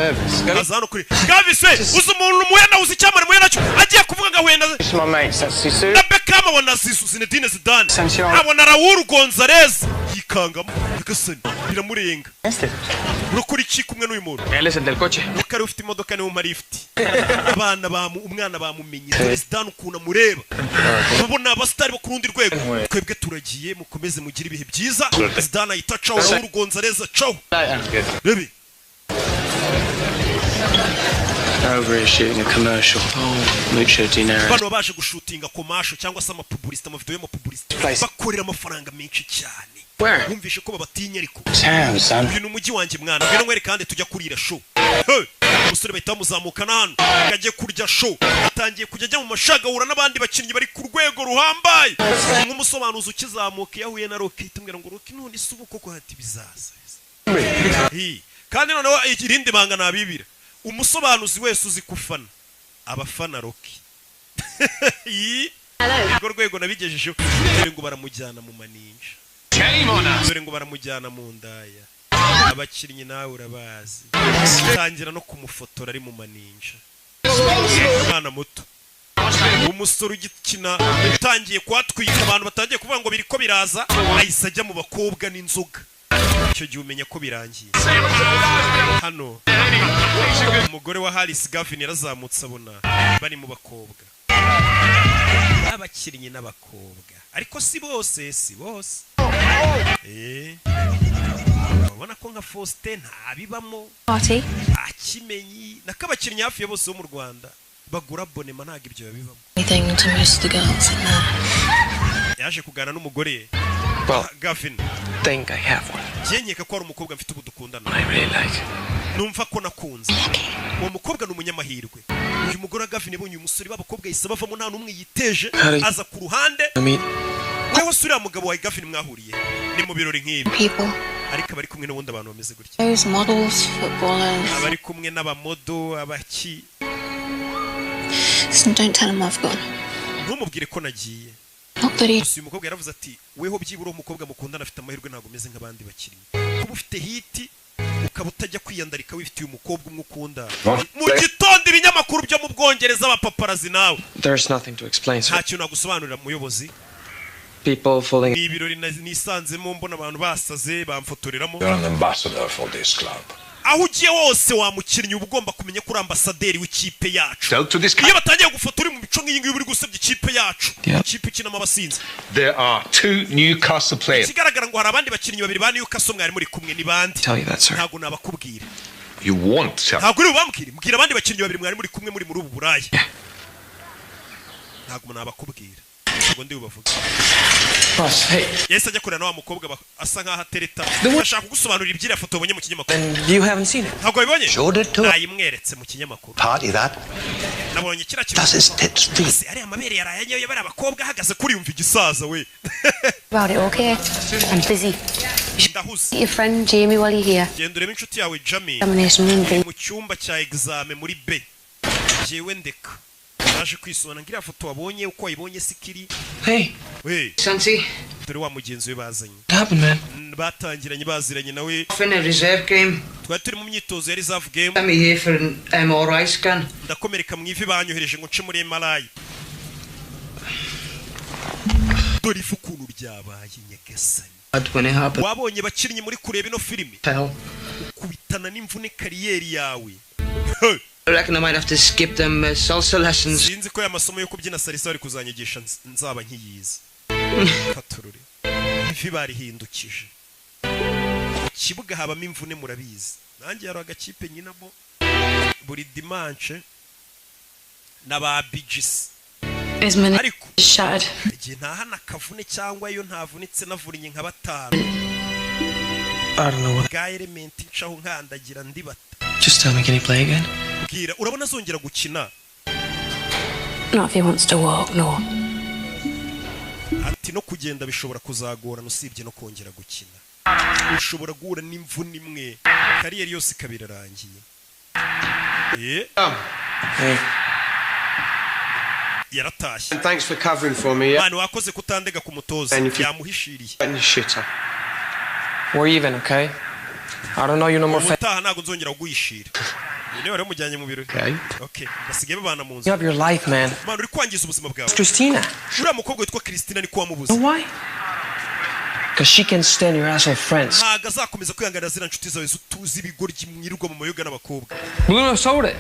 [SPEAKER 1] Aza hano kuri Gavis we, uzi umuntu muya nawe, uzi icyamare muya nacyo, agiye kuvuga ngo ahuye na
[SPEAKER 7] My mates, that's Sisu.
[SPEAKER 1] na Beckham, abona Zizou, Zinedine Zidane, abona Raul Gonzalez, yikangamo. Nyagasani, biramurenga. Urakora iki kumwe n'uyu muntu?
[SPEAKER 7] Él es el del coche.
[SPEAKER 1] Nuko ari ufite imodoka, niwe umpa lift. Abana bamu umwana bamumenye. Dore Zidane ukuntu amureba, babona abasitari bo ku rundi rwego. Twebwe turagiye, mukomeze mugire ibihe byiza. Zidane ahita acaho, Raul Gonzalez acaho. Rebe.
[SPEAKER 7] Over here shooting a commercial. Oh, mucho dinero.
[SPEAKER 1] Bano baje gushutinga commercial cyangwa se amapublicité, amavideo y'amapublicité, bakorera amafaranga menshi cyane. Wumvishe ko babatinya ariko.
[SPEAKER 7] Town, son.
[SPEAKER 1] Uyu ni umujyi wanjye mwana, ngwino nkwereke kandi tujya kurira show. Hey! Umusore bahita bamuzamukana hano ngo ajye kurya show. Atangiye kujya ajya mu mashaga, ahura n'abandi bakinnyi bari ku rwego ruhambaye. Nk'umusobanuzi ukizamuka, iyo ahuye na Rocky tumubwira ngo: "Rocky, none se ubu koko?" Hati: "Bizaza." Hi. Kandi noneho irindi banga nabibira, umusobanuzi wese uzi kufana abafana Rocky. Yi. Urwo rwego nabigejejeho. Dore ngo baramujyana mu maninja, dore ngo baramujyana mu ndaya. Abakinnyi nawe urabazi, tangira no kumufotora ari mu maninja. Umwana muto, umusore ugikina, utangiye kuhatwika, abantu batangiye kuvuga ngo biriko biraza, ahise ajya mu bakobwa n'inzoga. Icyo gihe umenya ko birangiye. Hano umugore wa Harris Gavin yarazamutse, abona bari mu bakobwa, abakinnyi n'abakobwa, ariko si bose, si bose. Urabona ko nka Faustin ntabibamo.
[SPEAKER 13] Party.
[SPEAKER 1] Akimenyi nako abakinnyi hafi ya bose bo mu Rwanda bagura abonnement, ntabwo ibyo babibamo.
[SPEAKER 13] Anything to most of the girls in there.
[SPEAKER 1] Yaje kuganira n'umugore
[SPEAKER 7] Well,
[SPEAKER 1] Gavin.
[SPEAKER 7] think I have one.
[SPEAKER 1] Njye nkeka ko hari umukobwa mfite ubu dukundana.
[SPEAKER 7] I really like.
[SPEAKER 1] Numva ko nakunze uwo mukobwa, ni umunyamahirwe. Uyu mugore wa Gavin yabonye uyu musore, b'abakobwa yahise bavamo, nta n'umwe yiteje.
[SPEAKER 7] Hari-
[SPEAKER 1] Aza ku ruhande.
[SPEAKER 7] I mean,
[SPEAKER 1] Weho si uriya mugabo wa Gavin mwahuriye ni mu birori nk'ibi?
[SPEAKER 13] People.
[SPEAKER 1] Ariko abari kumwe n'ubundi abantu bameze gutya.
[SPEAKER 13] Those models, footballers.
[SPEAKER 1] Abari kumwe n'abamodo, abaki.
[SPEAKER 13] Listen, don't tell him I've gone.
[SPEAKER 1] Ntumubwire ko nagiye.
[SPEAKER 13] Not that he
[SPEAKER 1] Gusa uyu mukobwa yaravuze ati: "Weho byibura uwo mukobwa mukundana afite amahirwe, ntabwo umeze nk'abandi bakinnyi, kuba ufite hit ukaba utajya kwiyandarika, wifitiye umukobwa umwe ukunda." Mu gitondo ibinyamakuru byo mu Bwongereza, abapaparazzi nawe.
[SPEAKER 7] There's nothing to explain, sir.
[SPEAKER 1] Nta kintu nagusobanurira, muyobozi.
[SPEAKER 7] People falling.
[SPEAKER 1] Ni ibirori nisanzemo, mbona abantu basaze bamfotoreramo.
[SPEAKER 12] You're an ambassador for this club.
[SPEAKER 1] Aho ugiye hose, wa mukinnyi, uba ugomba kumenya ko uri ambasaderi w'ikipe yacu.
[SPEAKER 12] Sell to this
[SPEAKER 1] Iyo batangiye gufotora uri mu mico nk'iyi ngiyi, uba uri gusebya ikipe yacu,
[SPEAKER 7] Yeah.
[SPEAKER 1] ikipe ikinamo abasinzi.
[SPEAKER 12] There are two Newcastle players.
[SPEAKER 1] Ikigaragara ngo hari abandi bakinnyi babiri ba Newcastle mwari muri kumwe, ni bande?
[SPEAKER 7] Tell you that, sir.
[SPEAKER 1] Ntabwo nabakubwira.
[SPEAKER 12] You won't tell.
[SPEAKER 1] Ntabwo uri bubambwire? Mbwira abandi bakinnyi babiri mwari muri kumwe, muri ubu buraya. Ntabwo nabakubwira, ntabwo ndi bubavuge.
[SPEAKER 7] Boss, hey.
[SPEAKER 1] Yahise ajya kureba na wa mukobwa asa nkaho atereta, ashaka kugusobanurira iby'iriya foto wabonye mu kinyamakuru.
[SPEAKER 7] And you haven't seen it.
[SPEAKER 1] Ntabwo wabibonye?
[SPEAKER 6] Showed it to
[SPEAKER 1] Nayimweretse mu kinyamakuru.
[SPEAKER 6] Party that.
[SPEAKER 1] Nabonye kiriya kintu.
[SPEAKER 6] Does his tits feel?
[SPEAKER 1] Ese ariya mabere yaraye anyoye bariya bakobwa ahagaze kuri? Yumva igisaza we.
[SPEAKER 17] About it, okay? I'm busy.
[SPEAKER 1] Ndahuze.
[SPEAKER 17] Meet your friend Jamie while you're here.
[SPEAKER 1] Genda urebe inshuti yawe Jamie.
[SPEAKER 17] Examination room B.
[SPEAKER 1] Mu cyumba cya exam muri B. Jewe ndeka, naje kwisobanura ngo iriya foto wabonye uko wayibonye sikiri.
[SPEAKER 7] Hey.
[SPEAKER 1] We.
[SPEAKER 9] Santi.
[SPEAKER 1] Dore wa mugenzi we bazanye.
[SPEAKER 7] What happened, man?
[SPEAKER 1] Batangiranye, baziranye nawe.
[SPEAKER 9] Off in a reserve game.
[SPEAKER 1] Twari turi mu myitozo ya reserve game.
[SPEAKER 9] Sent me here for an MRI scan.
[SPEAKER 1] Ndakomereka mu ivi, banyohereje ngo nce muri MRI. Dore ifu ukuntu ryabaye, nyagasani.
[SPEAKER 9] Bad when it happened.
[SPEAKER 1] Wabonye bakinnyi muri kureba ino filimi,
[SPEAKER 9] Fell.
[SPEAKER 1] ukubitana n'imvune career yawe.
[SPEAKER 9] I reckon I might have to skip them salsa lessons.
[SPEAKER 1] Sinzi ko aya masomo yo kubyina salsa bari kuzanyigisha nzaba nkiyizi. Katurure, ivi barihindukije mu kibuga, habamo imvune murabizi. Nanjye hari agakipe nyinamo buri dimanche na ba bijisi.
[SPEAKER 13] His minute
[SPEAKER 1] Ariko
[SPEAKER 13] is shattered.
[SPEAKER 1] igihe ntahana akavune, cyangwa iyo ntavunitse navunnye nka batanu.
[SPEAKER 7] I don't know what.
[SPEAKER 1] Bwa elementi ncaho nkandagira ndibata.
[SPEAKER 7] Just tell me, can he play again?
[SPEAKER 1] Bwira, urabona azongera gukina?
[SPEAKER 17] Not if he wants to walk, no.
[SPEAKER 1] Ati no kugenda bishobora kuzagorana, usibye no kongera gukina. Ushobora guhura n'imvune imwe, career yose ikaba irarangiye.
[SPEAKER 7] Hey.
[SPEAKER 1] Yaratashye.
[SPEAKER 6] And thanks for covering for me, yeah?
[SPEAKER 1] Mwana, wakoze kutandega ku mutoza.
[SPEAKER 6] And if you-
[SPEAKER 1] Yamuhishiriye.
[SPEAKER 6] And shitter.
[SPEAKER 7] We're even, okay? I don't know you no more.
[SPEAKER 1] Ubutaha ntabwo nzongera kuguhishira. Uyu niwe wari wamujyanye mu birori.
[SPEAKER 6] Okay.
[SPEAKER 1] Okay, basigaye babana mu nzu.
[SPEAKER 7] Up your life, man.
[SPEAKER 1] Mwana, uri kwangiza ubuzima bwawe.
[SPEAKER 7] Christina.
[SPEAKER 1] Uriya mukobwa witwa Christina niko wamubuze.
[SPEAKER 7] You know why? Because she can stand your asshole friends.
[SPEAKER 1] Ntabwo azakomeza kwihanganira ziriya nshuti zawe tuzi, ibigoryi mwirirwa mu mayoga n'abakobwa.
[SPEAKER 7] Bruno sold it.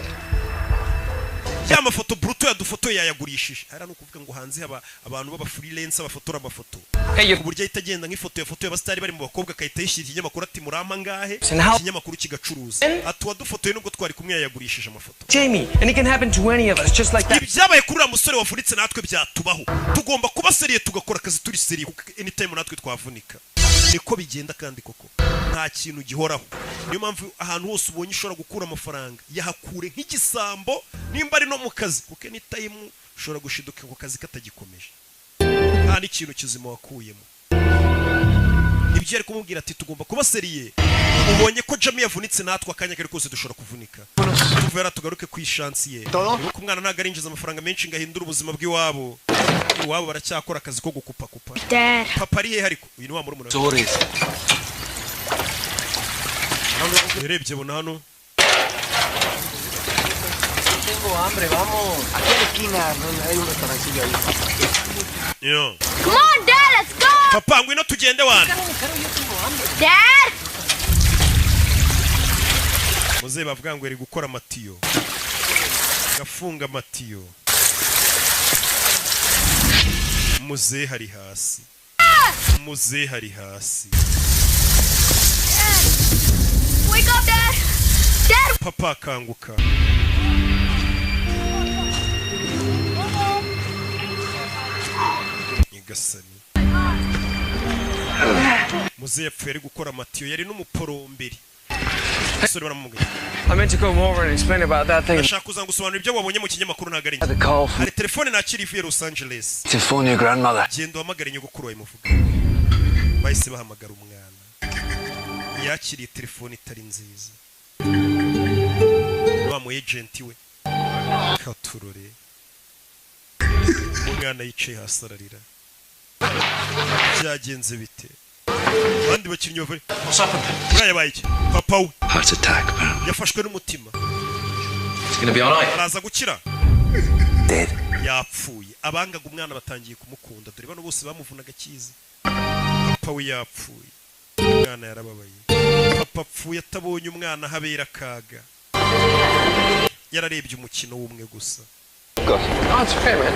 [SPEAKER 1] Ya mafoto Bruto yadufotoye yayagurishije. Hariya ni ukuvuga ngo hanze haba abantu b'aba freelance bafotora amafoto, ku buryo ahita agenda nk'ifoto yafotoye abasitari bari mu bakobwa, agahita yishyira ikinyamakuru ati: "Murampa ngahe?" Ikinyamakuru kigacuruza, ati: "Uwadufotoye nubwo twari kumwe yayagurishije amafoto."
[SPEAKER 7] Jamie, and it can happen to any of us, just like that.
[SPEAKER 1] Ibyabaye kuri uriya musore wavunitse natwe byatubaho. Tugomba kuba sérieux, tugakora akazi turi sérieux, kuko anytime natwe twavunika. Niko bigenda kandi koko nta kintu gihoraho. Niyo mpamvu ahantu hose ubonye ushobora gukura amafaranga, yahakure nk'igisambo, nimba ari no mu kazi, kuko anytime ushobora gushiduka ako kazi katagikomeje, nta n'ikintu kizima wakuyemo. Ibyo yari kumubwira ati: "Tugomba kuba sérieux, ubonye ko Jamie yavunitse, natwe akanya kari kose dushobora kuvunika." Tuve tugaruke ku ishansi ye. Nuko umwana ntabwo arinjiza amafaranga menshi ngo ahindure ubuzima bw'iwabo. Iwabo baracyakora akazi ko gukupakupa.
[SPEAKER 16] Dad.
[SPEAKER 1] Papa ari hehe? Ariko uyu ni wa murumuna we.
[SPEAKER 3] Sorry.
[SPEAKER 1] Yarebye bona hano.
[SPEAKER 18] Tengo hambre, vamos. Aquí a la esquina hay un restaurancillo ahí.
[SPEAKER 1] Yo.
[SPEAKER 16] Come on, Dad, let's go.
[SPEAKER 1] Papa, ngwino tugende wana.
[SPEAKER 16] Dad?
[SPEAKER 1] Muzehe bavuga ngo yari gukora amatiyo, gafunga amatiyo. Muzehe ari hasi, muzehe ari hasi.
[SPEAKER 16] Wake up, Dad! Dad!
[SPEAKER 1] Papa, akanguka. Nyagasani, muzehe yapfuye ari gukora amatiyo, yari n'umuporomberi. Umusore baramubwira.
[SPEAKER 7] I meant to come over and explain about that thing.
[SPEAKER 1] Ndashaka kuza gusobanura ibyo wabonye mu kinyamakuru, ntabwo ari njye.
[SPEAKER 3] The call from
[SPEAKER 1] Hari telefone nakira ivuye Los Angeles.
[SPEAKER 3] to phone your grandmother.
[SPEAKER 1] Genda uhamagare nyogokuru wawe muvuga. Bahise bahamagara umwana, yakiriye telefone itari nziza, wa mu agent we katurore. Umwana yicaye hasi ararira. Byagenze bite? Abandi bakinnyi bava uriya yabaye iki? Papa we
[SPEAKER 3] Heart attack, apparently.
[SPEAKER 1] yafashwe n'umutima.
[SPEAKER 7] It's gonna be alright.
[SPEAKER 1] Araza gukira.
[SPEAKER 3] Dead.
[SPEAKER 1] Yapfuye. Abangaga umwana batangiye kumukunda. Dore bano bose bamuvunaga akizi. Papa we yapfuye, umwana yarababaye. Papa apfuye atabonye umwana habera akaga, yararebye umukino w'umwe gusa.
[SPEAKER 7] Oh, it's okay, man.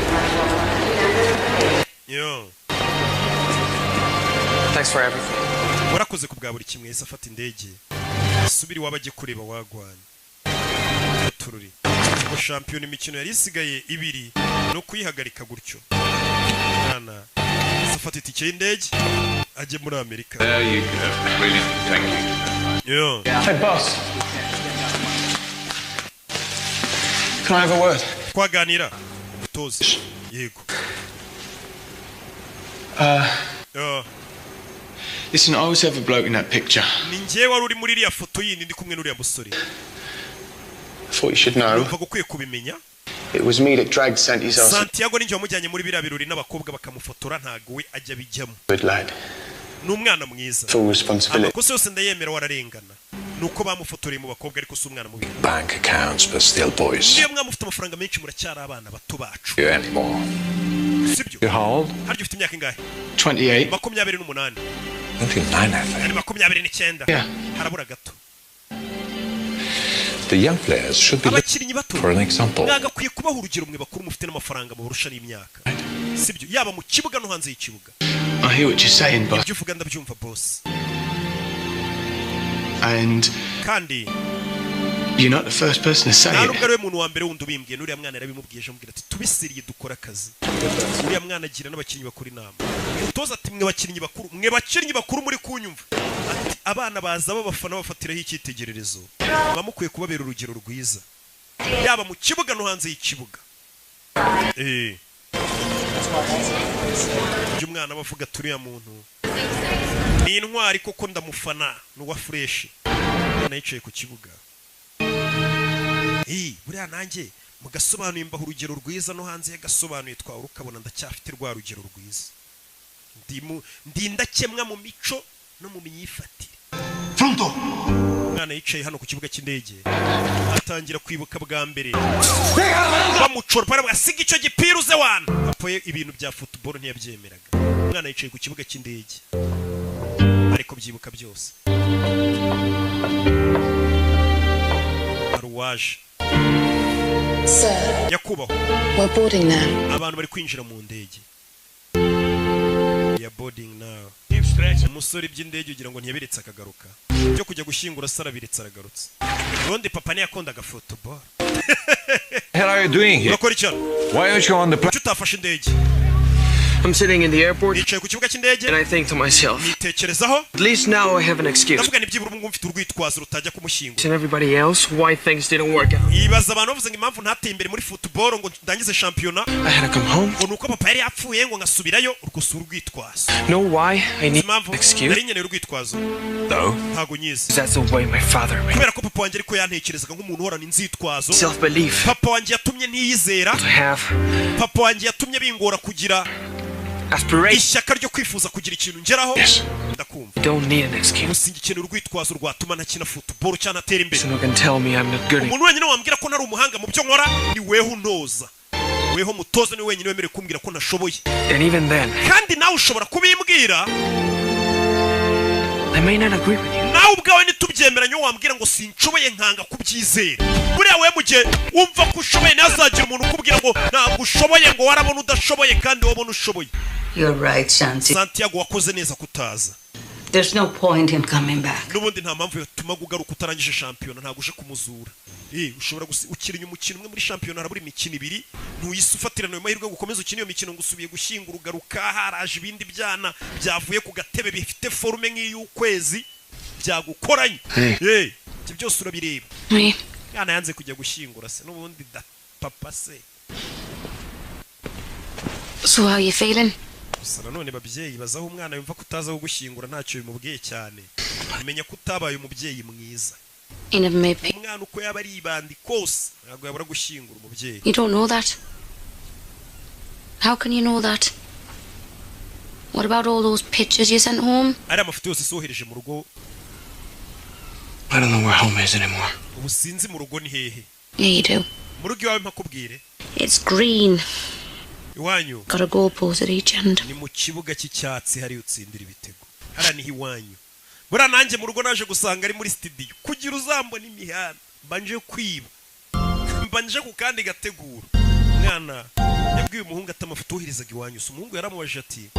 [SPEAKER 1] Yo.
[SPEAKER 7] Thanks for everything.
[SPEAKER 1] Warakoze ku bwa buri kimwe. Yahise afata indege asubira iwabo, ajye kureba wagwanye tururi ngo shampiyona imikino yari isigaye ibiri no kuyihagarika gutyo. Mwana yahise afata itike y'indege ajye muri Amerika.
[SPEAKER 12] There you go. Brilliant. Thank you.
[SPEAKER 1] Yo.
[SPEAKER 7] Hey, boss. Can I have a word?
[SPEAKER 1] Twaganira mutoze? Yego.
[SPEAKER 11] Listen, I was the other bloke in that picture.
[SPEAKER 1] Ni njyewe wari uri muri iriya foto yindi, ndi kumwe n'uriya musore.
[SPEAKER 11] I thought you should know.
[SPEAKER 1] Numvaga ukwiye kubimenya.
[SPEAKER 11] It was me that dragged Santi's ass.
[SPEAKER 1] Santiago ninjye wamujyanye muri biriya birori n'abakobwa bakamufotora, ntago we ajya abijyamo.
[SPEAKER 11] Good lad.
[SPEAKER 1] Ni umwana mwiza.
[SPEAKER 11] Full responsibility.
[SPEAKER 1] Amakosa yose ndayemera, wararengana, ni uko bamufotoreye mu bakobwa, ariko si umwana mubi.
[SPEAKER 12] Bank accounts, but still boys.
[SPEAKER 1] Niyo mwaba mufite amafaranga menshi, muracyari abana bato bacu.
[SPEAKER 12] You anymore.
[SPEAKER 1] Sibyo?
[SPEAKER 12] You're how old?
[SPEAKER 1] Harya ufite imyaka ingahe?
[SPEAKER 11] 28.
[SPEAKER 1] 28.
[SPEAKER 12] 29, I think.
[SPEAKER 1] Ni 29.
[SPEAKER 11] Yeah.
[SPEAKER 1] Harabura gato.
[SPEAKER 12] The young players should be looked
[SPEAKER 1] Abakinnyi bato
[SPEAKER 12] for an example.
[SPEAKER 1] mwagakwiye kubaha urugero, mwe bakuru mufite n'amafaranga mubarusha n'imyaka, sibyo? Yaba mu kibuga no hanze y'ikibuga.
[SPEAKER 11] I hear what you're saying, boss.
[SPEAKER 1] Ibyo uvuga ndabyumva, boss.
[SPEAKER 11] And
[SPEAKER 1] Kandi
[SPEAKER 11] you're not the first person to say
[SPEAKER 1] nta
[SPEAKER 11] it.
[SPEAKER 1] nubwo ari we muntu wa mbere wundi ubimbwiye. N'uriya mwana yarabimubwiye ejo, amubwira ati tubisiriye dukore akazi. Uriya mwana agira n'abakinnyi bakuru inama. Umutoza ati mwe bakinnyi bakuru, mwe bakinnyi bakuru muri kunyumva, ati abana baza babafana bafatiraho icyitegererezo, muba mukwiye kubabera urugero rwiza yaba mu kibuga no hanze y'ikibuga. Ibyo umwana aba avuga ati uriya muntu ni intwari koko, ndamufana, ni uwa fresh. Umwana yicaye ku kibuga. Buriya nanjye mugasobanuye mbaha urugero rwiza no hanze y'agasobanuye twawe ukabona ndacyafite rwa rugero rwiza. Ndi indakemwa mu mico no mu myifatire. Umwana yicaye hano ku kibuga cy'indege atangira kwibuka bwa mbere bamucora, baravuga asiga icyo gipira uze wana. Papa we ibintu bya football ntiyabyemeraga. Umwana yicaye ku kibuga cy'indege ariko byibuka byose. Hari uwaje.
[SPEAKER 17] Sir,
[SPEAKER 1] Nyakubahwa,
[SPEAKER 17] we're boarding now.
[SPEAKER 1] abantu bari kwinjira mu ndege ya boarding now. Umusore iby'indege ugira ngo ntiyabiretse akagaruka, byo kujya gushyingura se arabiretse aragarutse. Ubundi papa ntiyakundaga football.
[SPEAKER 12] Hell are you doing here?
[SPEAKER 1] Urakora iki hano?
[SPEAKER 12] Why aren't you on the plane?
[SPEAKER 1] Kuki utafashe indege?
[SPEAKER 7] I'm sitting in the airport
[SPEAKER 1] Nicaye ku kibuga cy'indege
[SPEAKER 7] and I think to myself,
[SPEAKER 1] nitekerezaho,
[SPEAKER 7] at least now I have an excuse.
[SPEAKER 1] ndavuga nibyibura ubu ngubu mfite urwitwazo rutajya kumushyingura.
[SPEAKER 7] And everybody else why things didn't work out.
[SPEAKER 1] Ibaza abantu bavuze ngo impamvu ntateye imbere muri football ngo ndangize shampiyona
[SPEAKER 7] I had to come home.
[SPEAKER 1] ngo ni uko papa yari yapfuye ngo ngasubirayo, urwo si urwitwazo.
[SPEAKER 7] Know why I need
[SPEAKER 1] Impamvu
[SPEAKER 7] an excuse?
[SPEAKER 1] nari nkeneye urwitwazo
[SPEAKER 12] No.
[SPEAKER 1] ntago nyizi.
[SPEAKER 7] That's the way my father made
[SPEAKER 1] Kubera ko papa wanjye ariko yantekerezaga nk'umuntu uhorana inzitwazo.
[SPEAKER 7] self-belief
[SPEAKER 1] Papa wanjye yatumye ntiyizera.
[SPEAKER 7] to have
[SPEAKER 1] Papa wanjye yatumye bingora kugira
[SPEAKER 7] aspiration.
[SPEAKER 1] Ishyaka ryo kwifuza kugira ikintu ngeraho. Ndakumva.
[SPEAKER 7] I don't need an excuse.
[SPEAKER 1] Gusa ngikeneye urwitwazo rwatuma ntakina football cyangwa natera imbere.
[SPEAKER 7] Someone can tell me I'm not good enough.
[SPEAKER 1] Umuntu wenyine wambwira ko ntari umuhanga mu byo nkora ni weho untoza, weho mutoza, ni wenyine wemerewe kumbwira ko ntashoboye.
[SPEAKER 7] And even then,
[SPEAKER 1] Kandi nawe ushobora kubimbwira.
[SPEAKER 7] I may not agree with you.
[SPEAKER 1] Nawe ubwawe ntitubyemeranye, wambwira ngo sinshoboye, nkanga kubyizera. Buriya we mu gihe wumva ko ushoboye, ntazagira umuntu ukubwira ngo ntabwo ushoboye, ngo warabona udashoboye kandi wabona ushoboye.
[SPEAKER 5] You're right, Santi.
[SPEAKER 1] Santiago, wakoze neza kutaza.
[SPEAKER 5] There's no point in coming back.
[SPEAKER 1] N'ubundi nta mpamvu yatuma ugaruka utarangije shampiyona, ntabwo uje kumuzura. Ushobora ukina umukino umwe muri shampiyona, harabura imikino ibiri, ntuyise ufatirana ayo mahirwe ngo ukomeze ukine iyo mikino ngo usubiye gushyingura, ugaruka haraje ibindi byana byavuye ku gatebe bifite forme nk'iy'ukwezi byagukoranye. Ibyo byose urabireba.
[SPEAKER 17] Oui.
[SPEAKER 1] Yana yanze kujya gushyingura se n'ubundi da papa se.
[SPEAKER 17] So how you feeling?
[SPEAKER 1] Gusa nanone babyeyi, bazaho umwana yumva ko utaza gushyingura ntacyo bimubwiye cyane, umenya ko utabaye umubyeyi mwiza.
[SPEAKER 17] You never made peace.
[SPEAKER 1] Umwana uko yaba ari ibandi kose, ntabwo yabura gushyingura umubyeyi.
[SPEAKER 17] You don't know that. How can you know that? What about all those pictures you sent home?
[SPEAKER 1] Ari amafoto yose sohereje mu rugo.
[SPEAKER 7] I don't know where home is anymore.
[SPEAKER 1] Ubu sinzi mu rugo ni hehe.
[SPEAKER 17] Yeah, you do.
[SPEAKER 1] Mu rugo iwawe, mpakubwire.
[SPEAKER 17] It's green.
[SPEAKER 1] Iwanyu
[SPEAKER 17] Got a goalpost at each end.
[SPEAKER 1] ni mu kibuga cy'icyatsi, hariya utsindira ibitego, hariya niho iwanyu. Buriya nanjye mu rugo naje gusanga ari muri studio, kugira uzambona imihanda mbanje kwiba, mbanje ku kandi gategura. Umwana yabwiye umuhungu ati amafoto woherezaga iwanyu si? Umuhungu yaramubajije ati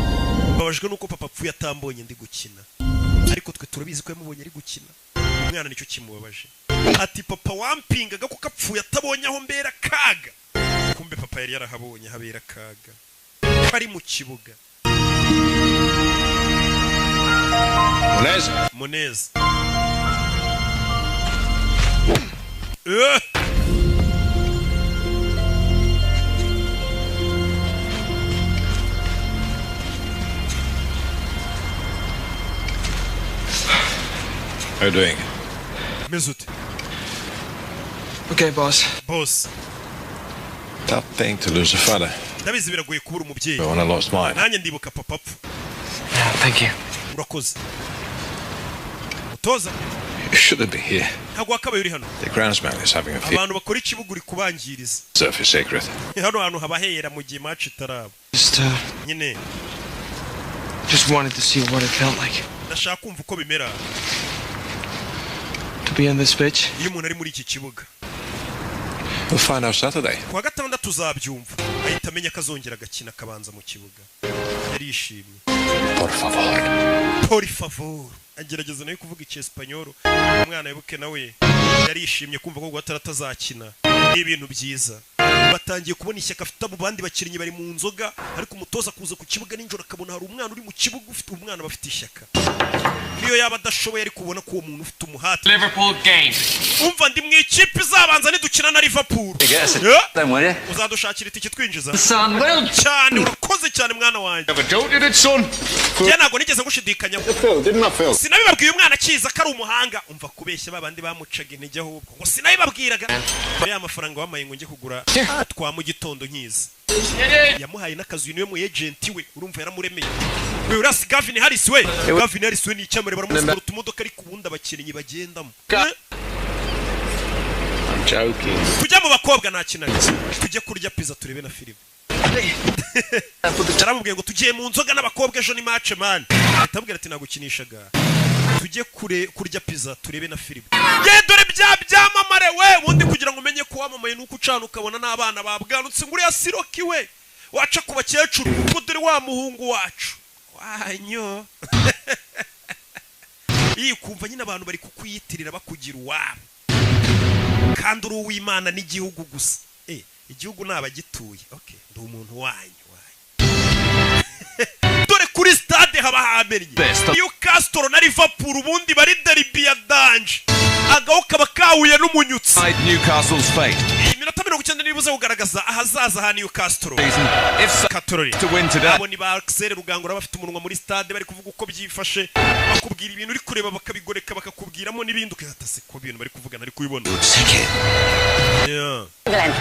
[SPEAKER 1] mbabajwe nuko papa apfuye atambonye ndi gukina, ariko twe turabizi ko yamubonye ari gukina. Umwana nicyo kimubabaje, ati papa wampingaga kuko apfuye atabonye aho mbera kaga. Kumbe papa yari yarahabonye habera kaga, ari mu kibuga.
[SPEAKER 12] Munez.
[SPEAKER 1] Munez.
[SPEAKER 12] How you doing?
[SPEAKER 1] Meze ute?
[SPEAKER 7] Okay, boss.
[SPEAKER 1] Boss.
[SPEAKER 12] Tough thing to lose a father.
[SPEAKER 1] Ndabizi biragoye kubura umubyeyi.
[SPEAKER 12] But when I lost mine,
[SPEAKER 1] Nanjye ndibuka papa apfa.
[SPEAKER 7] Yeah, thank you.
[SPEAKER 1] Urakoze, mutoza.
[SPEAKER 12] You shouldn't be here.
[SPEAKER 1] Ntabwo wakabaye uri hano.
[SPEAKER 12] The groundsman is having a field
[SPEAKER 1] Abantu bakora ikibuga uri kubangiriza.
[SPEAKER 12] surface sacred.
[SPEAKER 1] Hano hantu haba hera mu gihe match itaraba.
[SPEAKER 7] Just,
[SPEAKER 1] Nyine
[SPEAKER 7] just wanted to see what it felt like
[SPEAKER 1] ndashaka kumva uko bimera
[SPEAKER 7] to be on this pitch.
[SPEAKER 1] iyo umuntu ari muri iki kibuga.
[SPEAKER 12] We'll find out Saturday.
[SPEAKER 1] Kuwa gatandatu uzabyumva. Ahita amenya ko azongera agakina, akabanza mu kibuga, yarishimye.
[SPEAKER 12] Por favor.
[SPEAKER 1] Por favor. Agerageza nawe kuvuga icyesipanyoro. Umwana wibuke nawe yarishimye kumva ko guhatara atazakina ni ibintu byiza. Batangiye kubona ishyaka afite. Abo bandi bakinnyi bari mu nzoga, ariko umutoza kuza ku kibuga nijoro akabona hari umwana uri mu kibuga ufite umwana bafite ishyaka, niyo yaba adashoboye ariko ubona ko uwo muntu ufite umuhate.
[SPEAKER 15] Liverpool game.
[SPEAKER 1] Umva, ndi mu ikipe izabanza nidukina na Liverpool.
[SPEAKER 3] Yes.
[SPEAKER 1] Yeah.
[SPEAKER 3] Then will you?
[SPEAKER 1] Uzadushakira itike twinjiza.
[SPEAKER 3] Son, well
[SPEAKER 1] Cyane, urakoze cyane mwana wanjye.
[SPEAKER 12] Never doubted it, son.
[SPEAKER 1] Njye ntabwo nigeze ngushidikanya.
[SPEAKER 6] Phil, didn't I, Phil?
[SPEAKER 1] Sinabibabwiye umwana akiza ko ari umuhanga? Umva kubeshya babandi bamucaga intege, ahubwo ngo sinabibabwiraga. Ya mafaranga wamaye ngo njye kugura twa mu gitondo nkiza, yamuhaye n'akazu, niwe mu agent we, urumva yaramuremeye we. Urasi Gavin Harris we, Gavin Harris we ni icyamare, baramusigura utumodoka ariko ubundi abakinnyi bagendamo.
[SPEAKER 12] I'm joking.
[SPEAKER 1] Tujya mu bakobwa ntakinaga, tujye kurya pizza turebe na filime. Yaramubwiye ngo tugiye mu nzoga n'abakobwa, ejo ni match man. Ahita amubwira ati nagukinishaga, tujye kure kurya pizza turebe na filime. Ye, dore bya byamamare we! Ubundi kugira ngo umenye ko wamamaye nuko ucana ukabona n'abana babwanutse, ngo uriya siroki we, waca ku bakecuru ngo dore wa muhungu wacu wanyo. Iyi kumva nyine abantu bari kukwiyitirira bakugira uwabo kandi uri uw'Imana n'igihugu gusa. Igihugu ni abagituye. Okay, ndi umuntu wanyu wanyu. Dore kuri stade haba hamennye. Newcastle na Liverpool ubundi bari derby ya danger, agaho kaba kahuye n'umunyutsi.
[SPEAKER 15] Newcastle's fate.
[SPEAKER 1] Iyi minota 90 nibuze kugaragaza ahazaza ha Newcastle.
[SPEAKER 15] Season, if so,
[SPEAKER 1] Katorori
[SPEAKER 15] to win today.
[SPEAKER 1] Abo ni ba Axel Rugangura, bafite umunwa muri stade, bari kuvuga uko byifashe, bakubwira ibintu uri kureba bakabigoreka, bakakubwiramo n'ibindi ukihata se ko ibintu bari kuvugana ari kubibona. Yeah.
[SPEAKER 19] Glenn.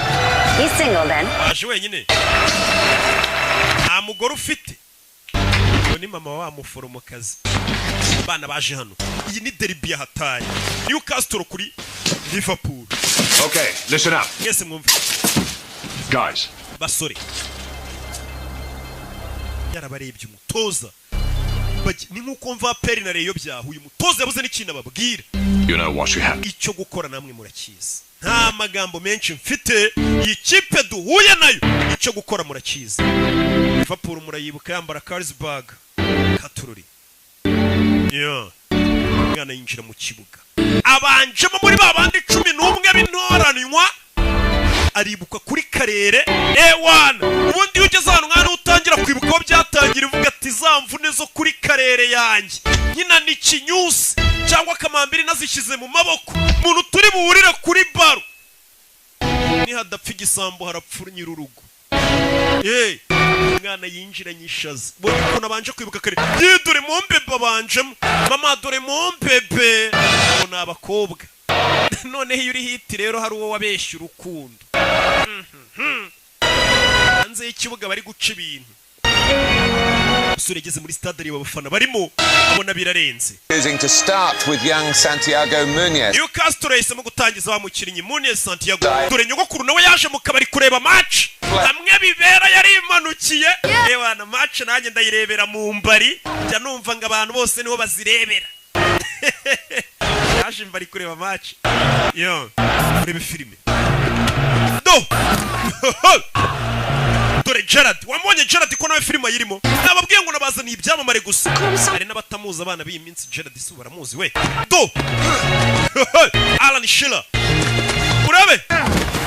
[SPEAKER 19] He's single then.
[SPEAKER 1] Waje wenyine, nta mugore ufite? Uwo ni mama wa muforomokazi. Abana baje hano, iyi ni derby ya hatari, Newcastle kuri Liverpool.
[SPEAKER 12] Okay, listen up.
[SPEAKER 1] Mwese mwumve.
[SPEAKER 12] Guys,
[SPEAKER 1] Basore, yarabarebye umutoza. Ni nk'uko mva APR na Rayon byahuye, umutoza yabuze n'ikintu ababwira.
[SPEAKER 12] You know what you have.
[SPEAKER 1] Icyo gukora namwe murakizi, nta magambo menshi mfite. Iyi kipe duhuye nayo, icyo gukora murakizi. Liverpool murayibuka yambara Carlsberg. Katururi yeah. Umwana yinjira mu kibuga, abanjemo muri ba bandi 11 b'intoranywa, aribuka kuri karere ewana. Ubundi iyo ugeze ahantu nk'ahantu utangira kwibuka aho byatangira, uvuga ati za mvune zo kuri karere yanjye nkina ni kinyusi cyangwa kamambiri nazishyize mu maboko, umuntu turi buhurire kuri baro, nihadapfa igisambo harapfa nyir'urugo. Hey, umwana yinjiranye ishaza, ubona ukuntu abanje kwibuka kare. Ye, dore mombebe abanjemo, mama dore mombebe. Abo ni abakobwa. Noneho iyo uri hit rero, hari uwo wabeshya urukundo. Hanze y'ikibuga bari guca ibintu. Umusore yageze muri stade, areba abafana barimo, abona birarenze.
[SPEAKER 15] Choosing to start with young Santiago Munez.
[SPEAKER 1] Newcastle yahisemo gutangiza wa mukinnyi Munez Santiago. Dore nyogokuru nawe yaje mu kabari kureba match hamwe bibera, yarimanukiye. Ewana, match nanjye ndayirebera mu mbari, njya numva ngo abantu bose niho bazirebera. Yaje mbari kureba match yo, urebe filime. Do dore Gerard, wamubonye Gerard ko nawe filime ayirimo. Nababwiye ngo nabazaniye ibyamamare gusa, hari n'abatamuzi abana b'iyi minsi. Gerard si baramuzi we. Do Alan Shearer, urabe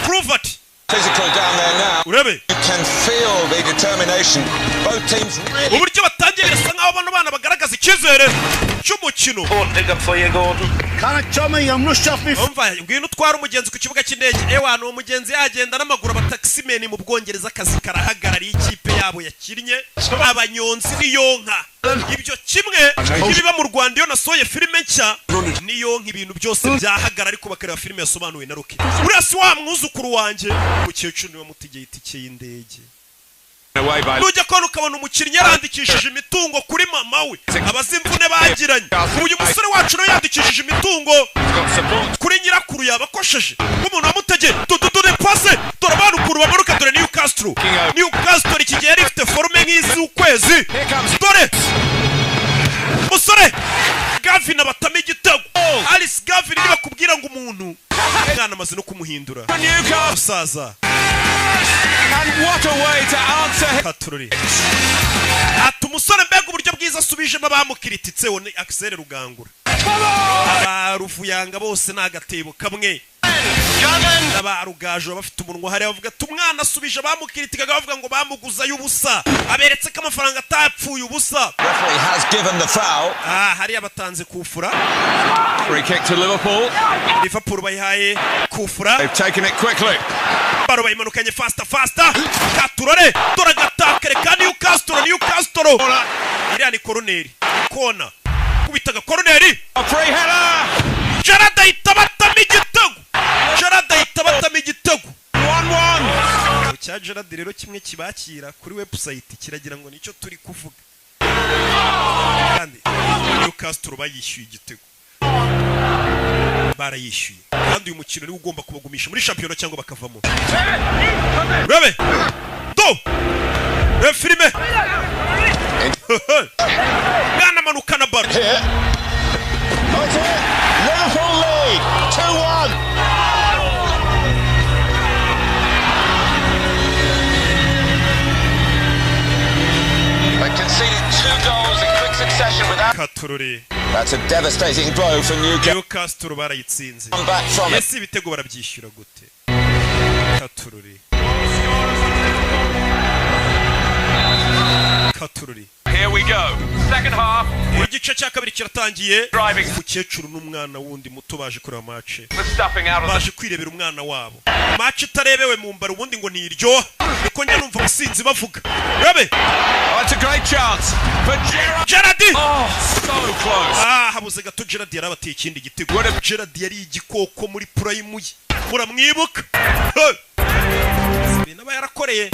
[SPEAKER 1] Kluivert.
[SPEAKER 15] Physical down there now.
[SPEAKER 1] Urabe.
[SPEAKER 15] You can feel the determination. Both teams really.
[SPEAKER 1] Uburyo batangiye, birasa nkaho bano bana bagaragaza icyizere cy'umukino. Umva, ngwino utware umugenzi ku kibuga cy'indege. Ewana, uwo mugenzi yagenda n'amaguru. Abataximen mu Bwongereza akazi karahagarariye ikipe yabo yakinnye, abanyonzi niyonka. Ibyo kimwe n'ibiba mu Rwanda, iyo nasohoye filime nshya niyonka, ibintu byose byahagara, ariko bakareba filime yasobanuwe na Rocky. Uriya si wa mwuzukuru wanjye? Umukecuru niwe mutegeye itike y'indege.
[SPEAKER 15] Away by
[SPEAKER 1] Nujya kubona ukabona umukinnyi yarandikishije imitungo kuri mama we, abazi imvune bagiranye. Uyu musore wacu nawe yandikishije imitungo kuri nyirakuru, yabakosheje nk'umuntu wamutegeye. Dore pase, dore abana ukuntu bamanuka. Dore Newcastle, Newcastle iki gihe yari ifite forme nk'iz'ukwezi. Dore musore Gavin abatama igitego, Alice Gavin. Nibakubwira ngo umuntu umwana amaze no kumuhindura musaza.
[SPEAKER 15] And what a way to answer.
[SPEAKER 1] Katururi ati umusore, mbega uburyo bwiza asubijemo abamukirititseho! Ni Axel Rugangura, abaruvuyanga bose ni agatebo kamwe, n'abarugaje baba bafite umunwa hariya bavuga ati umwana asubije abamukiritikaga bavuga ngo bamuguzayo ubusa, aberetse ko amafaranga atapfuye ubusa.
[SPEAKER 15] Referee has given the foul.
[SPEAKER 1] Ah, hariya batanze kufura.
[SPEAKER 15] Free kick to Liverpool.
[SPEAKER 1] Liverpool bayihaye kufura.
[SPEAKER 15] They've taken it quickly.
[SPEAKER 1] Baro bayimanukanye faster faster. Katurore, dore agatakare ka Newcastle. Newcastle, iriya ni koroneri, kona kubitaga koroneri.
[SPEAKER 15] Free header.
[SPEAKER 1] Gerard ahita batama igitego, Gerard ahita batama igitego.
[SPEAKER 15] 1-1.
[SPEAKER 1] Cya Gerard rero kimwe kibakira kuri website kiragira ngo nicyo turi kuvuga, kandi Newcastle bayishyuye igitego, barayishyuye. Kandi uyu mukino niwo ugomba kubagumisha muri shampiyona cyangwa bakavamo. Urabe do, reba filime, mwana manukana baro.
[SPEAKER 6] Liverpool lead 2-1. They conceded two goals in quick succession without.
[SPEAKER 1] Katurore.
[SPEAKER 15] That's a devastating blow for Newcastle.
[SPEAKER 1] Newcastle barayitsinze.
[SPEAKER 15] Come back from it.
[SPEAKER 1] Ese ibitego barabyishyura gute? Katurore, katurore.
[SPEAKER 10] Here we go. Second half.
[SPEAKER 1] Igice cya kabiri kiratangiye. Umukecuru n'umwana wundi muto baje kureba match.
[SPEAKER 10] The stuffing out of the
[SPEAKER 1] Baje kwirebera umwana wabo. Match itarebewe mu mbaro ubundi ngo ntiryoha, niko njya numva abasinzi bavuga. Urabe.
[SPEAKER 15] Oh, it's a great chance for Gerrard.
[SPEAKER 1] Gerard.
[SPEAKER 15] Oh, so close.
[SPEAKER 1] Ah, habuze gato. Gerard yarabateye ikindi gitego. Gerard yari igikoko muri prime ye, muramwibuka. Hey! Ibintu aba yarakoreye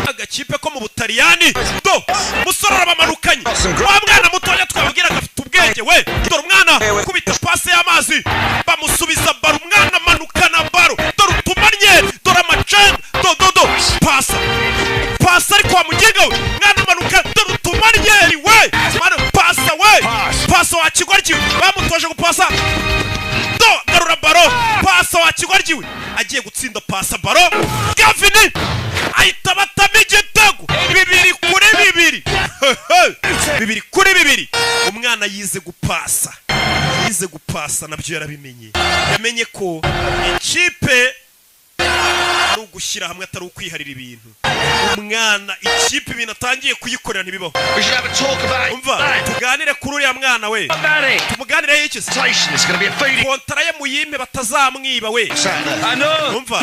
[SPEAKER 1] agakipe ko mu Butaliyani. Do musore arabamanukanye, wa mwana mutoya twababwiraga afite ubwenge we. Dore umwana kubita pase y'amazi, bamusubiza baro, umwana amanukana baro. Dore utumanye, dore amacenda, do do do, pasa pasa, ariko wa muginga we, mwana amanuka. Dore utumanye, Yibagiwe agiye gutsinda, pasa baro Gavin, ahita batamo igitego, 2-2, 2-2. Umwana yize gupasa, yize gupasa nabyo yarabimenye. Yamenye ko ikipe ari ugushyira hamwe, atari ukwiharira ibintu. Umwana ikipe ibintu atangiye kuyikorera ntibibaho. Umva, tuganire kuri uriya mwana we. Tumuganireho iki se? Kontara ye muyime, batazamwiba we. Umva,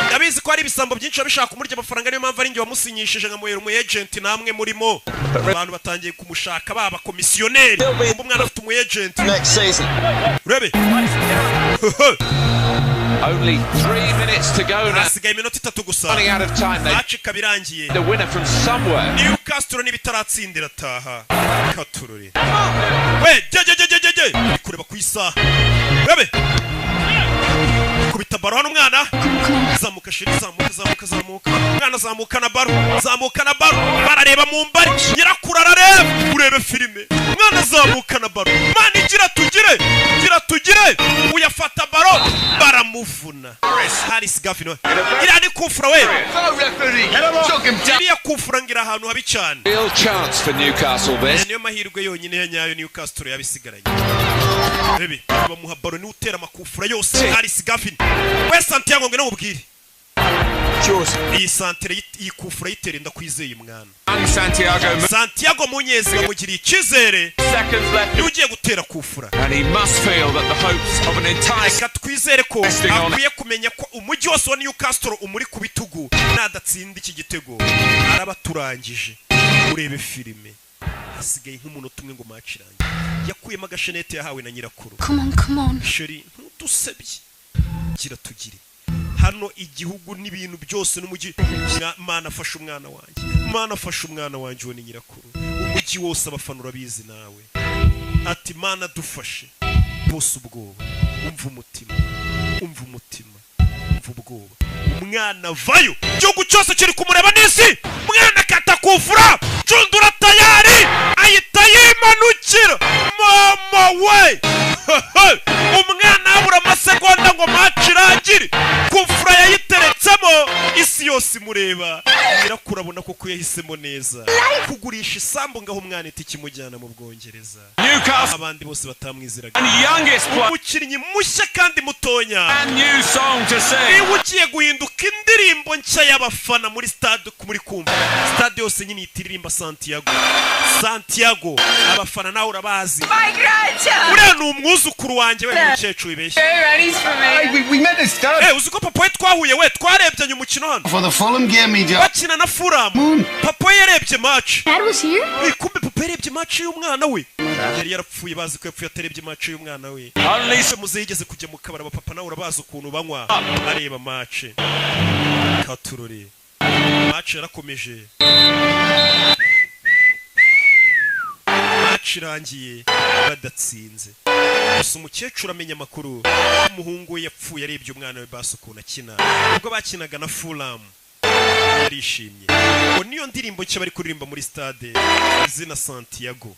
[SPEAKER 1] ndabizi ko hari ibisambo byinshi biba bishaka kumurya amafaranga, niyo mpamvu ari njye wamusinyishije nkamuhera umu agent. Namwe murimo abantu batangiye kumushaka, baba komisiyoneri. Umva, umwana afite umu agent, urebe.
[SPEAKER 15] Only 3 minutes to go now.
[SPEAKER 1] Hasigaye iminota 3 gusa.
[SPEAKER 15] Running out of time. They
[SPEAKER 1] Match ikaba irangiye.
[SPEAKER 15] the winner from somewhere.
[SPEAKER 1] Newcastle n'ibitaratsindira taha katurore we. Je je je je je je, ari kureba ku isaha. Urebe, kubita baro hano. Umwana zamuka, chéri, zamuka, zamuka, zamuka. Umwana zamuka na baro, zamuka na baro. Barareba mu mbari, nyirakuru arareba. Urebe filime, umwana zamuka na baro. Mana, igira tugire, gira tugire. Uyafata baro, baramuvuna. Harris Gavin we, iriya ni kufura we, iriya kufura ngira ahantu habi cyane.
[SPEAKER 15] Real chance for Newcastle
[SPEAKER 1] Aya
[SPEAKER 15] this.
[SPEAKER 1] niyo mahirwe yonyine ya nyayo Newcastle yabisigaranye. Rebe, bamuha baro, niwe utera amakufura yose, Harris Gavin we. Santiago, ngwino mubwire iyi santere, iyi kufura yitere, ndakwizeye mwana.
[SPEAKER 15] And Santiago
[SPEAKER 1] Santiago Munyezi bamugiriye icyizere,
[SPEAKER 15] seconds left.
[SPEAKER 1] niwe ugiye gutera kufura.
[SPEAKER 15] And he must feel that the hopes of an entire
[SPEAKER 1] Reka twizere ko
[SPEAKER 15] Resting on-
[SPEAKER 1] akwiye kumenya ko umujyi wose wa Newcastle umuri ku bitugu. Nadatsinda iki gitego araba turangije. Urebe filime, hasigaye nk'umunota umwe ngo match irangire. Yakuyemo agashenete yahawe na nyirakuru.
[SPEAKER 17] Come on, come on.
[SPEAKER 1] Chéri, ntudusebye, gira tugire hano igihugu n'ibintu byose n'umujyi. Mana afashe umwana wanjye, Mana afashe umwana wanjye. Uwo ni nyirakuru. Umujyi wose, abafana urabizi nawe. Ati Mana dufashe bose. Ubwoba, umva umutima, umva umutima, umva ubwoba. Umwana vayo, igihugu cyose kiri kumureba n'isi. Mwana akata kufura, cundura tayari, ahita yimanukira. Mama we, umwana abura amasegonda ngo match irangire. Kufura yayiteretsemo, isi yose imureba. Nyirakuru abona koko yahisemo neza kugurisha isambu ngaho umwana itike imujyana mu Bwongereza.
[SPEAKER 15] Newcastle
[SPEAKER 1] Abandi bose batamwizeraga.
[SPEAKER 15] and youngest player.
[SPEAKER 1] Umukinnyi mushya kandi mutonya.
[SPEAKER 15] Brand new song to sing.
[SPEAKER 1] Niba ugiye guhinduka indirimbo nshya y'abafana muri stade, muri kumva stade yose nyine ihita iririmba Santiago, Santiago. Abafana nawe urabazi.
[SPEAKER 14] My grandchild!
[SPEAKER 1] Uriya ni umwuzukuru wanjye we. Mukecuru wibeshye.
[SPEAKER 14] Very ready for me.
[SPEAKER 8] We met at start.
[SPEAKER 1] Eh, uzi ko papa we twahuye we, twarebyanye umukino hano
[SPEAKER 8] For the Fulham game, he just.
[SPEAKER 1] bakina na Fulham. Papa we yarebye match.
[SPEAKER 16] Dad was here?
[SPEAKER 1] Eh, kumbe papa yarebye match y'umwana we. Yari yarapfuye, bazi ko yapfuye atarebye match y'umwana we.
[SPEAKER 15] Only
[SPEAKER 1] Se muze yigeze kujya mu kabari, abapapa nawe urabazi ukuntu banywa, areba match. Katurore, match yarakomeje. Match irangiye badatsinze. Gusa umukecuru amenya amakuru, umuhungu we yapfuye arebye umwana we basi ukuntu akina ubwo bakinaga na Fulham. Yarishimye ngo niyo ndirimbo nshya bari kuririmba muri stade, izina Santiago.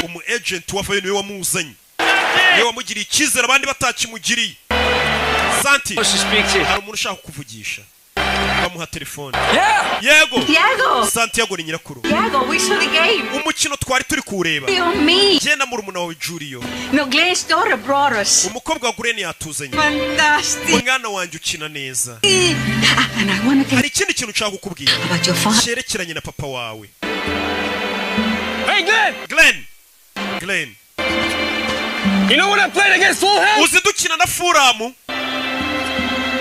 [SPEAKER 1] Umu agent wavayo niwe wamuzanye, niwe wamugiriye icyizere abandi batakimugiriye. Santi, hari umuntu ushaka kukuvugisha. Bamuha telefone. Yego.
[SPEAKER 5] Diego!
[SPEAKER 1] Santiago, ni nyirakuru.
[SPEAKER 5] Diego, we saw the game.
[SPEAKER 1] Umukino twari turi kuwureba.
[SPEAKER 5] You me.
[SPEAKER 1] Jye na murumuna wawe Julio.
[SPEAKER 5] No, Glenn's daughter brought us.
[SPEAKER 1] Umukobwa wa Glenn yatuzanye.
[SPEAKER 5] Fantastic.
[SPEAKER 1] Mwana wanjye, ukina neza.
[SPEAKER 5] And I want to tell
[SPEAKER 1] Hari ikindi kintu nshaka kukubwira
[SPEAKER 5] about your father.
[SPEAKER 1] cyerekeranye na papa wawe.
[SPEAKER 10] Hey, Glenn!
[SPEAKER 1] Glenn, Glenn.
[SPEAKER 10] You know when I played against Fulham?
[SPEAKER 1] Uzi dukina na Fulham?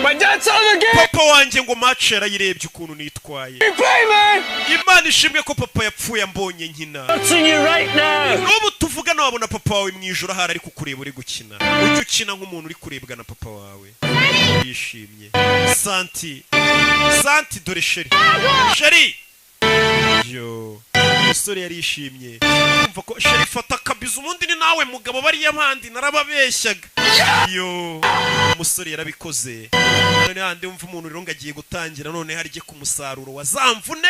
[SPEAKER 10] My dad saw the game!
[SPEAKER 1] Papa wanjye ngo match yarayirebye ukuntu nitwaye.
[SPEAKER 10] You play, man!
[SPEAKER 1] Imana ishimwe ko papa yapfuye ambonye nkina.
[SPEAKER 10] Watching you right now!
[SPEAKER 1] N'ubu tuvugana wabona papa wawe mu ijoro ahari ari kukureba uri gukina. Ujye ukina nk'umuntu uri kurebwa na papa wawe. Yishimye Santi. Santi, dore chéri, chéri. Yo, umusore yarishimye kumva ko chéri, fata akabizu ubundi ni nawe mugabo, bariya bandi narababeshyaga. Yo, umusore yarabikoze. None handi wumva umuntu rero ngo agiye gutangira none harye ku musaruro wa za mvune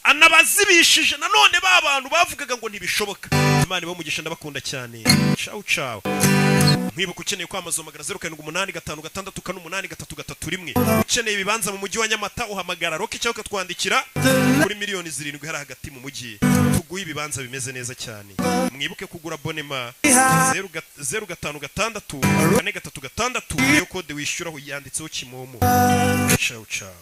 [SPEAKER 1] anabazibishije nanone ba bantu bavugaga ngo ntibishoboka. Imana ibamugisha, ndabakunda cyane. Ciao ciao. Mwibuka, ukeneye kwamamaza uhamagara 0785648331. Ukeneye ibibanza mu mujyi wa Nyamata uhamagara Rocky cyangwa ukatwandikira kuri miliyoni 7 hari hagati mu mujyi, tuguhe ibibanza bimeze neza cyane. Mwibuke kugura abonnement, 0 056 436, niyo kode wishyuraho, yanditseho Kimomo. Ciao ciao.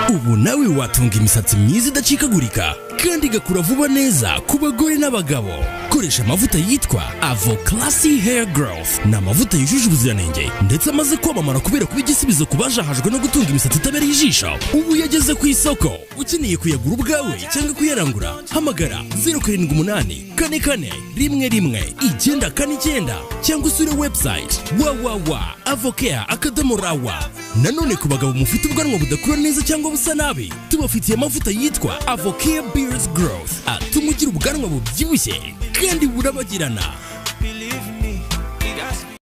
[SPEAKER 2] Ubu nawe watunga imisatsi myiza idacikagurika kandi igakura vuba neza ku bagore n'abagabo. Koresha amavuta yitwa Avo Classy Hair Growth. Ni amavuta yujuje ubuziranenge ndetse amaze kwamamara kubera kuba igisubizo ku bajahajwe no gutunga imisatsi itabereye ijisho. Ubu yageze ku isoko. Ukeneye kuyagura ubwawe cyangwa kuyarangura, hamagara 0784411949 cyangwa usure website www.avocare.rw. Nanone ku bagabo mufite ubwanwa budakura neza cyangwa busa nabi, tubafitiye amavuta yitwa Avocare Beard Growth, atuma ugira ubwanwa bubyibushye kandi burabagirana.